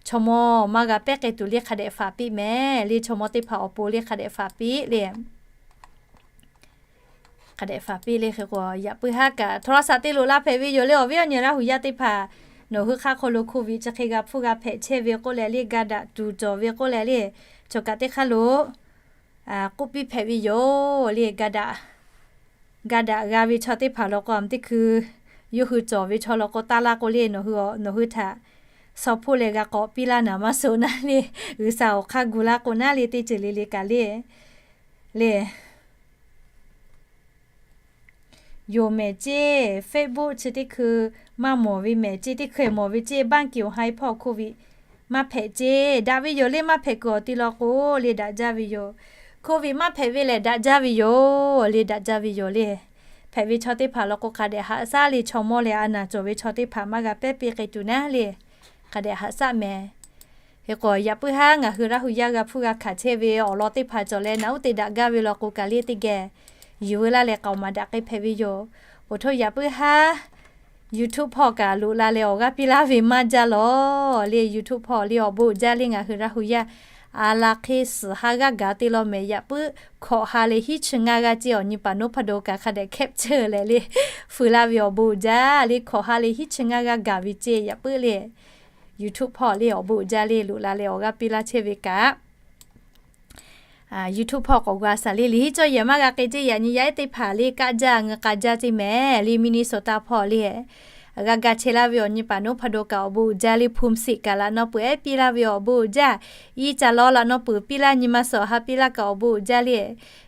chaw mawˇ maˇ g'a pehˉ k'ai tuˬ le hk'a dehꞈ faˍ piˇ mehˍ le. Chaw mawˇ teˇ hpaˍ awˬ pon le hk'a dehꞈ faˍ piˇ le. Hk'a dehꞈ faˍ piˇ le. Hk'e k'o yaꞈ puiˉ haˉ kaꞈ โทรศัพท์ te loꞈ la hpehꞈ ve yoˬ le. Awˬ viˉ awˬ nyi Laˇ huˍ yaˇ teˇ hpaˍ, nawˬ hui hk'aˇ hk'aw lo hk'oˆ viꞈ chi hk'e g'a hpfuhˇ g'a hpehꞈ chehˇ ve k'oˆ leh le, ga daꞈ tuˬ cawˬ ve k'oˆ leh le, chaw kaꞈ teˇ hk'aˇ lo k'oˆ piˇ hpehꞈ ve yoˬ le. Ga daꞈ, ga daꞈ g'a ve chaw teˇ hpaˍ law k'o, a teˇ hkui yawˇ hui cawˬ ve chaw law k'o taˇ laˇ k'o le, nawˬ hui htaꞈ shaw hpoˇ leh g'a k'awꞈ piˇ laˇ naˍ maˇ suh naˉ le. G'uiˬsha awˬ hk'aˇ gu laˇ k'o naˉ le, teˇ ceuˬ le le kaꞈ le. Le yonˍ mehˍ ceˇ, Facebook chi teˇ hkui maˇ mawˬ ve mehˍ ceˇ, teˇ hkui mawˬ ve ceˇ, บ้านเขียวไฮ hpawˇ โควิด maˇ hpehꞈ ceˇ. Daꞈ ve yoˬ le, maˇ hpehꞈ kuiˬ awˬ ti law k'o le daꞈ jaˇ ve yoˬ. โควิด maˇ hpehꞈ ve lehˬ daꞈ jaˇ ve yoˬ le, daꞈ jaˇ ve yoˬ le. Hpehꞈ ve chaw teˇ hpaˍ law k'o hk'a dehꞈ haꞈ shaˉ le, chaw mawˇ leh a naˬ cawˬ ve chaw teˇ hpaˍ maˇ g'a pehˉ piˇ k'ai tuˬ naˉ le, hk'a dehꞈ haꞈ shaˉ mehˍ. Hk'e k'o yaꞈ puiˉ haˉ ngaˬ hui Laˇ huˍ yaˇ g'a hpfuhˇ g'a hkanˍ chehˇ ve awˬ lawn teˇ hpaˍ cawˬ leh naꞈ uˉ te daꞈ gaˇ ve law k'o kaꞈ le teˇ geh yuˬ veu laˇ leh k'aoˍ maˍ daꞈ k'ai hpehꞈ ve yoˬ. Oˇ htaˇ yaꞈ puiˉ haˉ YouTube hpawˇ kaꞈ loꞈ la leh awˬ g'aˇ piˇ laˇ ve maˇ jaˇ lawˬ le. YouTube hpawˇ le awˬ bon uiˍ jaˇ le ngaˬ hui Laˇ huˍ yaˇ a la hk'e suhˍ ha g'aˇ gaˬ te law mehˍ. Yaꞈ puiˉ hkawꞈ ha leh hiˉ chi ngaˇ g'aˇ ceˇ awˬ nyi paˍ นพดล kaꞈ hk'a dehꞈ แคปเจอร์ leh le fuiˍ laˇ ve awˬ bon uiˍ jaˇ le. Hkawꞈ ha leh hiˉ chi ngaˇ g'aˇ gaˬ ve ceˇ yaꞈ puiˉ le YouTube hpawˇ le awˬ bon uiˍ jaˇ le loꞈ la leh awˬ g'aˇ piˇ laˇ chehˇ ve kaꞈ YouTube hpawˇ k'awꞈ g'a shaˍ le. Liꞈ hiˉ cawˇ yehˬ maˇ g'a k'ai ceˇ, yaꞈ nyi yaˇ ehˉ teˇ hpaˍ le kaˆ jaˇ ngeu k'a jaˇ ceˇ mehˍ le. Minnesota hpawˇ le g'a ga chehˇ laˇ ve awˬ nyi paˍ นพดล kaꞈ awˬ bon uiˍ jaˇ le. Hpu siꞈ kaꞈ laꞈ naw peuˬ ehˉ piˇ laˇ ve awˬ bon uiˍ jaˇ. Iˉ ca law laꞈ naw peuˬ piˇ laˇ nyi ma suhˍ ha piˇ laˇ kaꞈ awˬ bon uiˍ jaˇ le.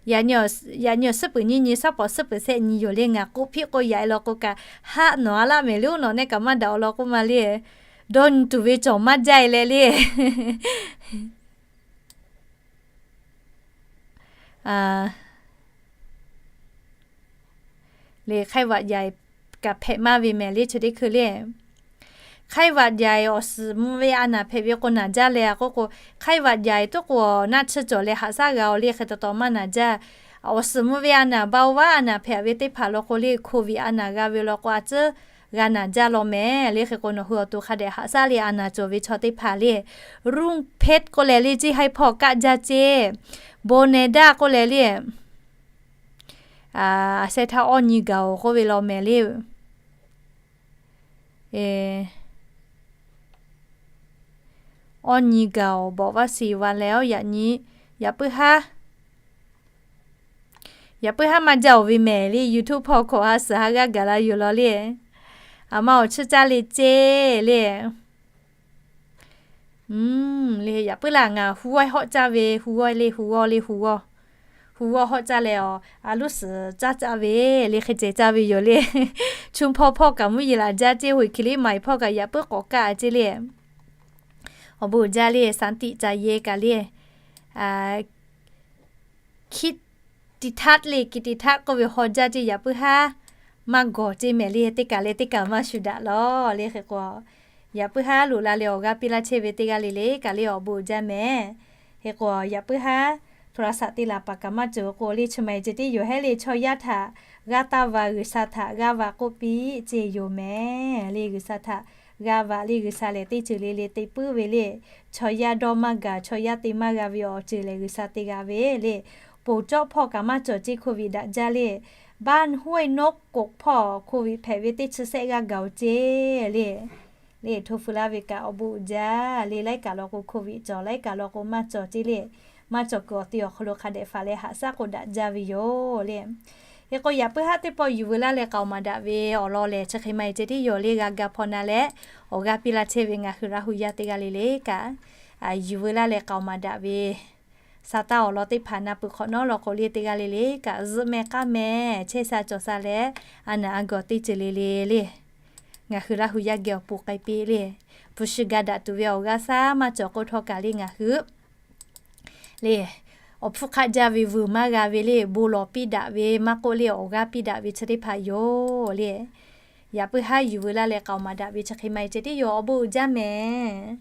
Yaꞈ nyi awˬ suhˉ peuˬ nyiˇ nyi, shaˉ pawˍ suhˉ peuˬ shehˆ nyi yoˬ le. Ngaˬ k'oˆ hpiˆ k'o yaꞈ e law k'o kaꞈ haˆ nawˬ a laˆ mehˍ le. Oˇ nawˬ nehˆ kaꞈ maˇ daꞈ awˬ lawn k'oˆ ma le. Dawˇ nyi tuˬ ve cawˬ maˇ jaˇ e leh le. Le ไข้หวัดใหญ่ kaꞈ hpehꞈ maˇ ve mehˍ le chi teˇ hkui le. ไข้หวัดใหญ่ awˬ suhˍ mvuh ve a naˬ hpehꞈ ve k'o naˬ jaˇ leh a k'oˆ k'o, ไข้หวัดใหญ่ tuˉ k'o naˆ tsuhˇ cawˬ leh haꞈ shaˉ g'a-oˬ le. Hk'e taw taw maˇ naˬ jaˇ. Awˬ suhˍ mvuh ve a naˬ เบาหวาน a naˬ hpehꞈ ve teˇ hpaˍ law k'o le, โควิด a naˬ g'a ve law k'o a tcuhˉ g'a naˬ jaˇ law mehˍ le. Hk'e k'o, nawˬ hui awˬ to hk'a dehꞈ haꞈ shaˉ le, a naˬ cawˬ ve chaw teˇ hpaˍ le, รุ่งเพชร k'oˆ leh le, ceˇ haiˉ hpawˇ kaˆ jaˇ ceˇ, โบแนด้า k'oˆ leh le, a sheh htaˇ awˇ nyi gaˬ-oˬ k'oˆ ve law mehˍ le. Awˇ nyi gaˬ-oˬ, bawꞈ vaˇ shiˍ va leh-oˬ, yaꞈ nyi, yaꞈ puiˉ haˉ, yaꞈ puiˉ haˉ maˇ jaˇ-oˬ ve mehˍ le. YouTube hpawˇ hkawꞈ ha suhˍ ha g'aˇ gaˬ la yoˬ law le. A ma awˬ chiˇ caˇ le ceˇ le. Le yaꞈ puiˉ laˇ ngaˬ hu g'awˇ hawˆ caˇ ve, hu g'awˇ le, hu g'awˇ le, hu g'awˇ, hu g'awˇ hawˆ caˇ leh-oˬ, a loˉ suhˍ caˇ caˇ ve le, hk'e ceh caˇ ve yoˬ le. Chu hpawˇ hpawˇ kaꞈ mvuhˇ yeˬ laꞈ jaˇ ceˇ, hoꞈ hkiˬ liˇ maˍ hpawˇ kaꞈ yaꞈ puiˉ k'awꞈ kaˆ ceˇ le. Awˬ bon jaˇ le, สันติ ca ye kaꞈ le, กิตติทัศน์ le, กิตติทัศน์ k'oˆ ve haw jaˇ ceˇ, yaꞈ puiˉ haˉ maˇ gawˬ ceˇ mehˍ le. Teˇ kaˬ leh teˇ kaˬ maˇ shuˍ daꞈ law le. Hk'e k'o, yaꞈ puiˉ haˉ loꞈ la leh awˬ g'aˇ piˇ laˇ chehˇ ve teˇ g'aˇ le le kaꞈ le awˬ bon jaˇ mehˍ. Hk'e k'o, yaꞈ puiˉ haˉ โทรศัพท์ te laˬ paˍ kaꞈ maˇ cawˬ k'o le, chi ma e ceh tiˉ yoˬ hehˉ le. Chaw yaˇ htaꞈ g'aˇ taˇ va, G'uiˬsha htaꞈ g'aˇ va k'oˆ piˇ ceˇ yoˬ mehˍ le. G'uiˬsha htaꞈ g'aˇ va le, G'uiˬsha lehˬ teˇ ceuˬ le le te puiˉ ve le. Chaw yaˇ dawˇ maˇ gaˬ, chaw yaˇ te maˇ g'a ve awˬ ceuˬ lehˬ G'uiˬsha te g'a ve le. Ponˬ cawˆ hpawˇ kaꞈ maˇ cawˬ ceˇ, โควิด daꞈ jaˇ le. บ้านห้วยนกกก hpawˇ โควิด hpehꞈ ve teˇ chi sehˆ g'aˇ gaˬ-oˬ ceˇ le. Le hto feu laˇ ve kaꞈ awˬ bon uiˍ jaˇ le. Laiˉ kaꞈ law k'o โควิด cawˬ, laiˉ kaꞈ law k'o maˇ cawˬ ceˇ le. Maˇ cawˬ kuiˬ awˬ te awˬ hk'aw lo hk'a dehꞈ faˍ leh haꞈ shaˉ k'o daꞈ jaˇ ve yoˬ le. Hk'e k'o, yaꞈ puiˉ haˉ teˇ pawˆ yuˬ veu laˇ leh k'aoˍ maˍ daꞈ ve awˬ lawn lehˬ chi hk'e ma e ceh tiˉ yoˬ le. G'a ga hpaw na leh awˬ g'aˇ piˇ laˇ chehˇ ve ngaˬ hui Laˇ hu yaˇ teˇ g'aˇ le le kaꞈ, yuˬ veu laˇ leh k'aoˍ maˍ daꞈ ve sa taˇ awˬ lawn teˇ hpaˍ na peuˬ hk'awꞈ nawˉ law k'o le, teˇ g'aˇ le le kaꞈ zuhˆ mehˆ k'aˉ mehˆ chehˇ sha cawˬ sha leh, a naˬ a gawˬ teˇ ceuˬ le le le, ngaˬ hui Laˇ hu yaˇ geh awˬ pon k'ai piˇ le. Hpu shi ga daꞈ tuˬ ve awˬ g'aˇ shaˉ maˇ cawˬ k'o htawˇ kaꞈ le ngaˬ hui le, awˬ hpfuhˇ hk'aˆ jaˇ ve vuiˬ maˇ g'a ve le, bon lawˬ piˇ daꞈ ve maˇ k'oˆ le, awˬ g'aˇ piˇ daꞈ ve chi teˇ hpaˍ yoˬ le. Yaꞈ puiˉ haˉ yuˬ veu laˇ leh k'aoˍ maˍ daꞈ ve chi hk'e ma e ceh tiˉ yoˬ. Awˬ bon uiˍ jaˇ mehˍ.